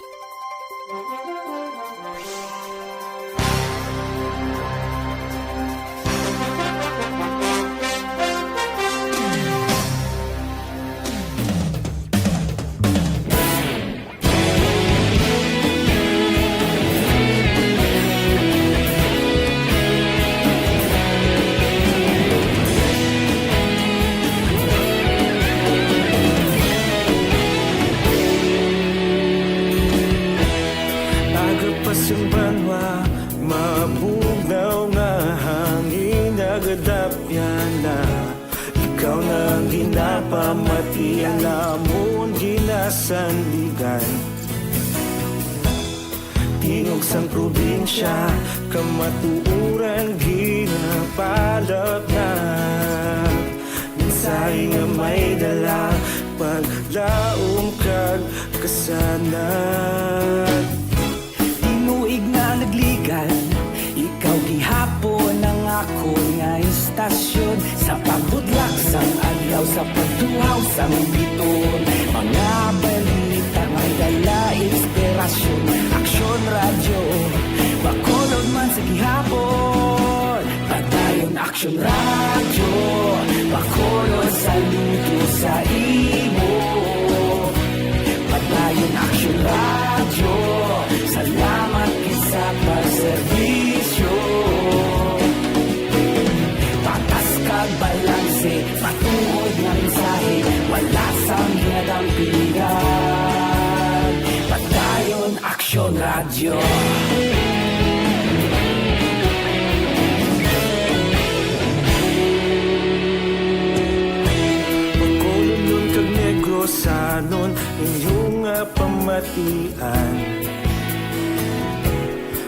Aga pa sang banwa, mabugnaw nga hangin nagadapyan na. Ikaw na ang ginapamati, ang amon ginasandigan. Tingog sang probinsya, kamatuoran ginapalapnat. Mensahe nga may dala, paglaom kag kasanag. Tinuig nga nagligan, ikaw gihapon ang Sa pagtuhaw sang biton, mga balita may dala inspirasyon. Aksyon Radyo, Bacolod man sa gihapon. Padayon Aksyon Radyo, Bacolod saludo sa imo. Padayon Aksyon Radyo, salamat gid sa pagserbisyo. Patas kag balanse, matuod nga mensahe, wala sang ginadampigan. Padayon Aksyon Radyo. Bacolodnon kag Negrosanon, inyo nga pamatian.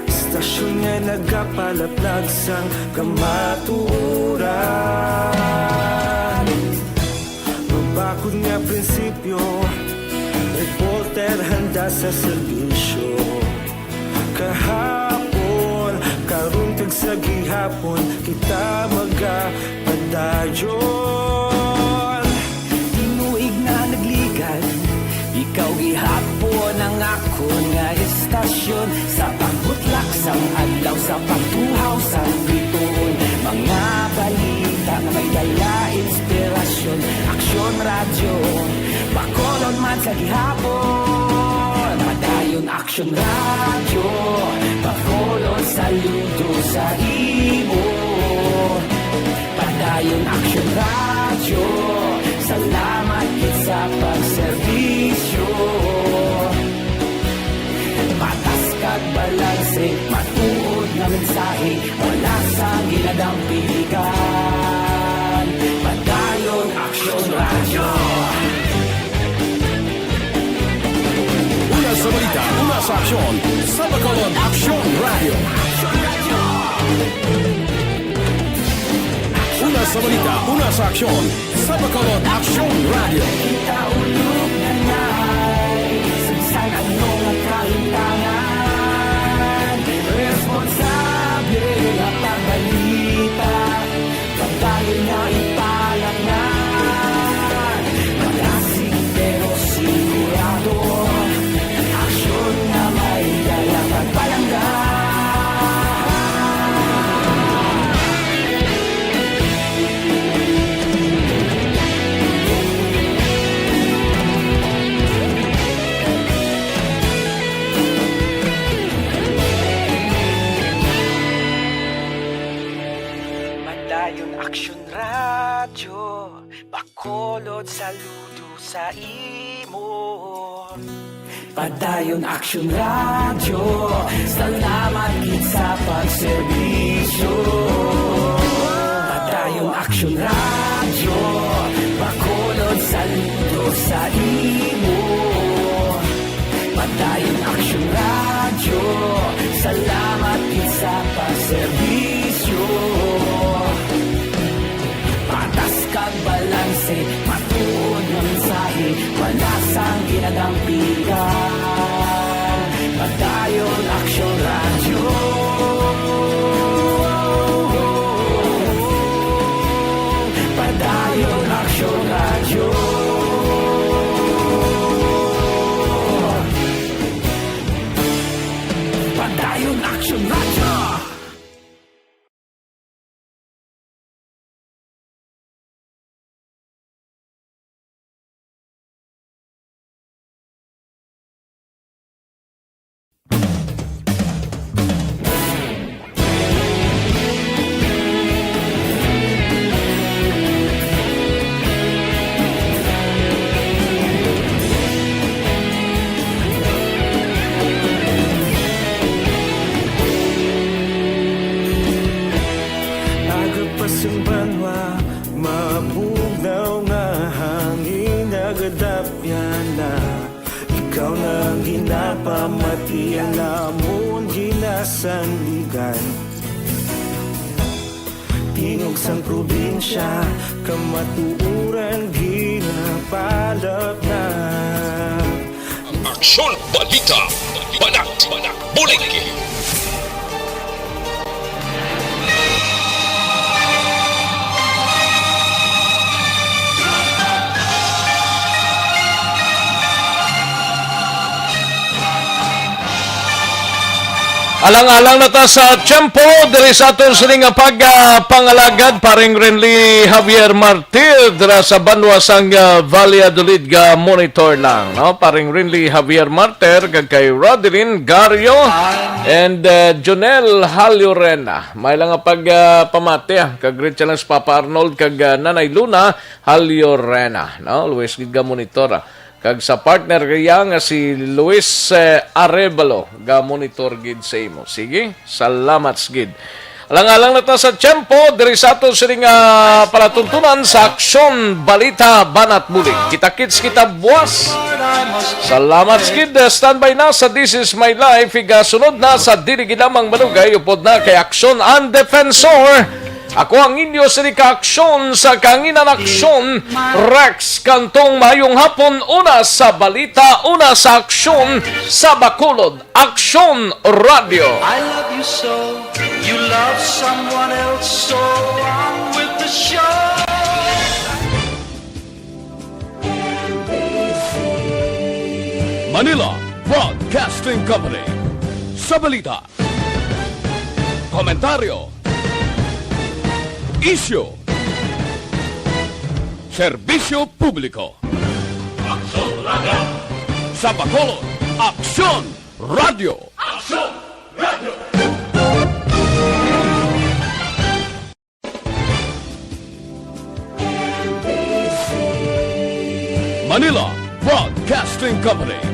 Istasyon nga nagapalaplag sang kamatuoran. Mabakod nga prinsipyo, reporter handa sa serbisyo. Kahapon, karon kag sa gihapon, kita magapadayon. Tinuig na nagligad, ikaw gihapon ang akon nga istasyon. Sa pagbutlak sang adlaw, sa pagtuhaw sang bituon, mga balita nga may dala inspirasyon. Aksyon Radyo, Bacolod man sa gihapon. Padayon Aksyon Radyo, Bacolod saludo sa imo. Padayon Aksyon Radyo, salamat gid sa pagserbisyo. Patas kag balanse, matuod nga mensahe, wala sang ginadampigan. Padayon Aksyon Radyo. Una sa balita, una sa aksyon, sa Bacolod Aksyon Radyo. Una sa balita, una sa aksyon, sa Bacolod Aksyon Radyo. Kita ulog na nai, sa bisan ano nga kahimtangan, responsable nga pagbalita. Padayon nga ipalangan, malasig pero sigurado. Aksyon nga may dala pagpalangga. Padayon Aksyon Radyo, Bacolod saludo sa imo. Padayon Aksyon Radyo, salamat gid sa pagserbisyo. Padayon Aksyon Radyo, Bacolod saludo sa imo. Padayon Aksyon Radyo, salamat gid sa pagserbisyo. Patas kag balanse, matuod nga mensahe, wala sang ginadampigan. Padayon Aksyon Radyo. Padayon Aksyon Radyo. Padayon Aksyon Radyo. Aga pa sing banwa, mabugnaw nga hangin nagadapyan na. Ikaw na ang ginapamatian, amon ginasandigan. Tingog sang probinsya, kamatuoran ginapalaplag. Aksyon Balita, Banat, Bulig. Alang-alang na ta sa tiyempo diri sa aton sini nga pag, ah, pangalagad, Paring Renly Javier Martir dira sa banwa sang, ah, Valladolid, ga monitor lang, no? Paring Renly Javier Martir, kag kay Rodelin Gario and, ah, Jonel Haliorena. May lang nga pag, ah, pamati, ah, kag greet lang sa Papa Arnold kag, ah, Nanay Luna Haliorena, no? Always gid ga monitor, ah. Kag sa partner kaya nga si Luis, eh, Arevalo, ga monitor gid sa imo. Sige, salamat gid. Alang-alang na ta sa tiyempo diri sa ato sini nga palatuntunan sa Aksyon, Balita, Banat Bulig. Kita-kits kita buwas. Salamat gid. Standby na sa This Is My Life. Igasunod na sa Dili Gid Lamang Malugay, upod na kay Aksyon ang Defensor. Ako ang inyo sini ka Aksyon sa Kanginan Aksyon, Rex Cantong. Mayong hapon, una sa balita, una sa aksyon sa Bacolod, Aksyon Radio. I love you so, you love someone else, so on with the show. Manila Broadcasting Company. Sa balita, komentaryo, isyu, serbisyo publiko. Aksyon Radio. Sa Bacolod, Aksyon Radio. Aksyon Radio. Manila Broadcasting Company.